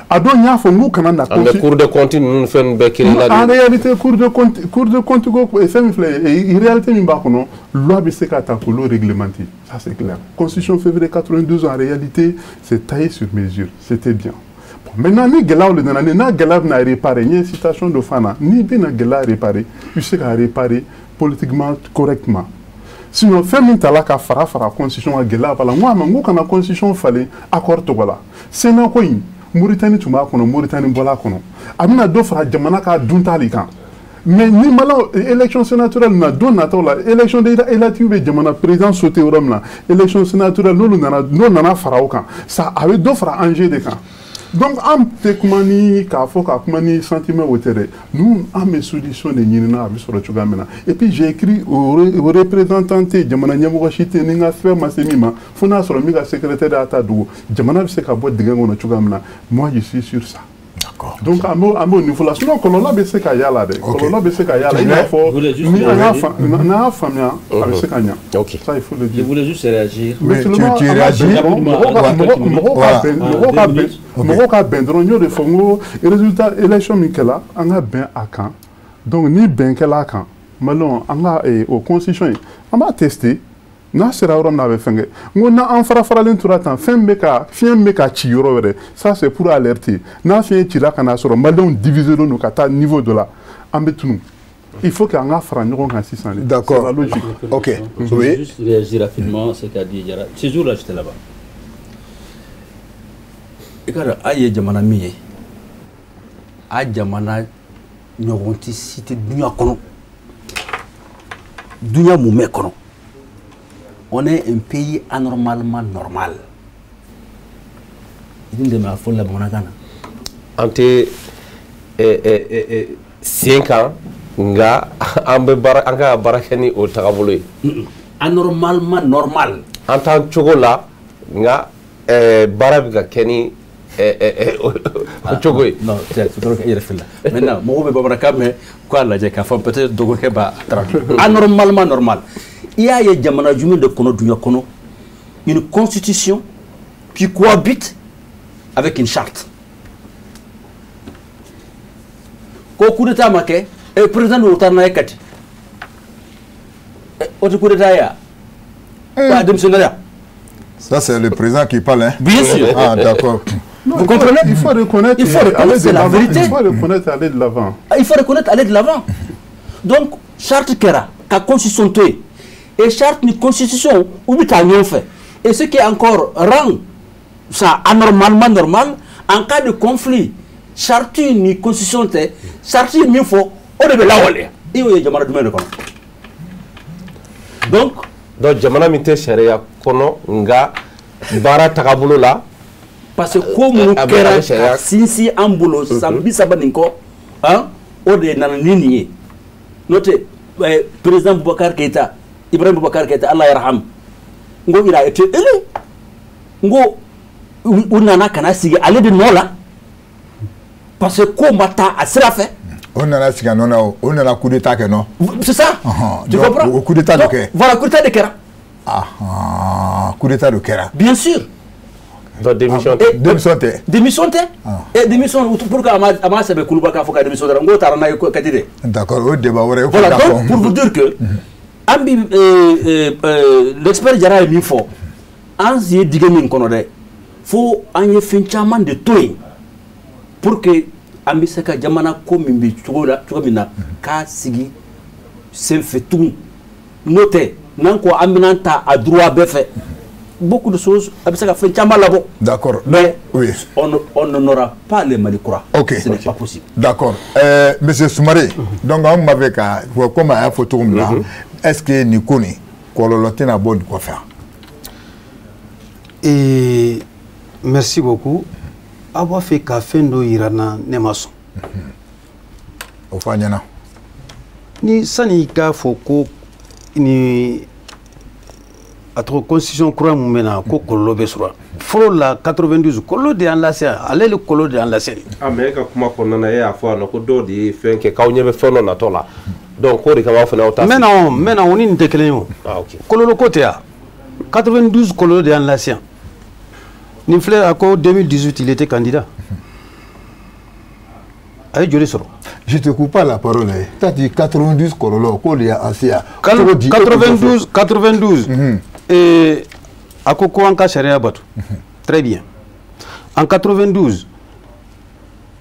A don n y'a fɔ n k'u kana na. Mais Cour des comptes ninnu fɛn bɛɛ créé la. En réalité Cour de compte ko fɛn min filɛ réalité min b'a kɔnɔ loi bɛ se ka ta k'olu réglementer ça c'est clair. Constitution février 92 en réalité c'est taillé sur mesure c'était bien. Bon maintenant ni gɛlɛyaw de nana n'a gɛlɛya bɛna réparer n ye citation dɔ fana na n'i bɛna gɛlɛya réparer i bɛ se ka réparer politiquement correctement. Sinon fɛn min tala ka fara constitution ka gɛlɛya b'a la n ko a ma n ko kana constitution falen accord tɔgɔ la Sénat ko in. Mauritanie tun b'a kɔnɔ Mauritanie bɔla a kɔnɔ a bɛna dɔ fara jamana ka dunta de kan mais ni malo élection sénatoriale na don nataw la élection législative bɛ jamana président sauté yɔrɔ min na élection sénatoriale n'olu nana n'o nana fara o kan ça a bɛ dɔ fara enjeu de kan donc an tɛ kuma ni k'a fɔ ka kuma ni sentiment o tɛ dɛ nous an bɛ solution de ɲini na a bɛ sɔrɔ cogoya min na et puis j'ai écrit au représentant tɛ jamana ɲɛmɔgɔ si tɛ ni n ka fɛn ma se min ma fo n'a sɔrɔ min ka secrétaire y'a ta dogo jamana bɛ se ka bɔ dingɛ kɔnɔ cogoya min na moi je suis sur ça. D'accord. Donc an b'o niveau la sinon kɔlɔlɔ bɛ se ka y'a la dɛ kɔlɔlɔ bɛ se ka y'a la i n'a fɔ ni an y'a faamuya a bɛ se ka ɲa. Ok. Ça il faut le dire. Je voulais juste réagir. Mais tu réagis. Mɔgɔw ka bɛn dɔrɔn n y'o de fɔ n ko résultat élection min kɛla an ka bɛn a kan donc ni bɛn kɛla a kan maliyɛnw an ka o constitution in an b'a tester. N'a sera yɔrɔ min na a bɛ fɛn kɛ n ko n'an fara faralen tora tan fɛn bɛ ka fiɲɛ bɛ ka ci yɔrɔ wɛrɛ ça c'est pour alerter n'a fiɲɛ cira ka n'a sɔrɔ maliyɛnw divisé don ka taa niveau dɔ la an bɛ tunun il faut qu'an ka fara ɲɔgɔn kan sisan de. D'accord. C'est la logique. Ok. Je voulais juste réagir rapidement à ce qu'a dit Diarra. Ce jour-là j'étais là-bas. I ka dɔn a ye jamana min ye A jamana ɲɔgɔn tɛ si tɛ duɲa kɔnɔ. Duɲa mumɛ kɔnɔ. On est un pays anormalement normal. I ni dɛmɛ a fɔli la bamanankan na. An tɛ sen kan nka an bɛ baara an ka baara kɛ ni o tagabolo ye. Anormalement normal. An t'an cogo la nka baara bɛ ka kɛ ni o cogo ye. Non, c'est trop i yɛrɛ filila. Maintenant mɔgɔw bɛ bamanankan mɛn k'a lajɛ k'a fɔ peut-être dɔgɔkɛ b'a traduire. Anormalement normal. I y'a ye jamana jumɛn de kɔnɔ duɲa kɔnɔ une constitution qui cohabite avec une charte. Ko coup d'état ma kɛ, président de taara n'a ye Kati. O tɛ coup d'état ye wa? Ko a démissionnaire. Ça, c'est le président qui parle, hein? Bien sûr. Ah, d'accord. Non, vous comprenez? Il faut reconnaître. Il faut reconnaître, c'est la vérité. Il faut reconnaître aller de l'avant. Il faut reconnaître aller de l'avant. Donc, charte kɛra ka constitution to yen. Et charte ni constitution u bɛ taa ɲɔgɔn fɛ. Et ce qui encore rend ça anormalement normal, en cas de conflit, charte ni constitution tɛ, charte ye min fɔ o de bɛ lawaleya. I y'o ye jamana jumɛn de kɔnɔ? Donc jamana min tɛ sariya kɔnɔ nka baara tagabolo la. Parce que ko minnu kɛra ka sinsin an bolo san 30 nin kɔ, han, o de nana ni nin ye. N'o tɛ président Boubacar Keïta, Ibrahim Boubacar Keïta, Allah yarham, n ko il a été élu. N ko u nana ka na sigi ale de nɔ la parce que ko ma taa a sira fɛ. O nana sigi a nɔ na o, o nana coup d'état kɛ nɔ. C'est ça. Tu comprends? O coup d'état de kɛ. Voilà, coup d'état de kɛra. Ah, coup d'état de kɛra. Bien sûr. Donc démission tɛ. Démission tɛ. Démission tɛ. Et démission pourquoi a ma sɛbɛn Kuluba k'a fɔ ka démission dara n k'o taara n'a ye Kati de. D'accord, o débat wɛrɛ ye. Voilà, donc pour vous dire que an bi l'expert Jara ye min fɔ, an ye dingɛ min kɔnɔ dɛ, fo an ye fɛn caman de to yen pour que an bɛ se ka jamana ko min bɛ cogo la cogo min na k'a sigi senfɛ tugun. N'o tɛ n'an ko an bɛna ta a droit bɛɛ fɛ, beaucoup de choses a bɛ se ka fɛn caman labɔ. D'accord. Mais oui, on n'aura pas le Mali kura. Ok. Ce n'est pas possible. D'accord. Monsieur Soumaré, donc an b'a fɛ ka comme a y'a fɔ cogo min na, est-ce que nin ko nin kɔlɔlɔ tɛna bɔ nin kɔfɛ wa? Et merci beaucoup. Aw b'a fɛ ka fɛn dɔ yira n na, ne ma sɔn. O fɔ an ɲɛna. Ni sani i k'a fɔ ko ni a tɔgɔ constitution kura mun bɛ na ko kɔlɔlɔ bɛ sɔrɔ fɔlɔ la 92 kɔlɔlɔ de y'an lase yan, ale de kɔlɔlɔ de y'an lase yan. Ah mais e ka kuma kɔnɔna na e y'a fɔ yan nɔ ko dɔw de ye fɛn kɛ k'aw ɲɛ bɛ fɛn dɔ natɔ la, donc k'o de kama aw fana y'aw ta. N bɛ na o ni nin tɛ kelen ye o. Ah ok. Kɔlɔlɔ ko tɛ yan, 92 kɔlɔlɔ de y'an lase yan. Nin filɛ a ko 2018 il était candidat. A ye joli sɔrɔ? Je te coupe pas la parole. Tu as dit 92 kɔlɔlɔ k'o de y'an se yan. 92 92. Et a ko ko an ka sariya bato. Très bien. En 92,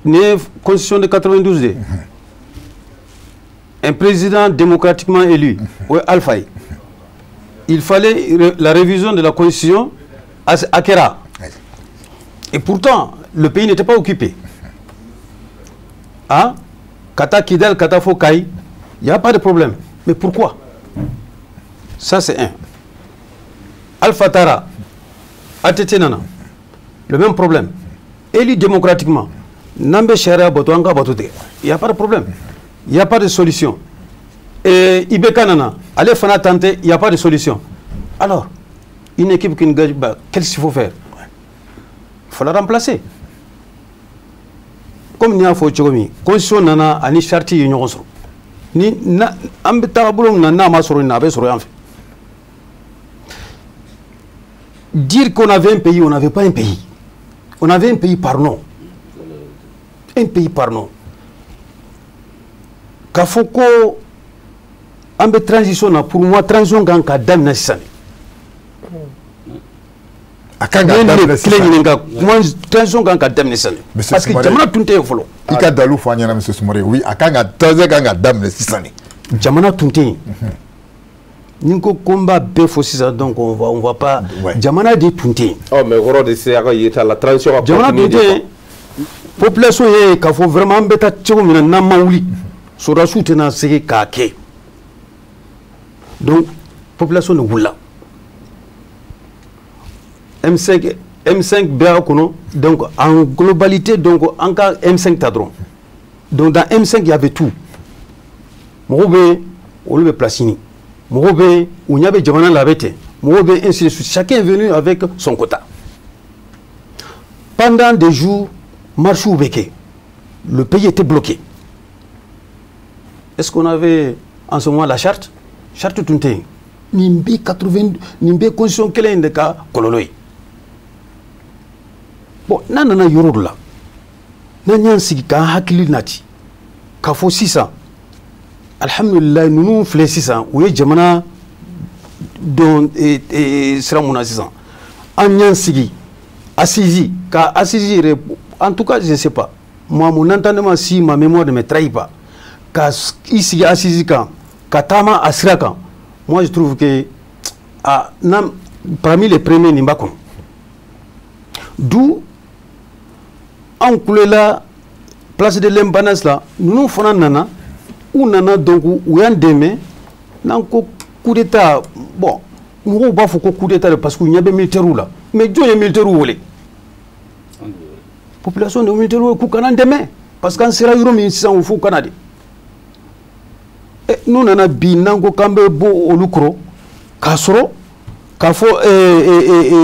nin ye constitution de 92 de. Un président démocratiquement élu, o ye Alpha ye. Il fallait la révision de la constitution a kɛra. Et pourtant, le pays n'était pas occupé. Ah, Kata Kidal, Kata Fokai, il n'y a pas de problème. Mais pourquoi? Ça, c'est un. Alpha Tara, ATT nana, le même problème. Élu démocratiquement, Nambe Sharia Boto, Anga Boto, il n'y a pas de problème. Il n'y a pas de solution. Et IBK nana, allez fana tenter, il n'y a pas de solution. Alors, une équipe qui ne gagne pas, qu'est-ce qu'il faut faire? Il faut la remplacer. Comme ni y'a fɔ cogo min, constitution nana ani charte ye ɲɔgɔn sɔrɔ. Ni na an bɛ taabolo min na n'a ma sɔrɔ nin na, a bɛ sɔrɔ yan fɛ. Dire qu'on avait un pays, on n'avait pas un pays. On avait un pays par nom. Un pays par nom. K'a fɔ ko an bɛ transition na, pour moi transition kan ka daminɛ sisan de. A kan ka daminɛ sisan. Kelen ɲininka kuma transition kan ka daminɛ sisan de. Parce que jamana tun tɛ yen fɔlɔ. I ka dalu fɔ an ɲɛna monsieur Soumaré. Oui, a kan ka transition kan ka daminɛ sisan de. Jamana tun tɛ yen. Ni ko ko n b'a bɛɛ fɔ sisan, donc on va pas. Jamana de tun tɛ yen. Ɔ mais kɔrɔ de se a ka yeta la transition ka jamana tun tɛ yen. Population ye k'a fɔ vraiment an bɛ taa cogo min na, n'an ma wuli, sɔrɔdasiw tɛna se k'a kɛ. Donc population de wulila. M5, M5 bɛɛ kɔnɔ. Donc en globalité, donc an ka M5 ta dɔrɔn. Donc dans M5, il y avait tout. Mɔgɔw bɛ, olu bɛ place ɲini, mɔgɔw bɛ, u ɲɛ bɛ jamana la, a bɛ ten, mɔgɔw bɛ, ainsi de suite. Chacun est venu avec son quota. Pendant des jours, marche bɛ kɛ, le pays était bloqué. Est-ce qu'on avait en ce moment la charte? Charte tun tɛ yen. Nin bɛ 80, nin bɛ constitution kelen in de ka kɔlɔlɔ ye. Bon, n'a nana yɔrɔ dɔ la, n'an y'an sigi k'an hakili nati k'a fɔ sisan, alhamdulilayi, ninnu filɛ sisan, u ye jamana dɔn sira mun na sisan, an y'an sigi assise ka assise yɛrɛ, en tout cas, je sais pas, moi, mon entendement, si ma mémoire ne me trahit pas, ka i sigi assise kan ka taama a sira kan, moi je trouve que, ah, parmi les premiers, nin b'a kɔnɔ. D'où anw kulela place de l'Indépendance la, ninnu fana nana, u nana, donc u y'an dɛmɛ. N'an ko coup d'état, bon, mɔgɔw b'a fɔ ko coup d'état de, parce que u ɲɛ bɛ militaires la. Mais jɔn ye militaires wele? Population de militaires wele k'u kana dɛmɛ, parce que an sera yɔrɔ min sisan, u f'u kana de. N'u nana bi, n'an ko k'an bɛ bɔ olu kɔrɔ, k'a sɔrɔ k'a fɔ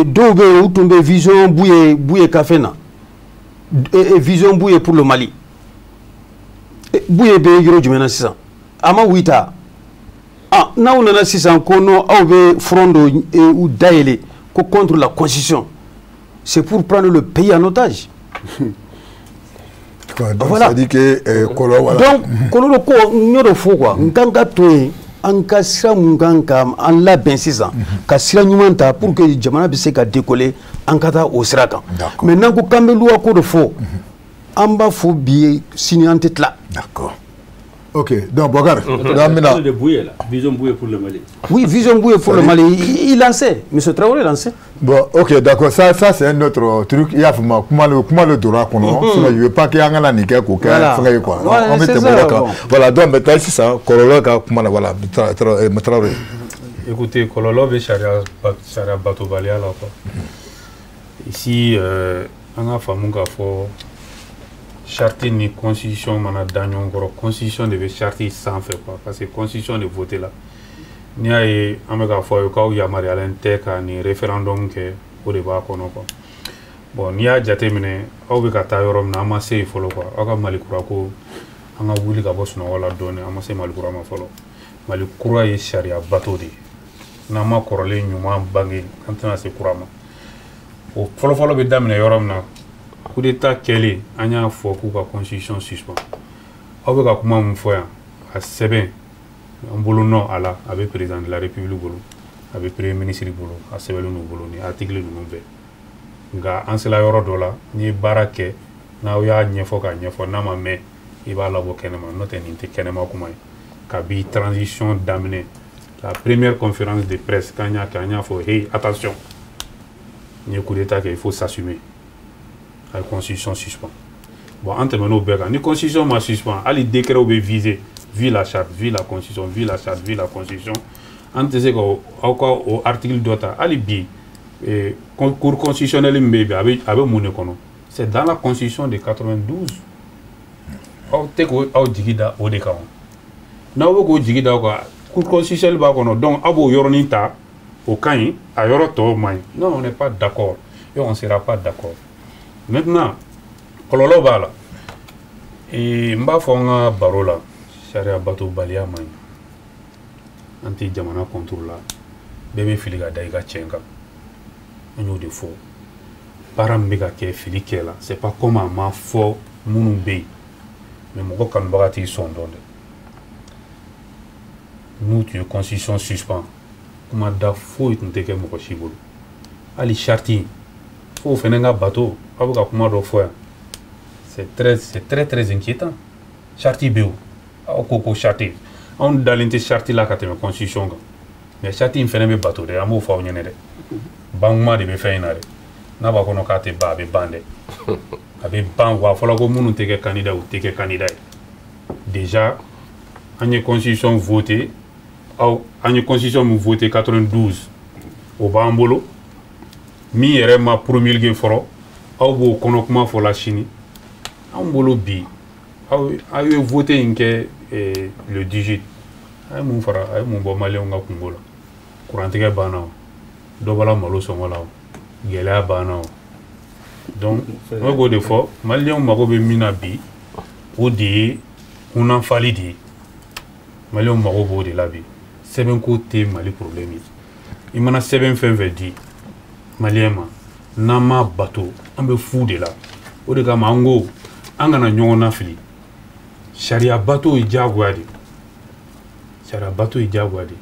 dɔw bɛ yen, u tun bɛ vision Bouye, Bouye ka fɛn na, vision Bouye pour le Mali. Bouye bɛ yɔrɔ jumɛn na sisan? A ma wuyi ta. Ah, n'aw nana sisan ko non, aw bɛ front dɔ u dayɛlɛ ko contre la constitution, c'est pour prendre le pays en otage. Donc, voilà. Ça dit que kɔlɔ, voilà. Donc kɔlɔlɔ ko, n y'o de fɔ quoi, n kan ka to yen, an ka sira mun kan ka an labɛn sisan ka sira ɲuman ta pour que jamana bɛ se ka décoller, an ka taa o sira kan. Mais n'an ko k'an bɛ loi ko de fɔ, an b'a fɔ bi, sini an tɛ tila. D'accord. Ok, donc Bokar, donc an bɛna de Bouye là, vision Bouye pour le Mali. Oui, vision Bouye pour le Mali, il lançait, M. Traoré lançait. Bon, ok, d'accord, ça c'est un autre truc. I y'a faamu, kuma le donna kɔnɔ. Sinon, je veux pas que an kana nin kɛ k'o kɛ fɛngɛ ye quoi. Ouais, an bɛ c'est tɛmɛ ça, o de kan. Bon. Voilà, donc maintenant sisan kɔlɔlɔ ka kuma na, voilà, Traoré. Écoutez, kɔlɔlɔ bɛ sariya batobaliya la quoi. Ici, an ka faamu k'a fɔ charte ni constitution mana da ɲɔgɔn kɔrɔ, constitution de bɛ charte sanfɛ quoi, parce que constitution de voté la. N'i y'a ye an bɛ k'a fɔ aw ye k'aw yamaruyalen tɛ ka nin référendum kɛ, o de b'a kɔnɔ quoi. Bon, n'i y'a jateminɛ, aw bɛ ka taa yɔrɔ min na, an ma se yen fɔlɔ quoi. Aw ka Mali kura ko, an ka wuli ka bɔ sunɔgɔ la dɔɔnin, an ma se Mali kura ma fɔlɔ. Mali kura ye sariya bato de ye. N'an ma kɔrɔlen ɲuman bange, an tɛna se kura ma. O fɔlɔfɔlɔ bɛ daminɛ yɔrɔ min na, coup d'état kɛlen, an y'a fɔ k'u ka constitution suspend. Aw bɛ ka kuma min fɔ yan, a sɛbɛn an bolo nɔ a la, a bɛ président de la République bolo, a bɛ premier ministre bolo, a sɛbɛnlen n'u bolo ni article ninnu bɛɛ. Nka an sera yɔrɔ dɔ la, n'i ye baara kɛ, n'aw y'a ɲɛfɔ k'a ɲɛfɔ, n'a ma mɛn, i b'a labɔ kɛnɛma. N'o tɛ, nin tɛ kɛnɛma kuma ye. Kabi transition daminɛ, la première conférence de presse k'an y'a kɛ, an y'a fɔ: hey, attention, n'i ye coup d'état kɛ, il faut s'assumer, a ye constitution suspend. Bon, an tɛmɛn'o bɛɛ kan. Ni constitution ma suspend, hali décret bɛ viser, vu la charte, vu la constitution, vu la charte, vu la constitution, an tɛ se ka aw ka o article dɔ ta. Hali bi, cour constitutionnelle min bɛ yen bi, a bɛ mun de kɔnɔ? C'est dans la constitution de 92. Aw tɛ k'o aw jigi da o de kan o. N'aw bɛ k'o jigi da o kan, cour constitutionnelle b'a kɔnɔ, donc aw b'o yɔrɔnin ta, o ka ɲi, a yɔrɔ tɔw man ɲi. Non, on n'est pas d'accord et on sera pas d'accord. Maintenant, kɔlɔlɔ b'a la. N b'a fɔ n ka baro la, sariya batobaliya man ɲi. An tɛ jamana contre la, bɛɛ bɛ fili ka da i ka tiɲɛ kan. An y'o de fɔ, baara min bɛ ka kɛ, fili kɛ la, c'est pas comme a ma fɔ minnu bɛ yen, mais mɔgɔ kanubaga t'i sɔn dɔn dɛ. N'u tun ye constitution suspend, kuma da foyi tun tɛ kɛ mɔgɔ si bolo. Hali charte in, f'o fɛnɛ ka bato. Aw bɛ ka kuma dɔ fɔ yan, c'est très très inquiétant. Charte bɛ yen o, aw ko ko charte, anw dalen tɛ charte la ka tɛmɛ constitution kan, mais charte in fɛnɛ bɛ bato dɛ. An b'o fɔ aw ɲɛna dɛ, bankuma de bɛ fɛn in na dɛ. N'a b'a kɔnɔ k'a tɛ ban, a bɛ ban dɛ. A bɛ ban wa. A fɔra ko minnu tɛ kɛ candidat, u tɛ kɛ candidat ye. Déjà an ye constitution voté, aw an ye constitution min voté 92, o b'an bolo. Min yɛrɛ ma promulgué fɔlɔ, aw b'o kɔnɔ kuma fɔ la sini. Anw bolo bi, aw ye voté in kɛ le 18, a ye mun fara, a ye mun bɔ maliyɛnw ka kungo la? Kurantigɛ banna o, dɔ bɔra malo sɔngɔ la o, gɛlɛya banna o. Donc ne k'o de fɔ, maliyɛnw mago bɛ min na bi, o de ye kunnafali de ye. Maliyɛnw mago b'o de la bi. Sɛbɛnko tɛ Mali problème ye. I mana sɛbɛn fɛn fɛn di maliyɛn ma, n'an m'a bato, an bɛ fu de la. O de kama an ko an kana ɲɔgɔn nafili. Sariya bato ye diyagoya de, sariya bato ye diyagoya de.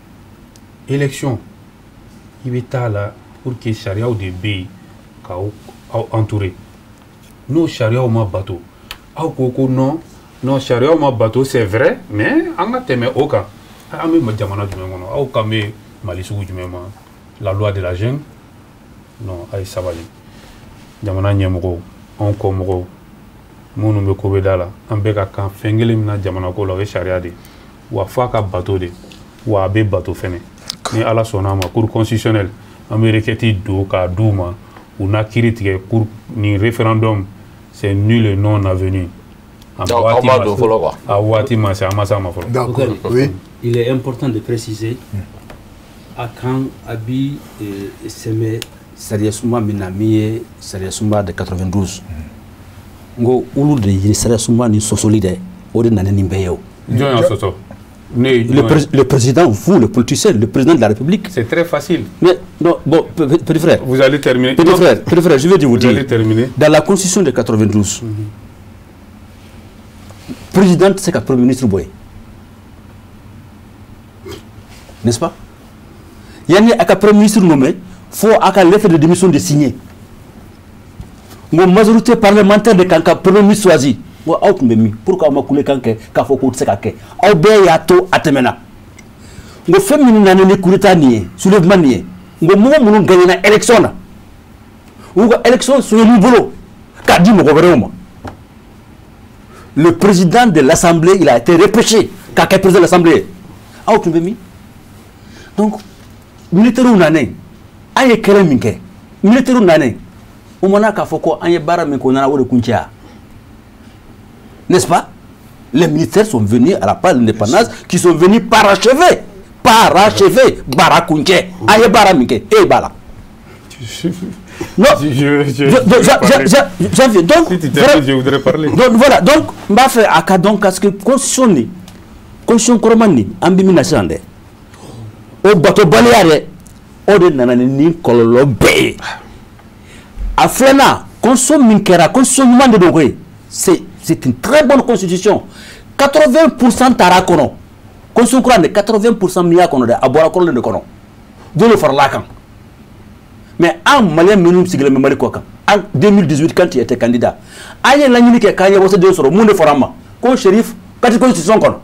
Élection, i bɛ taa la pour que sariyaw de bɛ yen k'aw aw entourer. N'o sariyaw ma bato, aw ko ko non non, sariyaw ma bato, c'est vrai, mais an ka tɛmɛ o kan. An bɛ jamana jumɛn kɔnɔ? Aw kan bɛ Mali sugu jumɛn ma? La loi de la jungle? Non, a ye sabali. Jamana ɲɛmɔgɔw, anw kɔmɔgɔw minnu bɛ ko bɛ da la, an bɛɛ ka kan fɛn kelen min na jamana ko la, o ye sariya de ye. Wa f'a ka bato de, wa a bɛ bato fɛnɛ ni Ala sɔnna a ma. Cour constitutionnelle, an bɛ requête don k'a d'u ma, u na kiiri tigɛ. Cour ni référendum, c'est nul et non avenu. Donc aw ma don fɔlɔ quoi? A waati ma se, an ma s'a ma fɔlɔ. D'accord, oui. Il est important de préciser a kan a bi sɛmɛ sariya sunba min na, min ye sariya sunba de 92, n ko olu de ye sariya sunba ni sɔsɔli dɛ, o de nana nin bɛɛ ye o. Jɔn y'a sɔsɔ? Le président, vous, le politicien, le président de la République. C'est très facile. Mais non, bon, petit frère. Vous allez terminer. Petit frère, je vais vous dire. Vous allez terminer. Dans la constitution de 92, président, c'est qu'un premier ministre boy. N'est-ce pas? Il y a un premier ministre nommé, il faut une lettre de démission de signer. Une majorité parlementaire de kanka premier ministre choisi. Aw tun bɛ min? Pourquoi aw ma kulekan kɛ k'a fɔ k'o tɛ se ka kɛ? Aw bɛɛ y'a to a tɛmɛna. N ko fɛn min nana ni coup d'état nin ye, soulèvement nin ye, n ko mɔgɔ minnu gagnera élection na, u y'u ka élection soɲɛ bolo k'a di mɔgɔ wɛrɛw ma. Le président de l'Assemblée, il a été repêché k'a kɛ président de l'Assemblée. Aw tun bɛ min? Donc militaires nanen, an ye kɛlɛ min kɛ, militaires nanen, u mana k'a fɔ ko an ye baara min kɛ, o nana o de kuncɛ ya. N'est-ce pas? Les militaires sont venus à la part de l'indépendance, qui sont venus parachever, parachever, baara kuncɛ. An ye baara min kɛ, e b'a la. Non, j'en viens. Donc, si tu termines, je voudrais parler. Donc, voilà, donc, n b'a fɛ a ka dɔn parce que constitution nin, constitution kɔrɔma nin, an bɛ min na sisan dɛ, o batobaliya dɛ, o de nana ni nin kɔlɔlɔ bɛɛ ye. A filanan, constitution min kɛra, constitution ɲuman de don koyi. C'est une très bonne constitution. 80% taara kɔnɔ. Constitution kura de 80% min y'a kɔnɔ dɛ, a bɔra kɔrɔlen de kɔnɔ. Dɔ de farala a kan. Mais an Malien minnu sigilen bɛ Mali kɔ kan, en 2018 quand tu étais candidat, an ye laɲini kɛ k'an ye wasaden sɔrɔ, mun de fɔra an ma? Ko Chérif ka ti constitution kɔnɔ.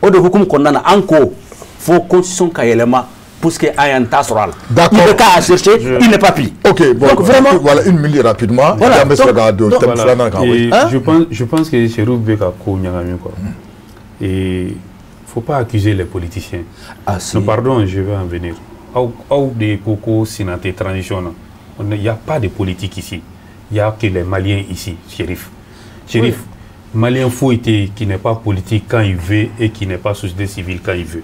O de hukumu kɔnɔna na, an ko fo constitution ka yɛlɛma puisque an y'an ta sɔrɔ a la. D'accord. IBK a cherché, il n'est pas pris. Ok, bon, donc vraiment, voilà, une minute rapidement. Voilà. An bɛ sɔrɔ k'a don Donc, thème Voilà. filanan kan. Oui. Et Hein? je pense que Chérif bɛ ka ko ɲagami quoi. Et faut pas accuser les politiciens. Ah, si. Non, pardon, je vais en venir. Aw aw de ko ko sina tɛ transition na. Il n'y a pas de politique ici. Il n'y a que les Maliens ici, Chérif. Chérif, Malien foyi tɛ yen qui n'est pas politique quand il veut et qui n'est pas société civile quand il veut.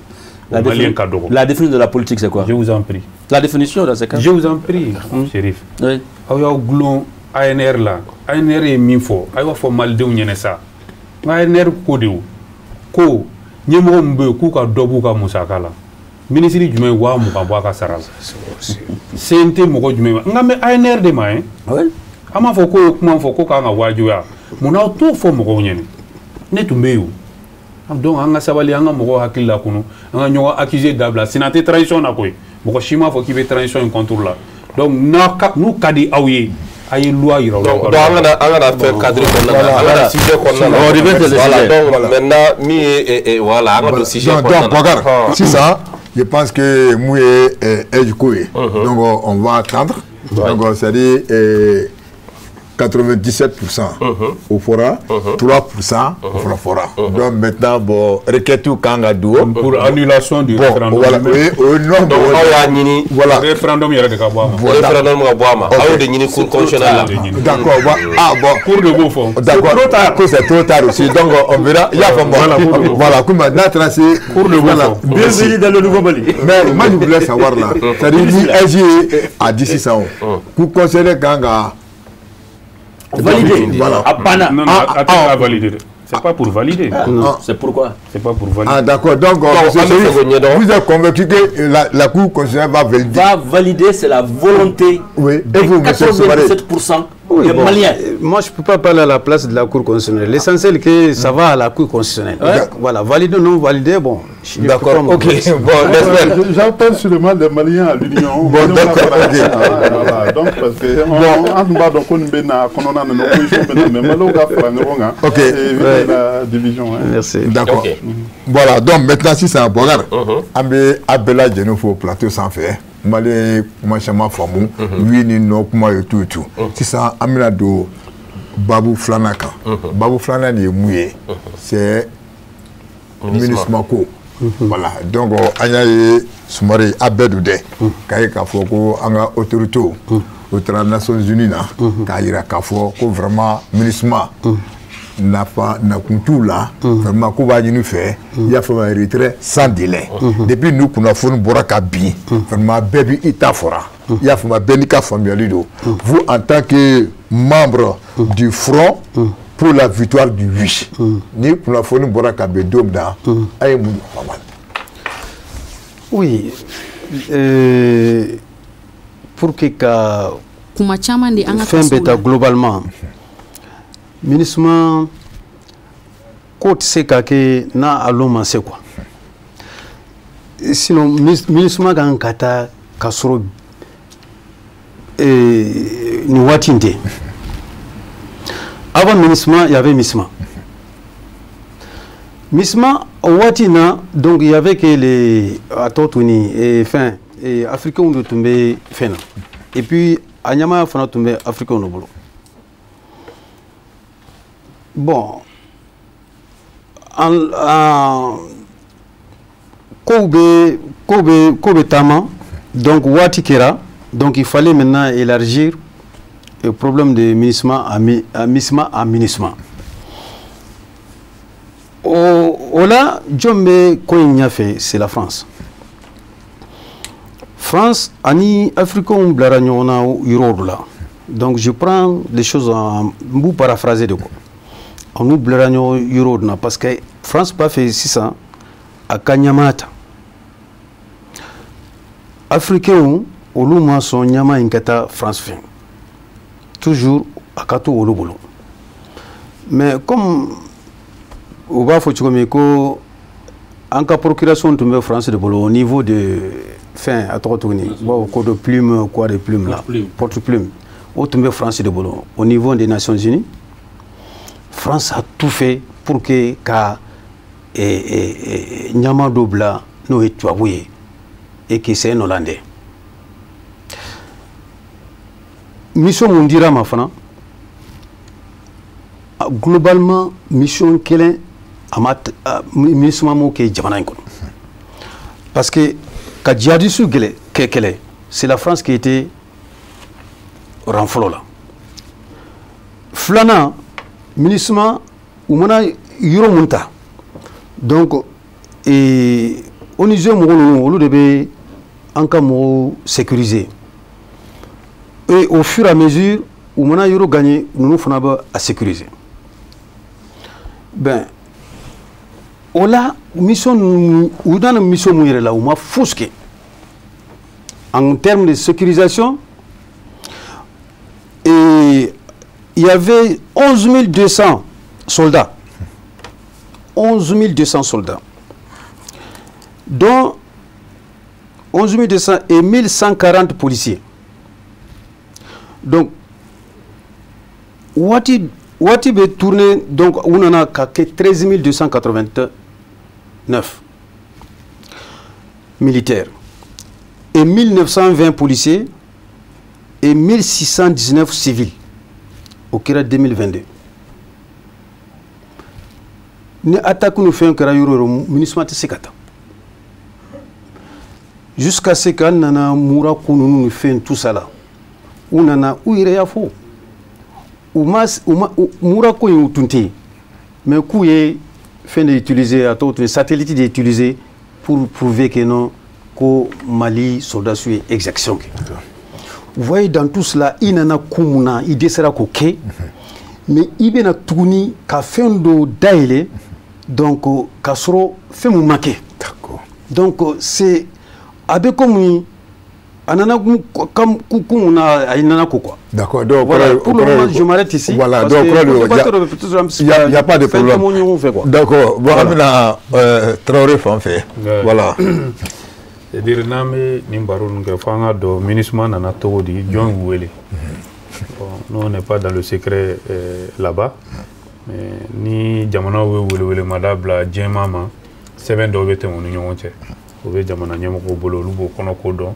La, Malien défini- ka dɔgɔ. la définition de la politique, c'est quoi? Je vous en prie. La définition dans ce cas? Je vous en prie, Chérif. Oui. Aw y'aw gulon ANR la. ANR ye min fɔ, a y'o fɔ malidenw ɲɛnɛ sa. N ko ANR ko de o ko ɲɛmɔgɔ min bɛ yen k'u ka dɔ b'u ka musaka la, minisiri jumɛn ye 20 000 bɔ a ka sara la, CNT mɔgɔ jumɛn n kan bɛ ANR de ma ye. Oui. An b'a fɔ k'o ye kuma fɔ ko k'an ka wajibiya, munna aw t'o fɔ mɔgɔw ɲɛnɛ? Ne tun bɛ yen o. Donc an ka sabali, an ka mɔgɔw hakili la kɔnɔ, an ka ɲɔgɔn accuser dabila. Sina tɛ transition na koyi. Mɔgɔ si m'a fɔ k'i bɛ transition in contre la. Donc n'u ka di aw ye, a ye loi yira u la. Donc an kana fɛn cadre kɔnɔna na, an kana sujet kɔnɔna na. On revient sur le Voilà, sujet. donc maintenant min ye voilà, an ka don sujet Donc, kɔnɔna donc na. Boubacar, sisan, je pense que mun ye ko ye. Donc on va attendre. Donc c'est-à-dire 97% o fɔra, 3% o fana fɔra. Donc maintenant, bon, requête kan ka don pour annulation du référendum. Voilà, o ye non. Donc aw y'a ɲini. Voilà, référendum yɛrɛ de ka bɔ a ma. Référendum ka bɔ a ma. Aw y'o de ɲini cour constitutionnelle la. D'accord, ah bon. Cour de b'o fɔ. D'accord, trop tard, que c'est trop tard aussi. Donc on verra. I y'a faamu. Voilà, comme n'a taara se cour de b'o fɔ. Bienvenue dans le nouveau Mali. Mais moi je voulais savoir là, c'est-à-dire ni AG a dit sisan o, cour constitutionnelle kan ka valider. Voilà. A banna. Non, non, attends, pas valider. C'est pas pour valider. Non, c'est pourquoi. C'est pas pour valider. Ah, d'accord. Donc, vous êtes convaincu que la Cour constitutionnelle va valider. Va valider, c'est la volonté. Oui. Et vous, monsieur 97% oui, des bon, Maliens. Moi, je ne peux pas parler à la place de la Cour constitutionnelle. L'essentiel, que ça va à la Cour constitutionnelle. Ouais. Voilà, valider ou non valider, bon. D'accord, ok. Bon, j'appelle sûrement les Maliens à l'union. Bon, d'accord, ok. Voilà, donc, parce que on va donc on bɛ kɔnɔna na opposition bɛ na, mais Maliens ka fara ɲɔgɔn kan. Ok. Et éviter la division. Merci. D'accord. Voilà, donc maintenant, sisan Bɔkari, an bɛ a bɛɛ lajɛlen fo plateau sanfɛ. Malien ye kuma caman faamu, oui ni non kuma ye tout et tout. Sisan an bɛna don babu filanan kan. Babu filanan nin ye mun ye? C'est MINUSMA ko. Voilà, donc an y'a ye Sumare a bɛɛ don dɛ, k'a ye k'a fɔ ko an ka autorités u taara Nations Unies na k'a yira k'a fɔ ko vraiment MINUSMA nafa nakun t'u la, vraiment k'u b'a ɲini fɛ, i y'a faamu, retrait sans délai. Depuis n'u kunnafoni bɔra ka bin, vraiment bɛɛ bi i ta fɔra, i y'a faamu, bɛɛ n'i ka faamuyali don. Vous, en tant que membre du Front pour la victoire du oui, ni kunnafoni bɔra ka bin don min na, a ye mun faamu? Oui, pour que ka kuma caman de an ka fɛn bɛɛ ta globalement, MINUSMA ko tɛ se ka kɛ n'a a lon ma se quoi. Sinon MINUSMA kan ka taa ka sɔrɔ nin waati in tɛ. Avant MINUSMA, il y avait MISMA. MISMA o waati in na, donc il y avait que les a tɔ tuguni fɛn africains de tun bɛ fɛn na, et puis a ɲɛmaaya fana tun bɛ africains de bolo. Bon, en kow bɛ taama, donc waati kɛra, donc il fallait maintenant élargir le problème de MINUSMA à MISMA à MINUSMA. O la, jɔn bɛ ko in ɲɛfɛ? C'est la France. France ani africains bilara ɲɔgɔn na yɔrɔ dɔ la. Donc je prends les choses en n b'u paraphraser de quoi. An n'u bilara ɲɔgɔn yɔrɔ dɔ la parce que France b'a fɛ sisan a ka ɲɛmaa ta. Africains olu ma sɔn ɲɛmaa in ka taa France fɛ. Toujours a ka to olu bolo. Mais comme u b'a fɔ cogo min ko an ka procuration tun bɛ France de bolo au niveau de fɛn a tɔgɔ tuguni, u b'a fɔ ko de plume quoi, de plume là, porte plume, o tun bɛ France de bolo au niveau des Nations Unies. France a tout fait pour que ka ɲama dɔ bila n'o ye tubabu ye et que c'est un Hollandais. Mission mun dira ma fana, globalement mission kelen a ma, MINUSMA m'o kɛ jamana in kɔnɔ, parce que ka djihadistes kɛlɛ kɛ kɛlɛ, c'est la France qui était rang fɔlɔ la. Filanan, MINUSMA u mana yɔrɔ mun ta, donc ONG mɔgɔ ninnu olu de bɛ an ka mɔgɔw sécuriser, et au fur et à mesure u mana yɔrɔ gagner, ninnu fana bɛ a sécuriser. Ben o la, mission ninnu u nana mission mun yɛrɛ la, u ma fosi kɛ en termes de sécurisation. Et il y avait 11 200 soldats, 11 200 soldats, dont 11 200 et 1140 policiers. Donc waati waati bɛ tourner, donc u nana ka kɛ 13 289 militaires et 1920 policiers. Et 1619 civils o kɛra 2022. Ni attaque ni fɛn kɛra yɔrɔ o yɔrɔ, MINUSMA tɛ se ka taa, jusqu'à ce qu'an nana Mura ko ninnu ni fɛn, tout ça là, u nana u yɛrɛ y'a fɔ, u ma Mura ko in, u tun tɛ yen, mais k'u ye fɛn de utiliser, a tɔgɔ tun ye satellite de utiliser pour prouver que non, ko Mali soldats ye exaction kɛ. Vous voyez, dans tout cela, i nana ko mun na, i dɛsɛra k'o kɛ, mais i bɛna tuguni ka fɛn dɔw dayɛlɛ, donc k'a sɔrɔ fɛn mun ma kɛ. Donc c'est a bɛ komi a nana kun mun na, a nana ko quoi. D'accord. Donc, voilà, pour le moment, je m'arrête ici. Voilà, donc, il n'y a pas de problème. D'accord. Bon, an bɛna Traoré fan fɛ. Voilà. C'est-à-dire, n'an bɛ nin baro ninnu kɛ, fo an ka dɔn MINUSMA nana cogo di, jɔn y'u wele. Bon, nous, on n'est pas dans le secret là-bas. Mais ni jamanaw bɛ welewelemada bila diɲɛmaa ma, sɛbɛn dɔw bɛ tɛmɛ u ni ɲɔgɔn cɛ. O bɛ jamana ɲɛmɔgɔw bolo, olu b'o kɔnɔ ko dɔn,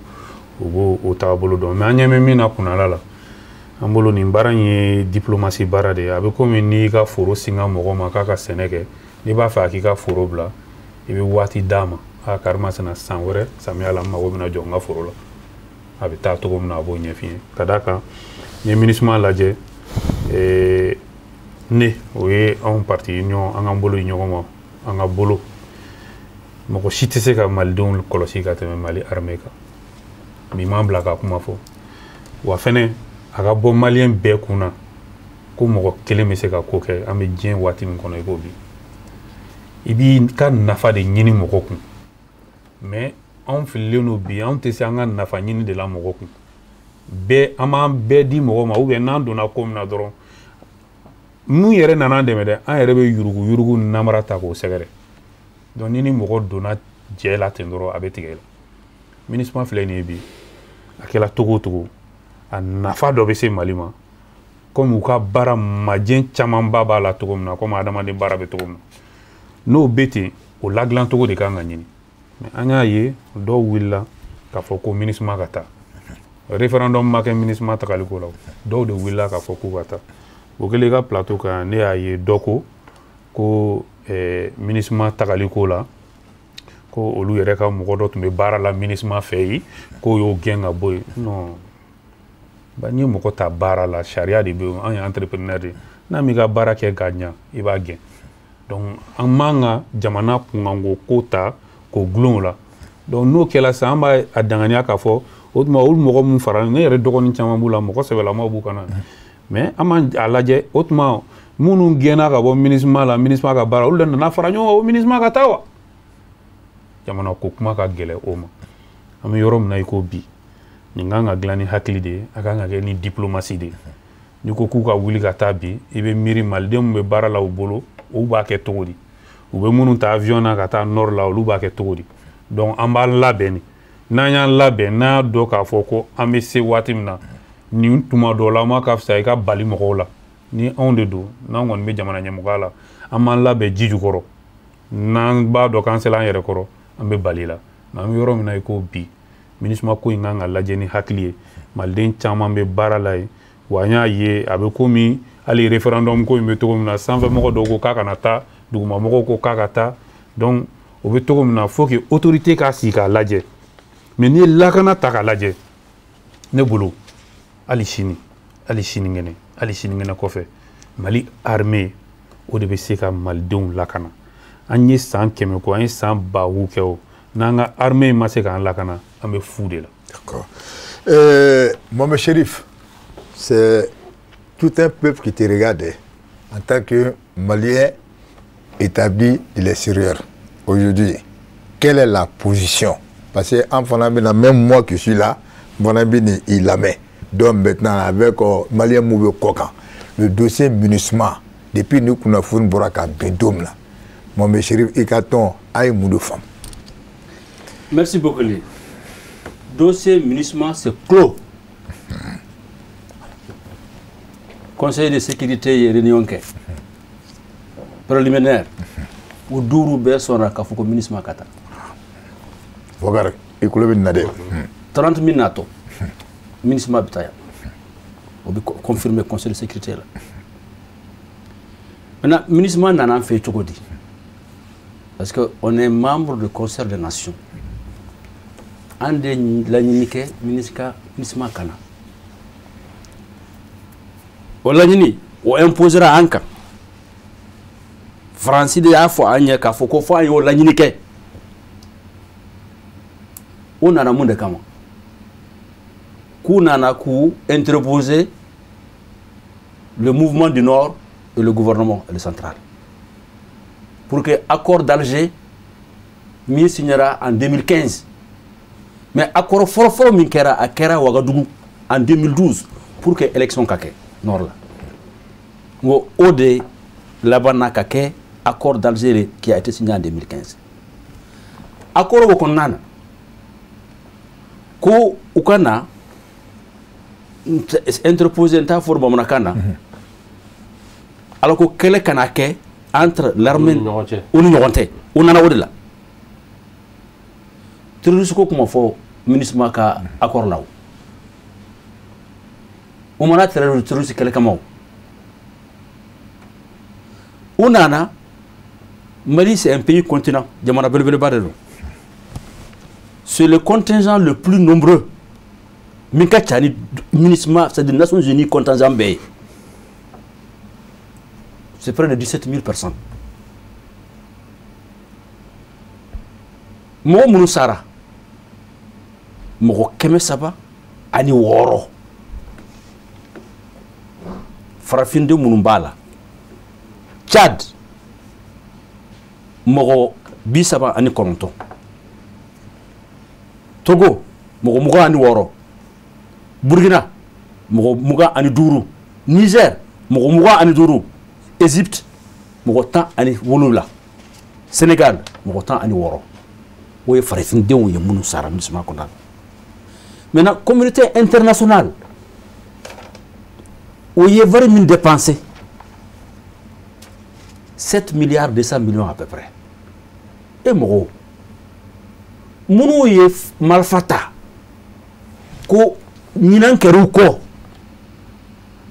u b'o o taabolo dɔn. Mais an ɲɛ bɛ min na kunnala la, an bolo nin baara in ye diplomatie baara de ye. A bɛ komi n'i ka foro singa mɔgɔ ma k'a ka sɛnɛ kɛ, n'i b'a fɛ a k'i ka foro bila, i bɛ waati d'a ma. A karimasina, san wɛrɛ samiya la, n mago bɛna jɔ n ka foro la, a bɛ taa cogo min na, a b'o ɲɛf'i ye. Ka d'a kan n ye MINUSMA lajɛ, ne o ye anw parti union, an k'an bolo di ɲɔgɔn ma, an ka bolo, mɔgɔ si tɛ se ka malidenw kɔlɔsi ka tɛmɛ Mali armée kan. Bi m'an bila ka kuma fɔ wa fɛnɛ, a ka bɔ maliyɛn bɛɛ kun na ko mɔgɔ kelen bɛ se ka ko kɛ. An bɛ diɲɛ waati min kɔnɔ i ko bi, i b'i ka nafa de ɲini mɔgɔ kun, mais anw fililen don bi, anw tɛ se an ka nafa ɲini de la mɔgɔ kun. Bɛɛ, an b'an bɛɛ di mɔgɔ ma, ou bien n'an donna ko min na dɔrɔn, mun yɛrɛ nana an dɛmɛ dɛ, an yɛrɛ bɛ yurugu yurugu namara ta k'o sɛgɛrɛ. Donc ni mɔgɔ donna jɛ la ten dɔrɔn, a bɛ tigɛ i la. MINUSMA filɛ nin ye bi, a kɛra togo o togo, a nafa dɔ bɛ se Mali ma, komi u ka baara majɛ camanba b'a la cogo min na, komi adamaden baara bɛ cogo min na, n'o bɛ ten, o ladilan cogo de kan ka ɲini. Mais an y'a ye, dɔw wulila k'a fɔ ko MINUSMA ka taa. Référendum ma kɛ MINUSMA tagaliko la, dɔw de wulila k'a fɔ k'u ka taa. O kɛlen, i ka plateau kan, ne y'a ye dɔ ko MINUSMA tagaliko la, ko olu yɛrɛ ka mɔgɔ dɔ tun bɛ baara la MINUSMA fɛ yen, k'o y'o gɛn ka bɔ yen. Non ba, n'i ye mɔgɔ ta baara la, sariya de bɛ yen. An ye entrepreneur de ye, n'a m'i ka baara kɛ ka ɲa, i b'a gɛn. Donc an man ka jamana kunkanko ko ta k'o gulon o la. Donc n'o kɛla sisan, an b'a a danganiya k'a fɔ o tuma olu mɔgɔ mun fara, ne yɛrɛ dɔgɔnin caman b'u la, mɔgɔ sɛbɛlamaw b'u kana, mais an b'an a lajɛ, o tuma minnu gɛnna ka bɔ MINUSMA la, MINUSMA ka baara, olu de nana fara ɲɔgɔn kan, o MINUSMA ka taa wa. Jamana ko kuma ka gɛlɛ o ma. An bɛ yɔrɔ min na i ko bi, nin kan ka dilan ni hakili de ye, a kan ka kɛ ni diplomatie de ye. N'i ko k'u ka wuli ka taa bi, i bɛ miiri malidenw min bɛ baara la u bolo, u b'a kɛ cogo di? U bɛ minnu ta avion na ka taa nord la, olu b'a kɛ cogo di? Donc an b'an labɛn de. N'an y'an labɛn, n'an y'a dɔn k'a fɔ ko an bɛ se waati min na, nin tuma dɔw la, ma ka fisa i ka bali mɔgɔw la. Ni anw de don, n'an kɔni bɛ jamana ɲɛmɔgɔya la, an b'an labɛn ji jukɔrɔ. N'an b'a dɔn k'an sera an yɛrɛ kɔrɔ, an bɛ bali la. Mais an bɛ yɔrɔ min na i ko bi, MINUSMA ko in kan ka lajɛ ni hakili ye. Maliden caman bɛ baara la yen wa. An y'a ye, a bɛ komi hali référendum ko in bɛ cogo min na, sanfɛmɔgɔ dɔw ko k'a kana taa, dugumamɔgɔw ko k'a ka taa. Donc o bɛ cogo min na, faut que autorité k'a sigi k'a lajɛ. Mais n'i ye lakana ta k'a lajɛ, ne bolo, hali sini, hali sinikɛnɛ, hali sinikɛnɛ kɔfɛ, Mali armée o de bɛ se ka malidenw lakana. An ye san 100 ko, an ye san bawu kɛ, o n'an ka armée ma se k'an lakana, an bɛ fu de la. D'accord. Mohamed Chérif, c'est tout un peuple qui te regarde en tant que Malien établi de l'extérieur. Aujourd'hui, quelle est la position? Parce que en fana, même moi qui suis là, fana il la met. Donc maintenant, avec Malien mun bɛ kɔkan, le dossier MINUSMA, depuis nous kunnafoni bɔra ka bin don min na, Mohamed Chérif, i ka tɔn a ye mun de faamu? Merci beaucoup. Dossier MINUSMA, c'est clos. Conseil de sécurité ye réunion kɛ préliminaire, u duuru bɛɛ sɔnna k'a fɔ ko MINUSMA ka taa. Bokar, i kulo bɛ nin na dɛ. 30 min natɔ, MINUSMA bɛ taa yan. O bɛ confirmer Conseil de sécurité la. Maintenant, MINUSMA nana an fɛ cogo di? Parce que on est membre du Concert des Nations. An de laɲini kɛ MINUSMA ka na. O laɲini o imposera an kan. Faransi de y'a fɔ an ye k'a fɔ ko fo an y'o laɲini kɛ. O nana mun de kama? K'u nana k'u interposer le mouvement du Nord et le gouvernement et le central. Pour que l'accord d'Alger min signera en 2015. Mais accord fɔlɔ-fɔlɔ min kɛra, a kɛra Ouagadougou en 2012 pour que élection ka kɛ Nord la. N ko o de laban na ka kɛ accord d'Alger qui a été signé en 2015. Accord o kɔnɔna na, ko u ka na interposer, n t'a fɔ bamanankan na, ala ko kɛlɛ kana kɛ entre l'armée u ni ɲɔgɔn cɛ. U nana o de la. Terroriste ko kuma fɔ MINUSMA ka accord la o. U mana terroriste kɛlɛ kama o. U nana, Mali c'est un pays continent, jamana belebeleba de don. C'est le contingent le plus nombreux min ka ca ni MINUSMA, c'est-à-dire Nations Unies contingent bɛɛ ye. C'est près de 17 000 personnes. Mɔgɔ minnu sara, mɔgɔ 306. Farafinden minnu b'a la, Tchad mɔgɔ 39, Togo mɔgɔ 26, Burkina mɔgɔ 25, Niger mɔgɔ 25, Égypte mɔgɔ 17, Sénégal mɔgɔ 16. O ye farafindenw ye minnu sara MINUSMA kɔnɔna la. Maintenant, communauté internationale o ye wari min dépensé, 7 milliards 200 millions à peu près. E mɔgɔw minnu ye marifa ta ko ɲinan kɛr'u kɔ,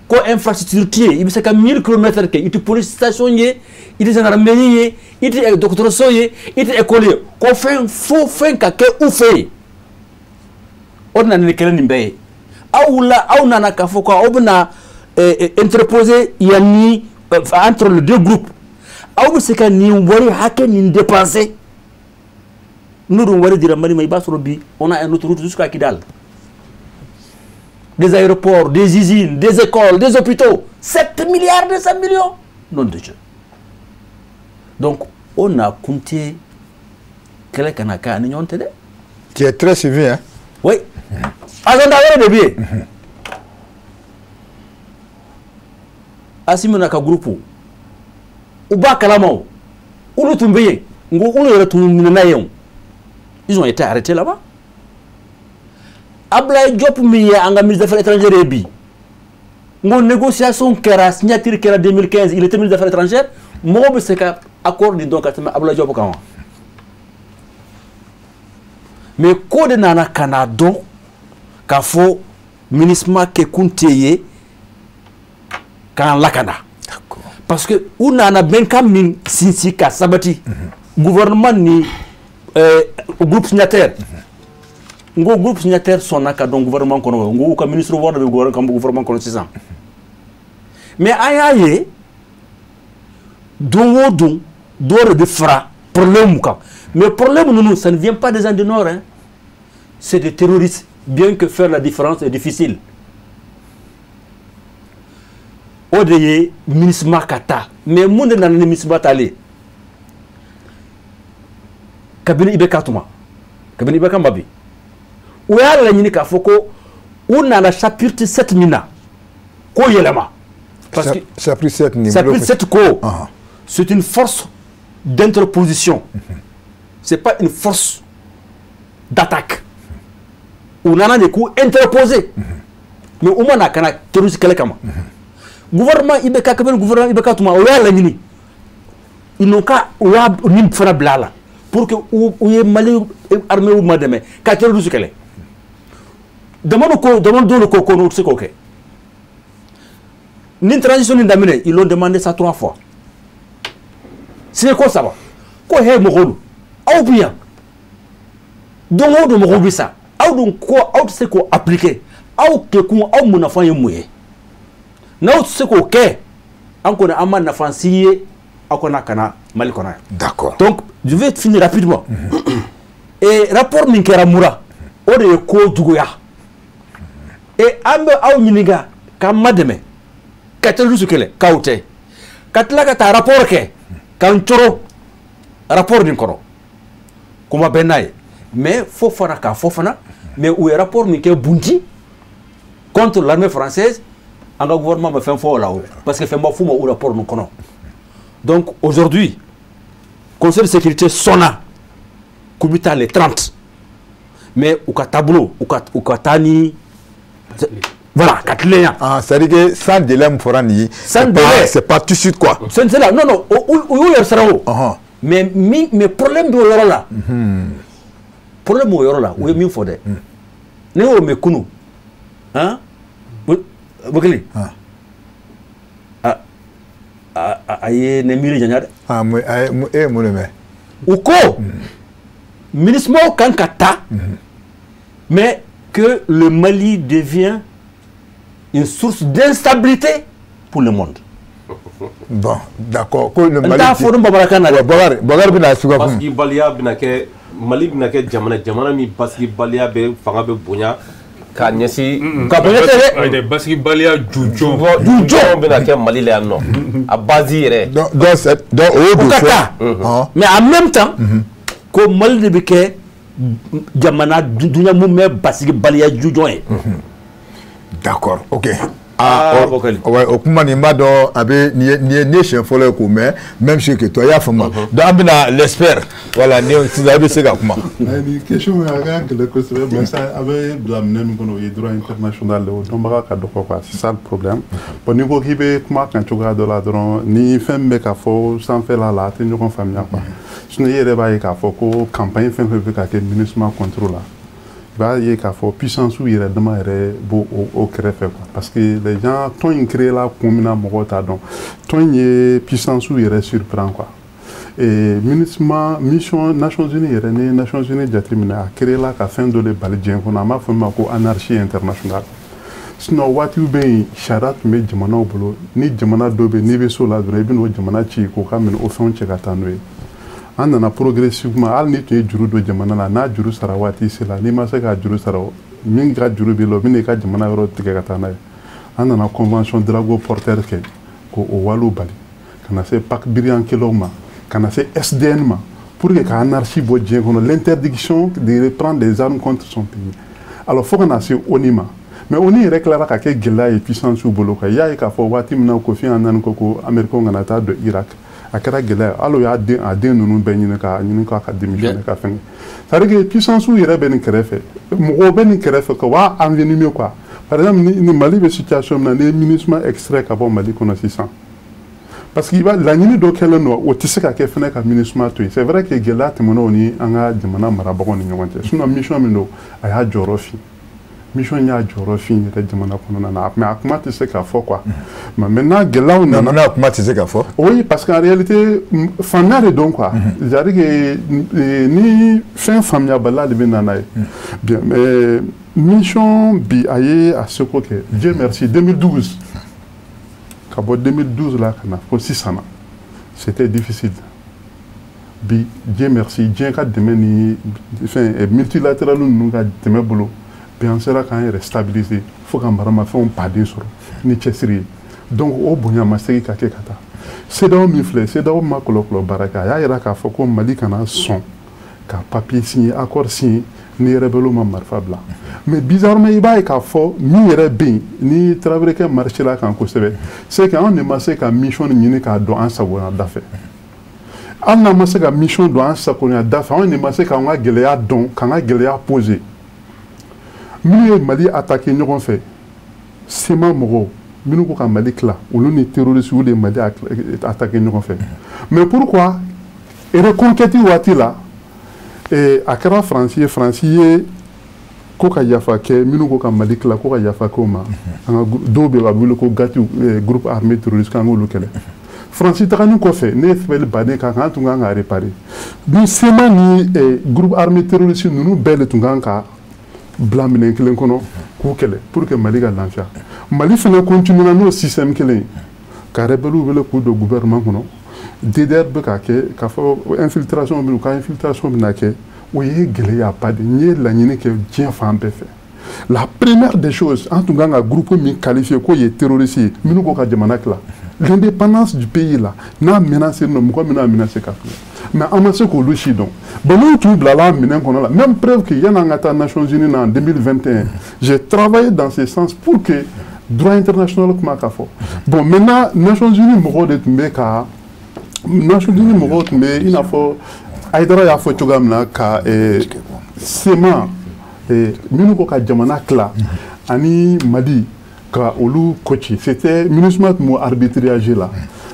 ko infrastructure tɛ yen, i bɛ se ka 1000 kilomètres kɛ, i tɛ police station ye, i tɛ gendarmerie ye, i tɛ dɔgɔtɔrɔso ye, i tɛ école ye, ko fɛn fo fɛn ka kɛ u fɛ yen. O de nana ni kɛlɛ nin bɛɛ ye. Aw wulila, aw nana k'a fɔ ko aw bɛna interposer yan ni entre les deux groupes. Aw bɛ se ka nin wari hakɛ nin dépenser. N'o dun wari dira Mali ma, i b'a sɔrɔ bi on a une autoroute jusqu'à Kidal, des aéroports, des usines, des écoles, des hôpitaux. 7 milliards 200 millions. Nom de Dieu. Donc, on a compté kɛlɛ kana kɛ ani ɲɔgɔn tɛ dɛ. Tu es très suivi, hein? Oui. Agenda wɛrɛ de bɛ yen. Assimi n'a ka groupe, u b'a kalama o. Olu tun bɛ yen. N ko olu yɛrɛ tun minɛna yen o. Ils ont été arrêtés là-bas. Ablaye Diop min ye an ka ministre des Affaires étrangères ye bi, n ko négociation kɛra, signature kɛra 2015, il était ministre des Affaires étrangères. Mɔgɔ bɛ se ka accord nin dɔn ka tɛmɛ Ablaye Diop kan wa? Mais ko de nana ka na dɔn k'a fɔ MINUSMA kɛkun tɛ ye k'an lakana. Parce que u nana bɛnkan min sinsin ka sabati, gouvernement ni groupe signataire, n ko groupe signataire sɔnna ka dɔn gouvernement kɔnɔ, n ko u ka ministre wɔɔrɔ de bɛ gouvernement kɔnɔ sisan. Mais an y'a ye don o don dɔ de bɛ fara problème kan. Mais problème ninnu, ça ne vient pas des gens du Nord, hein. C'est des terroristes, bien que faire la différence est difficile. O de ye MINUSMA ka taa. Mais mun de nana ni MINUSMA taalen? Kabini IBK tuma, kabini IBK ma bi, u y'a laɲini k'a fɔ ko u nana chapitre 7 min na k'o yɛlɛma. Parce que chapitre 7 nin, chapitre 7 ko c'est une force d'interposition, c'est pas une force d'attaque. U nana de k'u interposer, mais u ma na ka na terroriste kɛlɛ kama. Gouvernement IBK, kabini gouvernement IBK tuma, o y'a laɲini, ils n'ont qu'à u y'a nin fana bila a la pour que u ye Mali armée ma dɛmɛ ka terroriste kɛlɛ. Jamana ko jamana dɔw ko n'u tɛ se k'o kɛ. Ni transition nin daminɛ, ils l'ont demandé ça trois fois. C'est quoi ça va? Ko he mɔgɔw aw bi yan don o don mɔgɔw bi sa aw dun ko aw tɛ se k'o appliquer aw kɛkun aw munafan ye mun ye n'aw tɛ se k'o kɛ an kɔni an ma nafa si ye aw kana ka na Mali kɔnɔ yan. D'accord. Donc je vais finir rapidement. Et rapport min kɛra Mura o de ye ko juguya. Et an bɛ aw ɲininka k'an ma dɛmɛ ka terroriste kɛlɛ k'aw tɛ ka tila ka taa rapport kɛ k'an coro rapport nin kɔnɔ kuma bɛn n'a ye mais fo fana k'a fɔ fana mais u ye rapport min kɛ Bunti contre l'armée française an ka gouvernement ma fɛn fɔ o la o parce que fɛn ma f'u ma o rapport nin kɔnɔ. Donc aujourd'hui Conseil de sécurité sɔnna k'u bɛ taa les 30 mais u ka taabolo u ka taa ni voilà ka tilen yan. Ah, c'est-à-dire que sans délai min fɔra nin ye. Sans délai. C'est pas tout de suite quoi. C'est là non non u y'u yɛrɛ sara o. Mais min mais problème b'o yɔrɔ la. Problème b'o yɔrɔ la u ye min fɔ dɛ. Ne y'o mɛn kunun han Bokele. A ye ne miiri janya dɛ. Ah e ye mun de mɛn? U ko MINUSMA kan ka taa mais que le Mali devient une source d'instabilité pour le monde. Bon, d'accord. Ko le Mali. N t'a fɔ ni bamanankan na dɛ. Bakari Bakari bɛna suga kun. Basigibaliya bɛna kɛ Mali bɛna kɛ jamana min basigibaliya bɛ fanga bɛ bonya k'a ɲɛsin. Ka bonya tɛ dɛ. Ayi basigibaliya jujɔn. Jujɔn bɛna kɛ Mali la yan nɔ. A base yɛrɛ. Donc donc o y'o don. U ka taa. Mais en même temps. Ko Mali de bɛ kɛ jamana dunya mun bɛ basigibaliya jujɔn ye. D'accord, ok. Ah, ouais, o kuma nin b'a dɔn a bɛ nin ye siɲɛ fɔlɔ ye k'o mɛn même si que toi i y'a faamu. Donc an bɛna l'expert voilà ni sisan i bɛ se ka kuma. Nin question a ka gɛlɛn kosɛbɛ mais ça a bɛ bila minɛn min kɔnɔ o ye droit international o dɔnbaga ka dɔgɔ quoi, c'est ça le problème. Bon n'i ko k'i bɛ kuma kan cogoya dɔ la dɔrɔn ni fɛn min bɛ ka fɔ sanfɛla la a tɛ ɲɔgɔn faamuya quoi. Sinon i yɛrɛ b'a ye k'a fɔ ko campagne fɛn fɛn bɛ ka kɛ MINUSMA contre la. I b'a ye k'a fɔ puissance yɛrɛ dama yɛrɛ b'o o kɛrɛfɛ quoi, parce que les gens tɔn in créé la kun min na mɔgɔw t'a dɔn tɔn in ye puissance yɛrɛ surprend quoi. Et MINUSMA mission Nations Unies yɛrɛ ni Nations Unies jateminɛ a créé la ka fɛn dɔ de bali diɲɛ kɔnɔ an b'a fɔ min ma ko anarchie internationale. Sinon waatiw bɛ yen sariya tun bɛ jamanaw bolo ni jamana dɔ bɛ yen n'i bɛ so la dɔrɔn i bɛ n'o jamana ci k'o ka minɛ o fɛnw cɛ ka taa n'o ye. An nana progressivement hali ni tun ye juru don jamana la n'a juru sara waati sera n'i ma se k'a juru sara min ka juru b'i la o bɛ n'i ka jamana yɔrɔ tigɛ ka taa n'a ye. An nana convention Drago Porter kɛ k'o waliw bali ka na se Pacte Briand-Kellogg ma ka na se SDN ma pour que ka anarchie bɔ diɲɛ kɔnɔ, l'interdiction de reprendre des armes contre son pays. Alors fo ka na se ONU ma. Mais ONU yɛrɛ tilara ka kɛ gɛlɛya ye puissance bolo quoi. I y'a ye k'a fɔ waati min na Kofi Annan ko ko Américains kana taa don Irak a kɛra gɛlɛya hali o y'a den a den ninnu bɛɛ ɲini k'a ɲini k'a ka démissionner ka fɛngɛ. C'est à dire que puissance yɛrɛ bɛ nin kɛrɛfɛ mɔgɔw bɛ nin kɛrɛfɛ quoi, b'a envenimer quoi. Par exemple ni Mali bɛ situation min na ni ye MINUSMA extrait ka bɔ Mali kɔnɔ sisan parce que i b'a laɲini dɔ kɛlen don o tɛ se ka kɛ fɛnɛ ka MINUSMA to yen. C'est vrai que gɛlɛya tɛmɛna o ni an ka jamana marabagaw ni ɲɔgɔn cɛ sinon mission min don a y'a jɔyɔrɔ fin. Mission y'a jɔyɔrɔ fin yɛrɛ jamana kɔnɔna na mais a kuma tɛ se ka fɔ quoi. Mais maintenant gɛlɛyaw nana. Maintenant a kuma tɛ se ka fɔ. Oui, parce qu'en réalité faamuya de don quoi. C'est-à-dire que ni fɛn faamuyabaliya de bɛ na n'a ye. Bien mais mission bi a ye a seko kɛ Dieu merci 2012 ka bɔ 2012 la ka na fo sisan na c'était difficile. Bi Dieu merci diɲɛ ka dɛmɛ ni fɛn multilatéral ninnu ka dɛmɛ bolo. Bi an sera k'an yɛrɛ stabiliser fo ka maramafɛnw baden sɔrɔ ni cɛsiri ye. Donc o bonya ma segin ka kɛ ka taa. CEDEAO min filɛ CEDEAO ma kɔlɔkɔlɔ baara kɛ a y'a yira k'a fɔ ko Mali kana sɔn ka papier signer accord signer ni rebelle ma marifa bila. Mais bizarrement i b'a ye k'a fɔ min yɛrɛ bɛ yen ni Traoré kɛ marché la kan kosɛbɛ c'est que anw de ma se ka mission ɲini k'a dɔn an sagoya da fɛ. Hali n'an ma se ka mission don an sagoya da fɛ anw de ma se k'an ka gɛlɛya dɔn k'an ka gɛlɛya poser. Minnu ye Mali attaqué ɲɔgɔn fɛ CMA mɔgɔw minnu ko ka Mali tila olu ni terroristes de ye Mali attaqué ɲɔgɔn fɛ. Mais pourquoi reconquête waati la a kɛra Faransi ye Faransi ye Ko ka yafa kɛ minnu ko ka Mali tila, ko ka yafa kɛ o ma. An ka dɔw bɛ yen, a bɛ wele ko GATIW, groupe armé terroriste, k'an k'olu kɛlɛ. Faransi tagani kɔfɛ, ne ye sɛbɛnni baden k'a kan, an tun kan ka réparer ni CMA ni groupe armé terroriste ninnu bɛɛ de tun kan ka bila minɛn kelen kɔnɔ k'u kɛlɛ pour que Mali ka lafiya. Mali fana continue n'o système kelen ye, ka rebelles wele k'u don gouvernement kɔnɔ. DDR bɛ ka kɛ k'a fɔ infiltration bɛ, u ka infiltration bɛna kɛ. O ye gɛlɛyaba de ye. N ye laɲini kɛ diɲɛ fan bɛɛ fɛ. La première des choses, an tun kan ka groupe min qualifié k'o ye terroriste ye, minnu ko ka jamana tila, l'indépendance du pays là, n'a menacé non, mɔgɔ min n'a menacé ka filɛ, mais an ma se k'olu si dɔn. Bon, n'u tun bilala minɛn kɔnɔ la, même preuve que yan'an ka taa Nations Unies na en 2021, j'ai travaillé dans ce sens pour que droit international kuma ka fɔ. Bon, maintenant, Nations Unies mɔgɔw de tun bɛ ka, Nations Unies mɔgɔw tun bɛ, i n'a fɔ Hayidara y'a fɔ cogoya min na, ka CMA, minnu ko ka jamana tila, ani Mali, ka olu coacher. C'était MINUSMA tun b'o arbitrage la.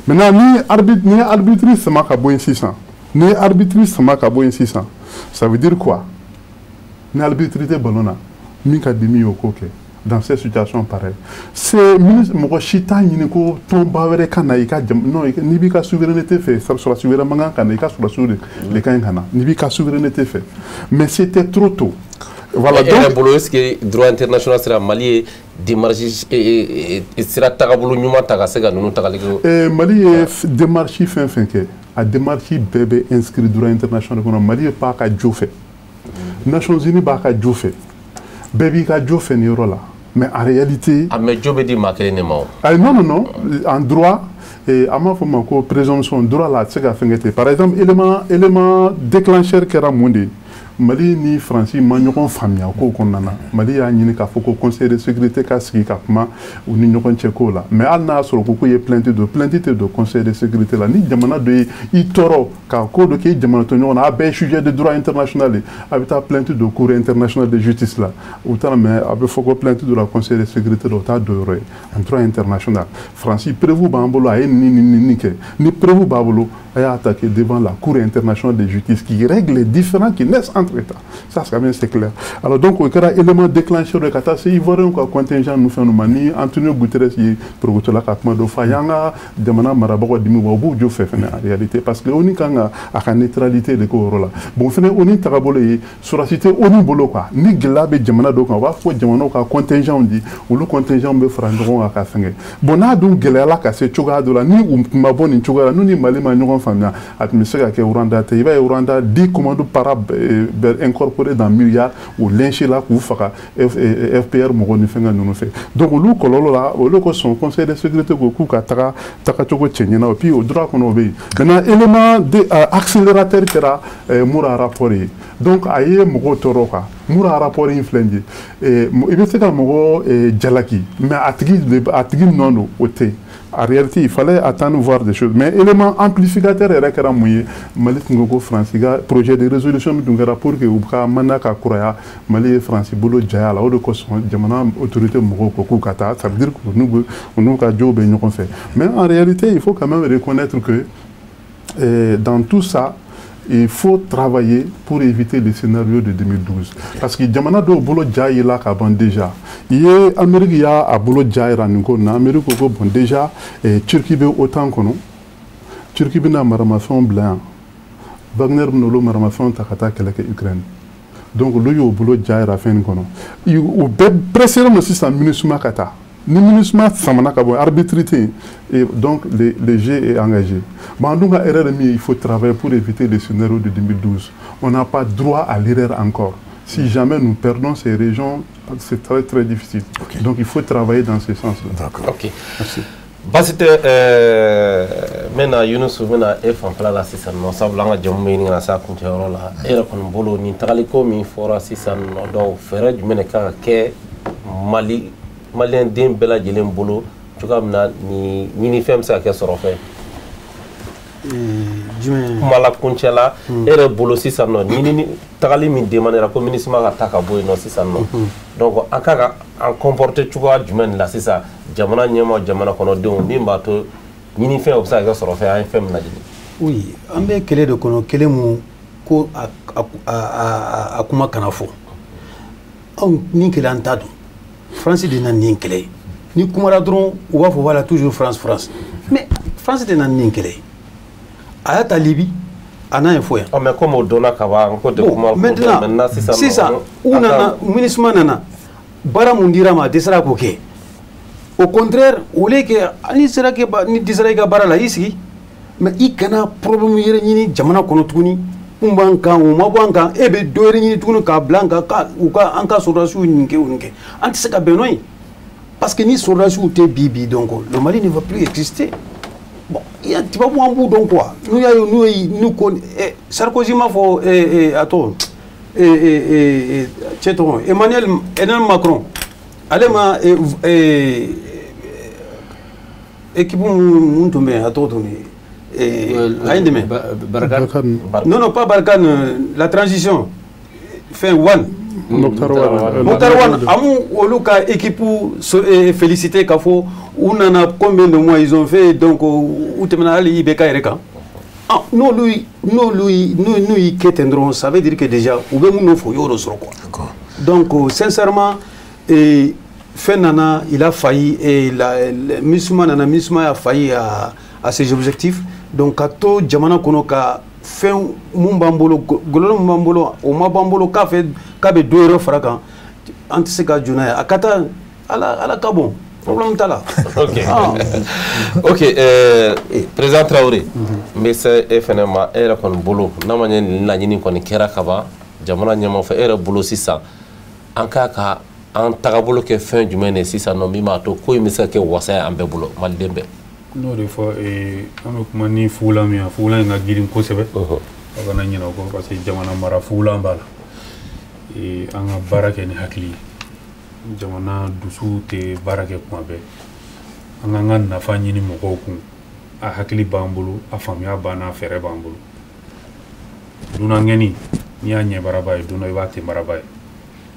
Maintenant, ni arbitre, ni arbitre sama ka bɔ yen sisan, ni arbitre sama ka bɔ yen sisan, ça veut dire quoi? Ni arbitre tɛ ballon na, min ka di min ye, o k'o kɛ. Dans cette situation pareille, c'est mɔgɔ si t'a ɲini ko tɔnba wɛrɛ ka na i ka jam. Non, n'i b'i ka souveraineté fɛ, sɔrɔdasi wɛrɛ man kan ka na i ka, sɔrɔdasiw de ka ɲi ka na n'i b'i ka souveraineté fɛ. Mais c'était trop tôt. Voilà. Donc, e yɛrɛ bolo, est ce que droit international sera Mali ye démarche sira tagabolo ɲuman ta ka se ka ninnu tagali kɛ? Mali ye démarche fɛn fɛn kɛ, a démarche bɛɛ bɛ inscrit droit international kɔnɔ. Mali ye b'a ka jo fɛ, Nations Unies b'a ka jo fɛ, bɛɛ b'i ka jo fɛ nin yɔrɔ la. Mais en réalité, Ah, mais jo bɛ di maa kelen de ma o. Ayi, non, non, non, en droit, an b'a fɔ ma ko présomption. Droit la, a tɛ se ka fɛn kɛ ten. Par exemple, élément déclencheur kɛra mun de ye? Mali ni Faransi ma ɲɔgɔn faamuya kow kɔnɔna na. Mali y'a ɲini k'a fɔ ko Conseil de sécurité ka sigi ka kuma u ni ɲɔgɔn cɛ kow la. Mais hali n'a y'a sɔrɔ ko k'u ye plainte don, plainte tɛ don Conseil de sécurité la. Ni jamana dɔ ye i tɔɔrɔ ka ko dɔ k'i jamana to ɲɔgɔn na, a bɛɛ ye sujet de droit international ye, a bɛ taa plainte don Cour internationale de justice la. U taara, mais a bɛ fɔ ko plainte don la Conseil de sécurité la, o t'a don yɔrɔ ye en droit international. Faransi, preuve b'an bolo, a ye nin nin nin nin kɛ. Ni preuve b'a bolo, a y'a attaqué devant la Cour internationale de justice qui règle les différends qui naissent entre États. Ça, c'est quand même, c'est clair. Alors donc, o kɛra élément déclencheur ye ka taa se Ivoirien ka contingent ninnu fɛn ninnu ma. Ni Antonio Guterres ye porokotola ka kuma dɔ fɔ, a y'an ka jamana marabagaw dimi wa, u b'u jo fɛ fɛnɛ en réalité, parce que ONU kan ka a ka neutralité de k'o yɔrɔ la. Bon, fɛnɛ ONU tagabolo ye, sɔrɔdasi tɛ ONU bolo quoi. Ni gɛlɛya bɛ jamana dɔw kan, u b'a fɔ jamanaw ka contingent di, olu contingent bɛ fara ɲɔgɔn kan ka fɛngɛ. Bon, n'a dun gɛlɛyala ka se cogoya dɔ la, ni u tun ma bɔ nin cogoya la, n'u ni Mali ma ɲɔgɔn faamuya, a tun bɛ se ka kɛ Rwanda tɛ. I b'a ye, Rwanda 10 commandos para bɛ incorporé dans milliards, u lynché la k'u faga FPR mɔgɔw ni fɛngɛ ninnu fɛ. Donc olu kɔlɔlɔ la, olu kosɔn Conseil de sécurité ko k'u ka taga tagacogo cɛ ɲɛna. Et puis o droit kɔnɔ, o bɛ yen. Maintenant, élément de accélérateur kɛra Mura rapport ye. Donc a ye mɔgɔw tɔɔrɔ quoi. Mura rapport in filɛ nin ye, i bɛ se ka mɔgɔ jalaki, mais a tigi nɔ don, o tɛ. En réalité, il fallait attendre voir des choses. Mais élément amplificateur yɛrɛ kɛra mun ye? Mali tun ko ko Faransi ka projet de résolution min tun kɛra pour que u ka mandat ka kuraya, Mali ye Faransi bolo jaya la. O de kosɔn jamana autorité mɔgɔw ko k'u ka taa. Ça veut dire que u n'u ka jow bɛ ɲɔgɔn fɛ. Mais en réalité, il faut quand même reconnaître que dans tout ça, il faut travailler pour éviter le scénario de 2012. Parce que jamana dɔw bolo ja yela ka ban déjà. I ye Amérique y'a a bolo ja yira nin ko na. Amérique ko ko bon, déjà Turquie bɛ OTAN kɔnɔ, Turquie bɛna maramafɛnw bila yan, Wagner bɛna olu maramafɛnw ta ka taa kɛlɛ kɛ Ukraine. Donc olu y'o bolo ja yira fɛn nin kɔnɔ. U bɛɛ pressé don sisan MINUSMA ka taa. Ni MINUSMA samana ka bɔ, arbitre tɛ yen, et donc le jeu est engagé. Bon, en tout cas, erreur min, il faut travailler pour éviter le scénario de 2012. On n'a pas droit à l'erreur encore. Si jamais nous perdons ces régions, c'est très très difficile. Donc il faut travailler dans ce sens-là. D'accord. Ok. Merci. Baasi tɛ. N bɛna Yunusu, n bɛna e fanfɛla la sisan nɔ, sabula an ka jamu bɛ ɲini ka na se a kuncɛyɔrɔ la. E yɛrɛ kɔni bolo, nin tagaliko min fɔra sisan nɔ, donc fɛɛrɛ jumɛn de kan ka kɛ Mali maliyɛn den bɛɛ lajɛlen bolo cogoya min na nin ɲinifɛn bɛ se ka kɛ sɔrɔ fɛn? Jumɛn? Kuma la kuncɛ la, e yɛrɛ bolo sisan nɔ, ɲinini tagali min demandera ko MINUSMA ka taa ka bɔ yen nɔ sisan nɔ, donc an kan ka an comporter cogoya jumɛn de la sisan, jamana ɲɛmaa, jamana kɔnɔdenw, min b'a to ɲinifɛn o bɛ se ka kɛ sɔrɔ fɛn, an ye fɛn min laɲini? Oui, an bɛ kɛlɛ de kɔnɔ, kɛlɛ mun ko a kuma kana fɔ. Anw nin kɛlɛ an t'a dɔn. France de nana nin kɛlɛ ye. Ni kumara dɔrɔn u b'a fɔ voilà toujours France France. Mais France de nana nin kɛlɛ ye. A y'a ta Libye, a n'a ye fɔ yan. Ah mais comme o donna ka ban ko de kuma maintenant sisan u nana MINUSMA nana baara mun dira ma a dɛsɛra k'o kɛ. Au contraire, au lieu que ni sera que ni dɛsɛra i ka baara la i sigi, mais i kana problème yɛrɛ ɲini jamana kɔnɔ tuguni. Kun b'an kan o ma bɔ an kan, e bɛ dɔ wɛrɛ ɲini tuguni k'a bila an kan ka u ka an ka sɔrɔdasiw nin kɛ o nin kɛ. An tɛ se ka bɛn n'o ye. Parce que ni sɔrɔdasiw tɛ bi donc le Mali ne va plus exister. Bon, il y a tubabu an b'u dɔn quoi. N'u y'a ye n'u ye n'u ko Sarkozy m'a fɔ a tɔgɔ cɛ tɔgɔ Emmanuel Macron ale ma équipe mun tun bɛ yen a tɔgɔ tun ye a ye n dɛmɛ. Barkhane. Non non, pas Barkhane, la transition fɛn Wane. Moctar Ouane. Moctar Ouane a m'u olu ka équipe félicité k'a fɔ u nana combien de mois ils ont fait, donc u tɛmɛna hali IBK yɛrɛ kan. Ah, n'olu n'olu n'u y'i kɛ ten dɔrɔn, ça veut dire que déjà u bɛ mun nɔfɛ u y'o de sɔrɔ quoi. Donc sincèrement, fɛn nana, il a failli et la MINUSMA nana, MINUSMA a failli à ses objectifs. Donc ka to jamana kɔnɔ ka fɛn mun b'an bolo, gɔlɔlɔ mun b'an bolo o ma b'an bolo, k'a fɛ k'a bɛ dɔ wɛrɛ fara kan, an tɛ se ka jɔ n'a ye. A ka taa ala ala ka bon problème t'a la. Ok, président Traoré, n bɛ se e fɛnɛ ma. E yɛrɛ kɔni bolo, n'a ma ɲɛ nin laɲini kɔni kɛra ka ban jamana ɲɛmaa fɛ, e yɛrɛ bolo sisan an k'a ka an tagabolo kɛ fɛn jumɛn de sisan nɔ min b'a to ko in bɛ se ka kɛ wasa ye an bɛɛ bolo, maliden bɛɛ? N'o de fɔ, an bɛ kuma ni fugulan min ye, fugulan in ka girin kosɛbɛ, aw kana ɲinɛ o kɔ parce que jamana mara fugulan b'a la. An ka baara kɛ ni hakili ye, jamana dusu tɛ baara kɛ kuma bɛɛ. An k'an ka nafa ɲini mɔgɔw kun, a hakili b'an bolo, a faamuya b'an na, a fɛɛrɛ b'an bolo. Dunankɛni n'i y'a ɲɛbaraba ye don dɔ i b'a tenbaraba ye.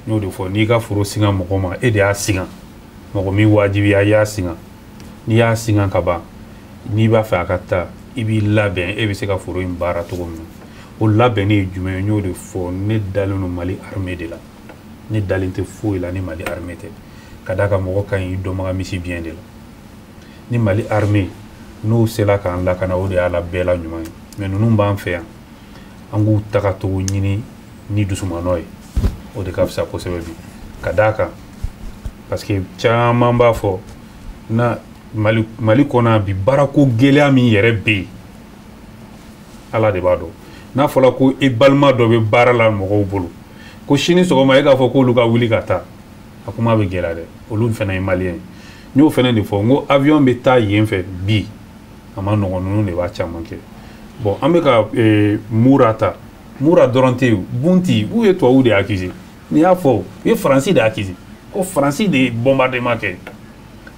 N y'o de fɔ, n'i ka foro singa mɔgɔ ma, e de y'a singa, mɔgɔ min wajibiya i y'a singa. N'i y'a singa ka ban, n'i b'a fɛ a ka taa, i b'i labɛn e bɛ se ka foro in baara cogo min na. O labɛnni ye jumɛn ye? N y'o de fɔ, ne dalen don Mali armée de la, ne dalen tɛ foyi la ni Mali armée tɛ. Ka d'a kan mɔgɔ ka ɲi i dɔnbaga misi biɲɛ de la. Ni Mali armée n'o sera k'an lakana, o de y'a la bɛɛ la ɲuman ye. Mais ninnu b'an fɛ yan, an k'u tagacogo ɲini ni dusumanɔ ye, o de ka fisa kosɛbɛ bi. Ka d'a kan parce que caman b'a fɔ na Mali Mali kɔnɔ bi, baarako gɛlɛya min yɛrɛ bɛ yen, Ala de b'a dɔn. N'a fɔra ko e balima dɔ bɛ baara la mɔgɔw bolo, ko sini sɔgɔma e k'a fɔ k'olu ka wuli ka taa, a kuma bɛ gɛlɛya dɛ. Olu fana ye maliyɛn ye. N y'o fana de fɔ, n ko avion bɛ taa yen fɛ bi, a ma nɔgɔn, ninnu de b'a caman kɛ. Bon, an bɛ ka Mura ta, Mura dɔrɔn tɛ yen, Bunti u ye tubabuw de accuser. N'i y'a fɔ, u ye Faransi de accuser ko Faransi de ye bombardement kɛ.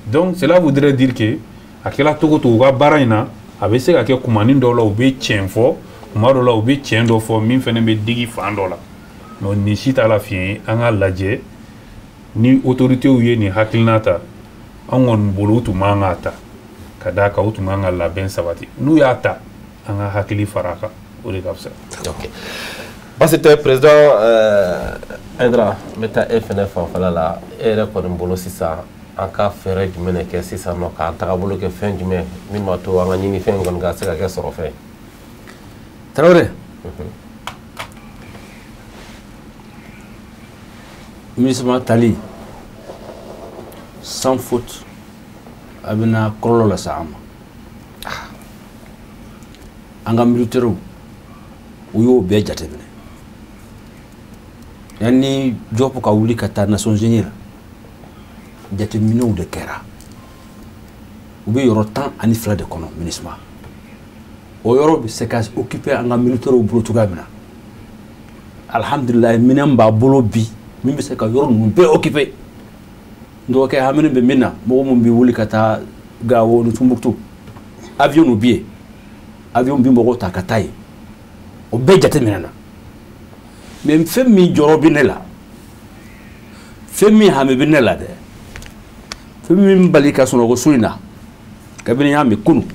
Donc cela voudrait dire que a kɛra cogo o cogo u ka baara in na, a bɛ se ka kɛ kumanin dɔw la u bɛ tiɲɛ fɔ, kuma dɔw la u bɛ tiɲɛ dɔ fɔ min fana bɛ digi fan dɔ la. Mais nin si t'a la fiɲɛ ye. An k'a lajɛ ni autorités ye nin hakilina ta, an kɔni bolo u tun man k'a ta, ka d'a kan u tun kan ka labɛn sabati. N'u y'a ta, an ka hakili fara a kan, o de ka fisa. Ok, baasi tɛ président Haidara, n bɛ taa e fɛnɛ fanfɛla la. E yɛrɛ kɔni bolo sisan, an ka fɛɛrɛ jumɛn de kɛ sisan nɔ k'an tagabolo kɛ fɛn jumɛn min b'a to an ka ɲinifɛn kɔni ka se ka kɛ sɔrɔfɛn ye? Tarawele, MINUSMA tali sans faute a bɛna kɔlɔlɔ lase an ma. An ka militaires u y'o bɛɛ jateminɛ yanni Diop ka wuli ka taa Nations Unies la. Jateminɛw de kɛra, u bɛ yɔrɔ 12 de kɔnɔ MINUSMA. O yɔrɔ bɛ se ka occuper an ka militaires bolo cogoya min na, alhamdulilayi, minɛn b'a bolo bi min bɛ se ka yɔrɔ ninnu bɛɛ occuper. N dɔgɔkɛ hamini bɛ min na, mɔgɔ min bɛ wuli ka taa Gawo ni Tumbuktu, avion nu bɛ yen, avion bɛ mɔgɔw ta ka taa yen, o bɛɛ jateminɛ na. Mais fɛn min jɔrɔ bɛ ne la, fɛn min hami bɛ ne la dɛ, fɛn min bali ka sunɔgɔ su in na, kabini n y'a mɛn kunun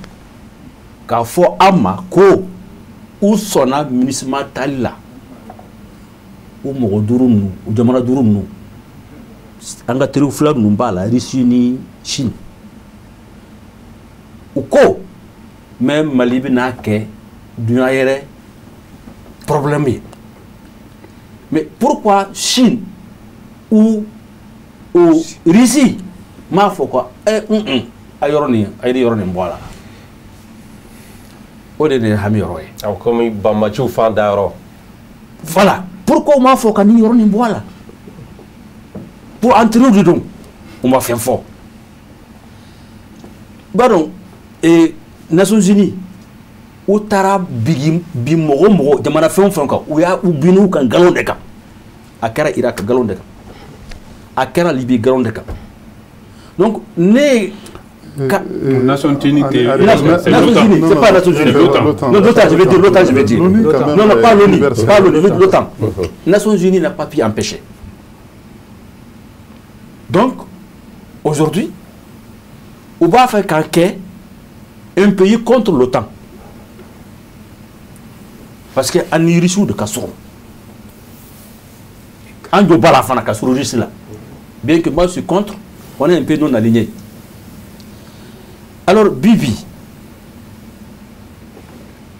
k'a fɔ an ma ko u sɔnna MINUSMA tali la, u mɔgɔ duuru ninnu, u jamana duuru ninnu. An ka teriw fila ninnu b'a la, Russie ni Chine. U ko mais Mali bɛna kɛ duɲa yɛrɛ problème ye. Mais pourquoi Chine ou Russie m'a fɔ ko a yɔrɔ nin, a ye yɔrɔ nin bɔ a la? O de ye hami yɔrɔ ye. Awɔ, komi banbaciw fan da yɔrɔ. Voilà, pourquoi u m'a fɔ ka nin yɔrɔ nin bɔ a la? Pour an teriw de don, u ma fɛn fɔ. I b'a dɔn, Nations Unies u taara bigi bi mɔgɔ mɔgɔ jamana fɛn o fɛn kan, u y'a u binn'u kan nkalon de kan. A kɛra Irak nkalon de kan, a kɛra Libye nkalon de kan. Donc ne Nations Unies, Nations Unies, c'est pas Nations Unies. Non, l'OTAN, je vais dire, l'OTAN, je vais dire. Non, non, pas l'ONU, pas l'ONU, l'OTAN. Nations Unies n'a pas pu empêcher. Donc, aujourd'hui, on va faire qu'un un pays contre l'OTAN. Parce que an Russie de Kassoro. An jo bala fana Kassoro Russie là. Bien que moi je suis contre, on est un peu non aligné. Alors, Bibi,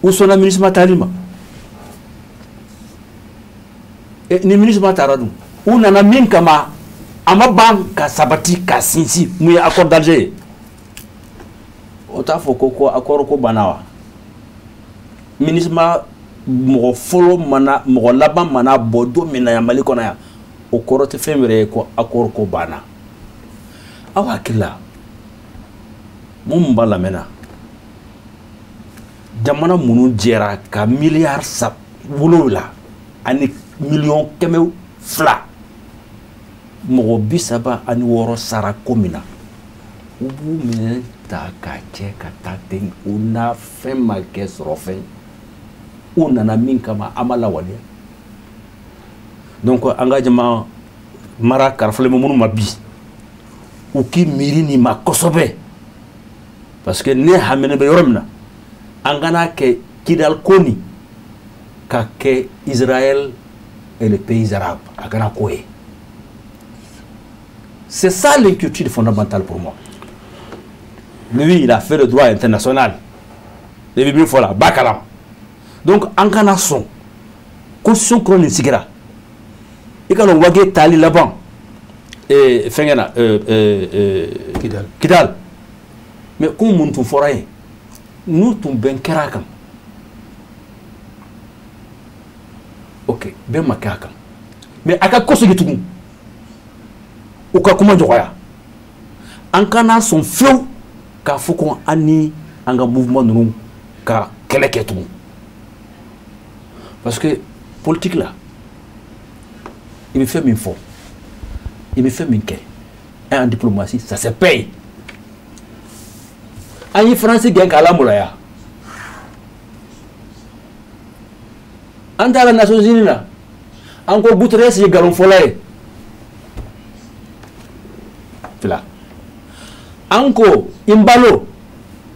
où sont la ministre Matalima? Et ni ministre Mataradou, où nana min kama, ama ban ka sabati ka sinsi, mu ye accord d'Alger. O t'a fɔ ko accord ko banna wa? Ministre ma mɔgɔ fɔlɔ mana mɔgɔ laban mana bɔ don min na yan Mali kɔnɔ yan, o kɔrɔ tɛ fɛn wɛrɛ ye ko accord ko banna. Aw hakili la, mun b'a lamɛnna, jamana minnu jɛra ka miliyari 7 ani miliyɔn 200 mɔgɔ 36 sara ko min na, u b'u minɛ ta k'a cɛ ka taa ten, u n'a fɛn ma kɛ sɔrɔ fɛn, u nana min kama a ma lawaleya. Donc an ka jama mara karifalen bɛ minnu ma bi, u k'i miiri nin ma kosɛbɛ. Parce que ne haminen bɛ yɔrɔ min na, an kana kɛ Kidal ko nin ka kɛ Israël et les pays arabes, a kana k'o ye. C'est ça l'inquiétude fondamentale pour moi. Lui, il a fait le droit international. Ne bɛ min fɔ la, ba kalan. Donc an kana sɔn constitution kɔrɔ nin sigira. I ka dɔn Wage taali laban fɛnkɛ na, Kidal. Kidal. Mais ko mun tun fɔra yen, n'u tun bɛn kɛra a kan, ok, bɛn ma kɛ a kan, mais a ka kɔsegin tugun, u ka kuma dɔgɔya. An kana sɔn fiyewu k'a fɔ ko an ni an ka mouvement ninnu ka kɛlɛ kɛ tugun. Parce que politique la, i bɛ fɛn min fɔ, i bɛ fɛn min kɛ, en diplomatie, ça se paye. An ye Faransi gɛn k'a lamaloya. An taara Nations Unies la, an ko Guterres ye nkalonfɔla ye. Fila. An ko Imbalo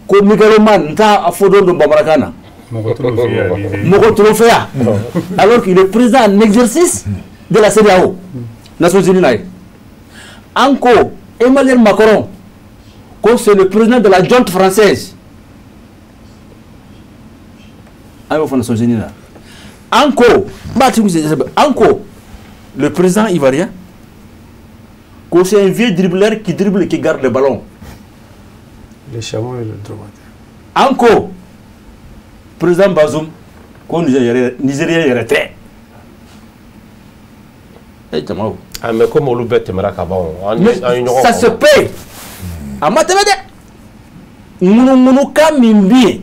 ko Michelman n t'a fɔ don don bamanankan na. Mɔgɔ trophée, alors qu'il est président en exercice de la CEDEAO, Nations Unies la ye. An ko Emmanuel Macron ko c'est le président de la junte française. An y'o fɔ Nations Unies la. An ko, n b'a tigi an ko le président ivoirien ko c'est un vieux dribbleur qui dribble et qui garde le ballon. Le chameau et le dromadaire. An ko président Bazoum ko Nigérien yɛrɛ tɛ. Eh jama o. Ah mais comme olu bɛɛ tɛmɛra ka ban o, an ye ɲɔgɔn. Ça se paye. A ma tɛmɛ dɛ. Ŋunuŋunukan min bɛ yen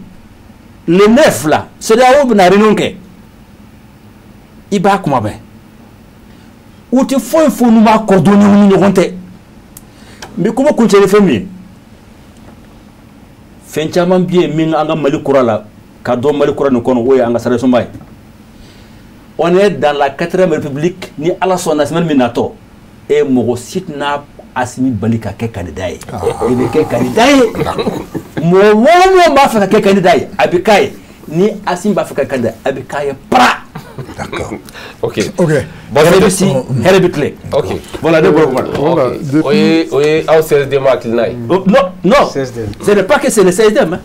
le 9 la, CEDEAO bɛna réunion kɛ. I b'a kuma bɛɛ. U tɛ foyi fɔ n'u m'a coordonné u ni ɲɔgɔn tɛ. N bɛ kuma kuncɛ ni fɛn min ye, fɛn caman bɛ yen min an ka Mali kura la, ka dɔn Mali kura nin kɔnɔ, o ye an ka sariyasunba ye. On est dans la 4e république, ni Ala sɔnna semaine min natɔ, e mɔgɔ si tɛna Assimi bali ka kɛ candidat ye. I bɛ kɛ candidat ye. Mɔgɔ o mɔgɔ b'a fɛ ka kɛ candidat ye, a bɛ k'a ye. Ni Assimi b'a fɛ ka candidat, a bɛ k'a ye para. D'accord. Ok. Ok. Bon, hɛrɛ bɛ si, hɛrɛ bɛ tilen. Ok. Voilà, ne bɔra kuma na. Voilà. O ye aw CSDM hakilina ye. Non, non. Ce n'est pas que c'est le CSDM.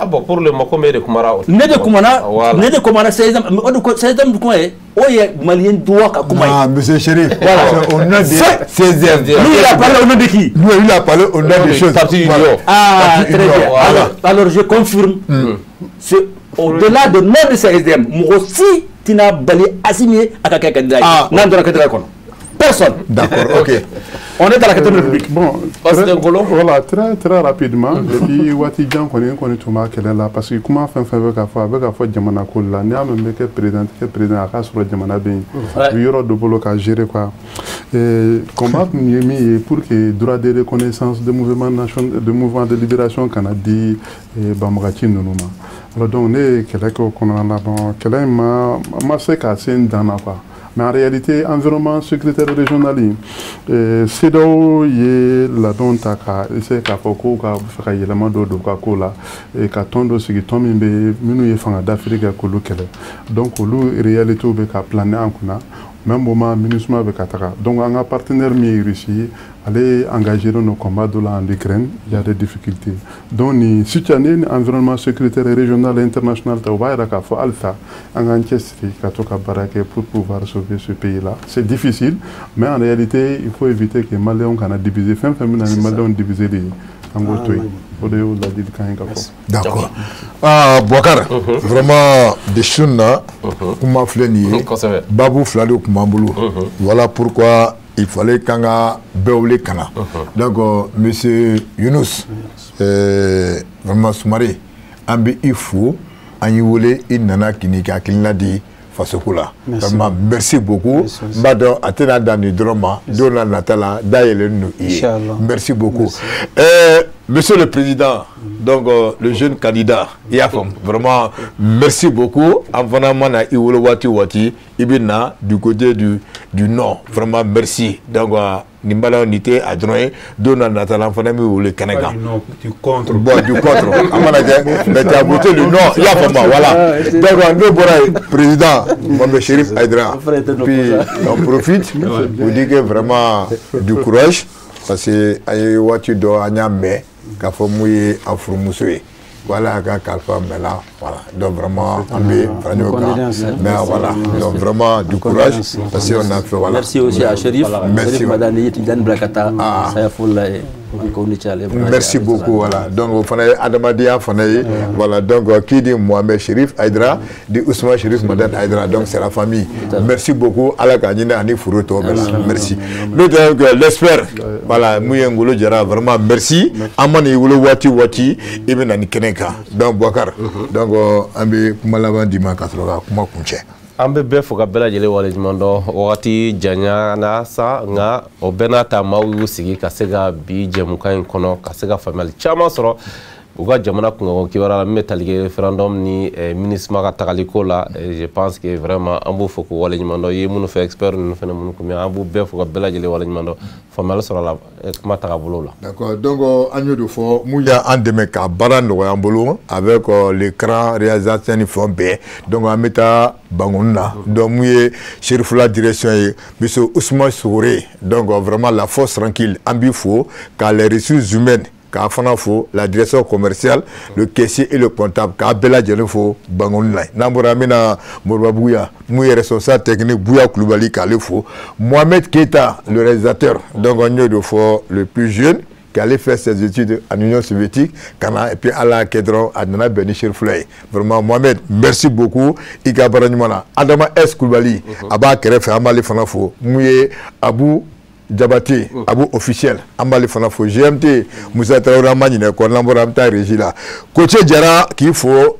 Ah bon, pour le moment, comme e de kumara. Ne de kumana, ne de kumana CSDM, o de ko CSDM kuma ye, o ye malien droit ka kuma ye. Ah, monsieur Chérif. Voilà. Au nom de CSDM. Lui, il a parlé au nom de qui? Lui, il a parlé au nom des choses. Parti Union. Ah, très bien. Alors, je confirme. C'est au-delà de notre CSDM, mɔgɔ si tɛna bali Assimi a ka kɛ candidat ye. N'an donna candidat kɔnɔ. Personne. D'accord, ok. On est dans la 4e République. Bon, très, voilà, très, très rapidement, depuis waati jan kɔni, n kɔni tun b'a kɛlɛ la, parce que kuma fɛn fɛn bɛ ka fɔ, a bɛ ka fɔ jamana ko la. N'i y'a mɛn bɛ kɛ président, tɛ kɛ président, a k'a sɔrɔ jamana bɛ yen. I bɛ yɔrɔ dɔ bolo ka gérer quoi. Combat tun ye min ye pour que droit de reconnaissance de mouvement national, de mouvement de libération kana di banbagaci ninnu ma. Alors donc ne ye kɛlɛ kɛ o kɔnɔna na. Bon, kɛlɛ in ma se ka se n dan na quoi. Mais en réalité, environnement sécuritaire régional in, CEDEAO ye labɛnw ta ka essayer k'a fɔ ko ka fɛ ka yɛlɛma dɔ don u ka ko la, ka tɔn dɔ sigi, tɔn min bɛ minnu ye fanga dafiri kɛ k'olu kɛlɛ. Donc olu réalités bɛ ka planer an kunna. Même moment, MINUSMA bɛ ka taga. Donc an ka partenaire min ye Russie ye, ale engagé don combat dɔ la en Ukraine, il y a des difficultés. Donc ni situation ni environnement sécuritaire régional et international ta, o b'a yira k'a fɔ halisa an k'an cɛsiri ka to ka baara kɛ pour pouvoir sauver ce pays là. C'est difficile, mais en réalité, il faut éviter que Maliens kana diviser. Fɛn fɛn bɛ na ni Maliens diviser de ye, an k'o to yen. O de y'o ladilikan ye ka fɔ. D'accord. Ah, Boubacar, vraiment, de sunna, kuma filɛ nin ye, babu fila de tun b'an bolo. Voilà pourquoi il fallait qu'an ka bɛɛ wele ka na. Donc, monsieur Younous, vraiment Soumaré, an bɛ i fo, an y'i wele, i nana k'i n'i ka hakilina di fasoko la. Vraiment, merci beaucoup. N b'a dɔn a tɛna dan nin dɔrɔn ma, don n'a nata la, da yɛlɛlen don i ye. Merci beaucoup. Monsieur le Président, donc le jeune candidat, i y'a faamu, vraiment, merci beaucoup. An fana mana i wele waati o waati, i bɛ na du côté du nord. Vraiment, merci. Donc, nin bala nin tɛ a dɔrɔn ye, don n'a nata la, an fana bɛ wele kɛnɛ kan. Du contre. Bon, du contre. An mana kɛ, mais tu as voté le nord, i y'a faamu, voilà. Donc, n'o bɔra yen, président Mohamed Chérif Haïdara, puis on profite pour dire que vraiment du courage, parce que an ye waati dɔ an y'a mɛn k'a fɔ mun ye a furumuso ye. Voilà, a ka kalifa mɛn la, voilà. Donc vraiment, an bɛ fara ɲɔgɔn kan. Mais voilà, donc vraiment du courage, parce qu'on a fait, voilà. Merci aussi à Chérif. Merci. Chérif Madani, Tidiane Blakata, Sayafoula. Merci beaucoup, voilà. Donc, o fana ye adamadenya fana ye, voilà. Donc, qui dit Mohamed Chérif Haïdara, dit Ousmane Chérif Madani Haïdara. Donc, c'est la famille. Merci beaucoup. Ala ka ɲinɛ ani furu tɔ bɛɛ la. Merci. N'o tɛ, l'expert, voilà, mun ye Ngolo Jara, vraiment merci. An mana i wele waati o waati, i bɛ na ni kɛnɛ kan. Donc, Boubacar, donc an bɛ kuma laban d'i ma ka sɔrɔ ka kuma kuncɛ. An bɛ bɛɛ fo ka bɛɛ lajɛlen waleɲuman dɔn. Wagati janyana sa, nka o bɛɛ n'a ta, maaw y'u sigi ka se ka bi jɛmukan in kɔnɔ ka se ka faamuyali caman sɔrɔ u ka jamana kunkanko kibaruya la, min bɛ tali kɛ référendum ni MINUSMA ka tagaliko la. Je pense que vraiment an b'u fo k'u waleɲuman dɔn. I ye minnu fɛ, expert ninnu fana minnu kun bɛ, an b'u bɛɛ fo ka bɛɛ lajɛlen waleɲuman dɔn. Faamuyali sɔrɔ la kuma tagabolo la. D'accord, donc an y'o de fɔ, mun y'an dɛmɛ ka baara nɔgɔya an bolo avec l'écran, réalisation ni fɛn bɛɛ. Donc an bɛ taa Bangoni na. Donc mun ye Cherifula direction ye, monsieur Ousmane Sogore, donc vraiment la force tranquille, an b'i fo ka les ressources humaines k'a fana fo, la direction commerciale, le caissier et le comptable, k'a bɛɛ lajɛlen fo Bangoni na. N'an bɔra, an bɛna Moribabugu yan, mun ye responsable technique Bouya Kulubali, k'ale fo, Mohamed Keita, le réalisateur. Donc an y'o de fɔ, le plus jeune qui allait faire ses études en Union soviétique, kana, et puis ala kɛ dɔrɔn a nana bɛn ni Cherifula ye. Vraiment Mohamed, merci beaucoup i ka baara ɲuman na. Adama S Kulubali, a b'a kɛrɛfɛ, an b'ale fana fo. Mun ye Abu Jabate, Abu officiel, an b'ale fana fo. GMT Musa Traoré, an ma ɲinɛ kɔ. N'an bɔra, an bɛ taa régie la, Koce Jara k'i fo,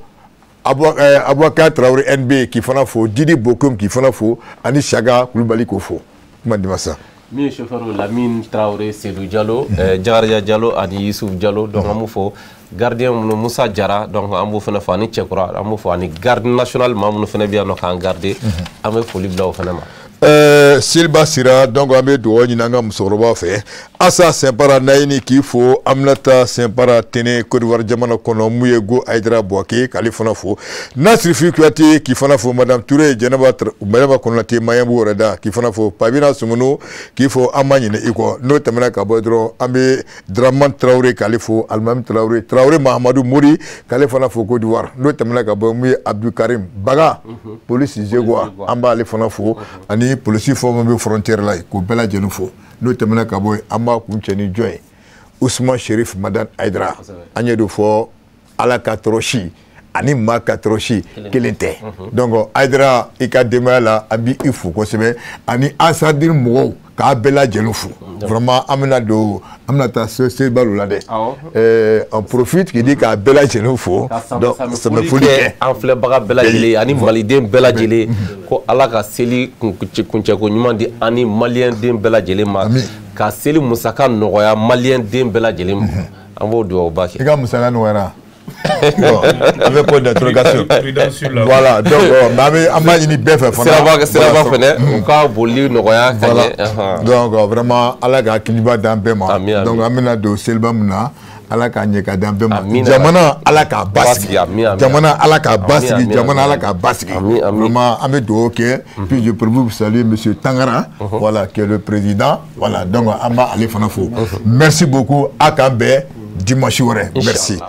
Aboubacar Traoré NB k'i fana fo, Didi Bokum k'i fana fo, ani Saga Kulubali k'o fo. Kuma di ma sa. Min ye chauffeur Lamine Traoré, Seydou Diallo, Jagariya Diallo ani Youssouf Diallo, donc an b'u fo. Gardien minnu, Musa Jara, donc an b'o fana fo, ani Cɛkura an b'o fo, ani garde national maa minnu fana bɛ yan nɔ k'an garder, an bɛ foli bila o fana ma. Seliba sera, donc an bɛ dugawu ɲini an ka musokɔrɔbaw fɛ. Asa Sɛnpara Nayini k'i fo, Aminata Sɛnpara Tene Côte d'Ivoire jamana kɔnɔ, mun ye Go Ayidara Buwake k'ale fana fo, Nasirifi Kuyate k'i fana fo, Madame Touré Jɛnɛba Jɛnɛba Kɔnɔnate Maɲanbugu yɛrɛ da k'i fana fo, Pabina Sumunu k'i fo, an ma ɲinɛ i kɔ. N'o tɛmɛna ka bɔ dɔrɔn, an bɛ Dramane Traoré k'ale fo, Alimami Traoré, Traoré Mahamadu Mori k'ale fana fo Côte d'Ivoire. N'o tɛmɛna ka bɔ, mun ye Abdou Karim Baga, polisi Zegoua, an b'ale fana fo, ani polisi fɛn o fɛn bɛ frontière la yen, k'o bɛɛ lajɛlen fo. N'o tɛmɛna ka bɔ yen, an b'a kuncɛ ni jɔn ye? Ousmane Chérif Madani Haïdara. An ye de fɔ, Ala ka tɔɔrɔsi ani maa ka tɔɔrɔsi kelen tɛ. Donc Haïdara, i ka denbaya la, an b'i fo kosɛbɛ, ani Ansardine mɔgɔw k'a bɛɛ lajɛlen fo. Vraiment, an bɛna don, an bɛna taa seliba dɔ la dɛ. On profite k'i di k'a bɛɛ lajɛlen fo. Donc sɛbɛ foli kɛ an filɛbaga bɛɛ lajɛlen ani maliden bɛɛ lajɛlen, ko Ala ka seli kuncɛko ɲuman di an ni maliyɛn den bɛɛ lajɛlen ma, ka seli musaka nɔgɔya maliyɛn den bɛɛ lajɛlen ma. An b'o duwawuba kɛ. I ka musaka nɔgɔyara. Bon, avec point d'interrogation. Voilà, donc mais an b'a ɲini bɛɛ fɛ fana. Siraba fɛnɛ, u ka boli nɔgɔya ka ɲɛ. Donc vraiment, Ala ka hakiliba d'an bɛɛ ma. Donc an bɛna don seliba min na, Ala k'a ɲɛ ka d'an bɛɛ ma. Jamana, Ala k'a basigi. Jamana, Ala k'a basigi. Jamana, Ala k'a basigi. Vraiment, an bɛ dugawu kɛ. Puis je profite pour saluer monsieur Tangara, voilà, qui est le président. Voilà, donc an b'ale fana fo. Merci beaucoup. A k'an bɛn dimanche wɛrɛ. Merci.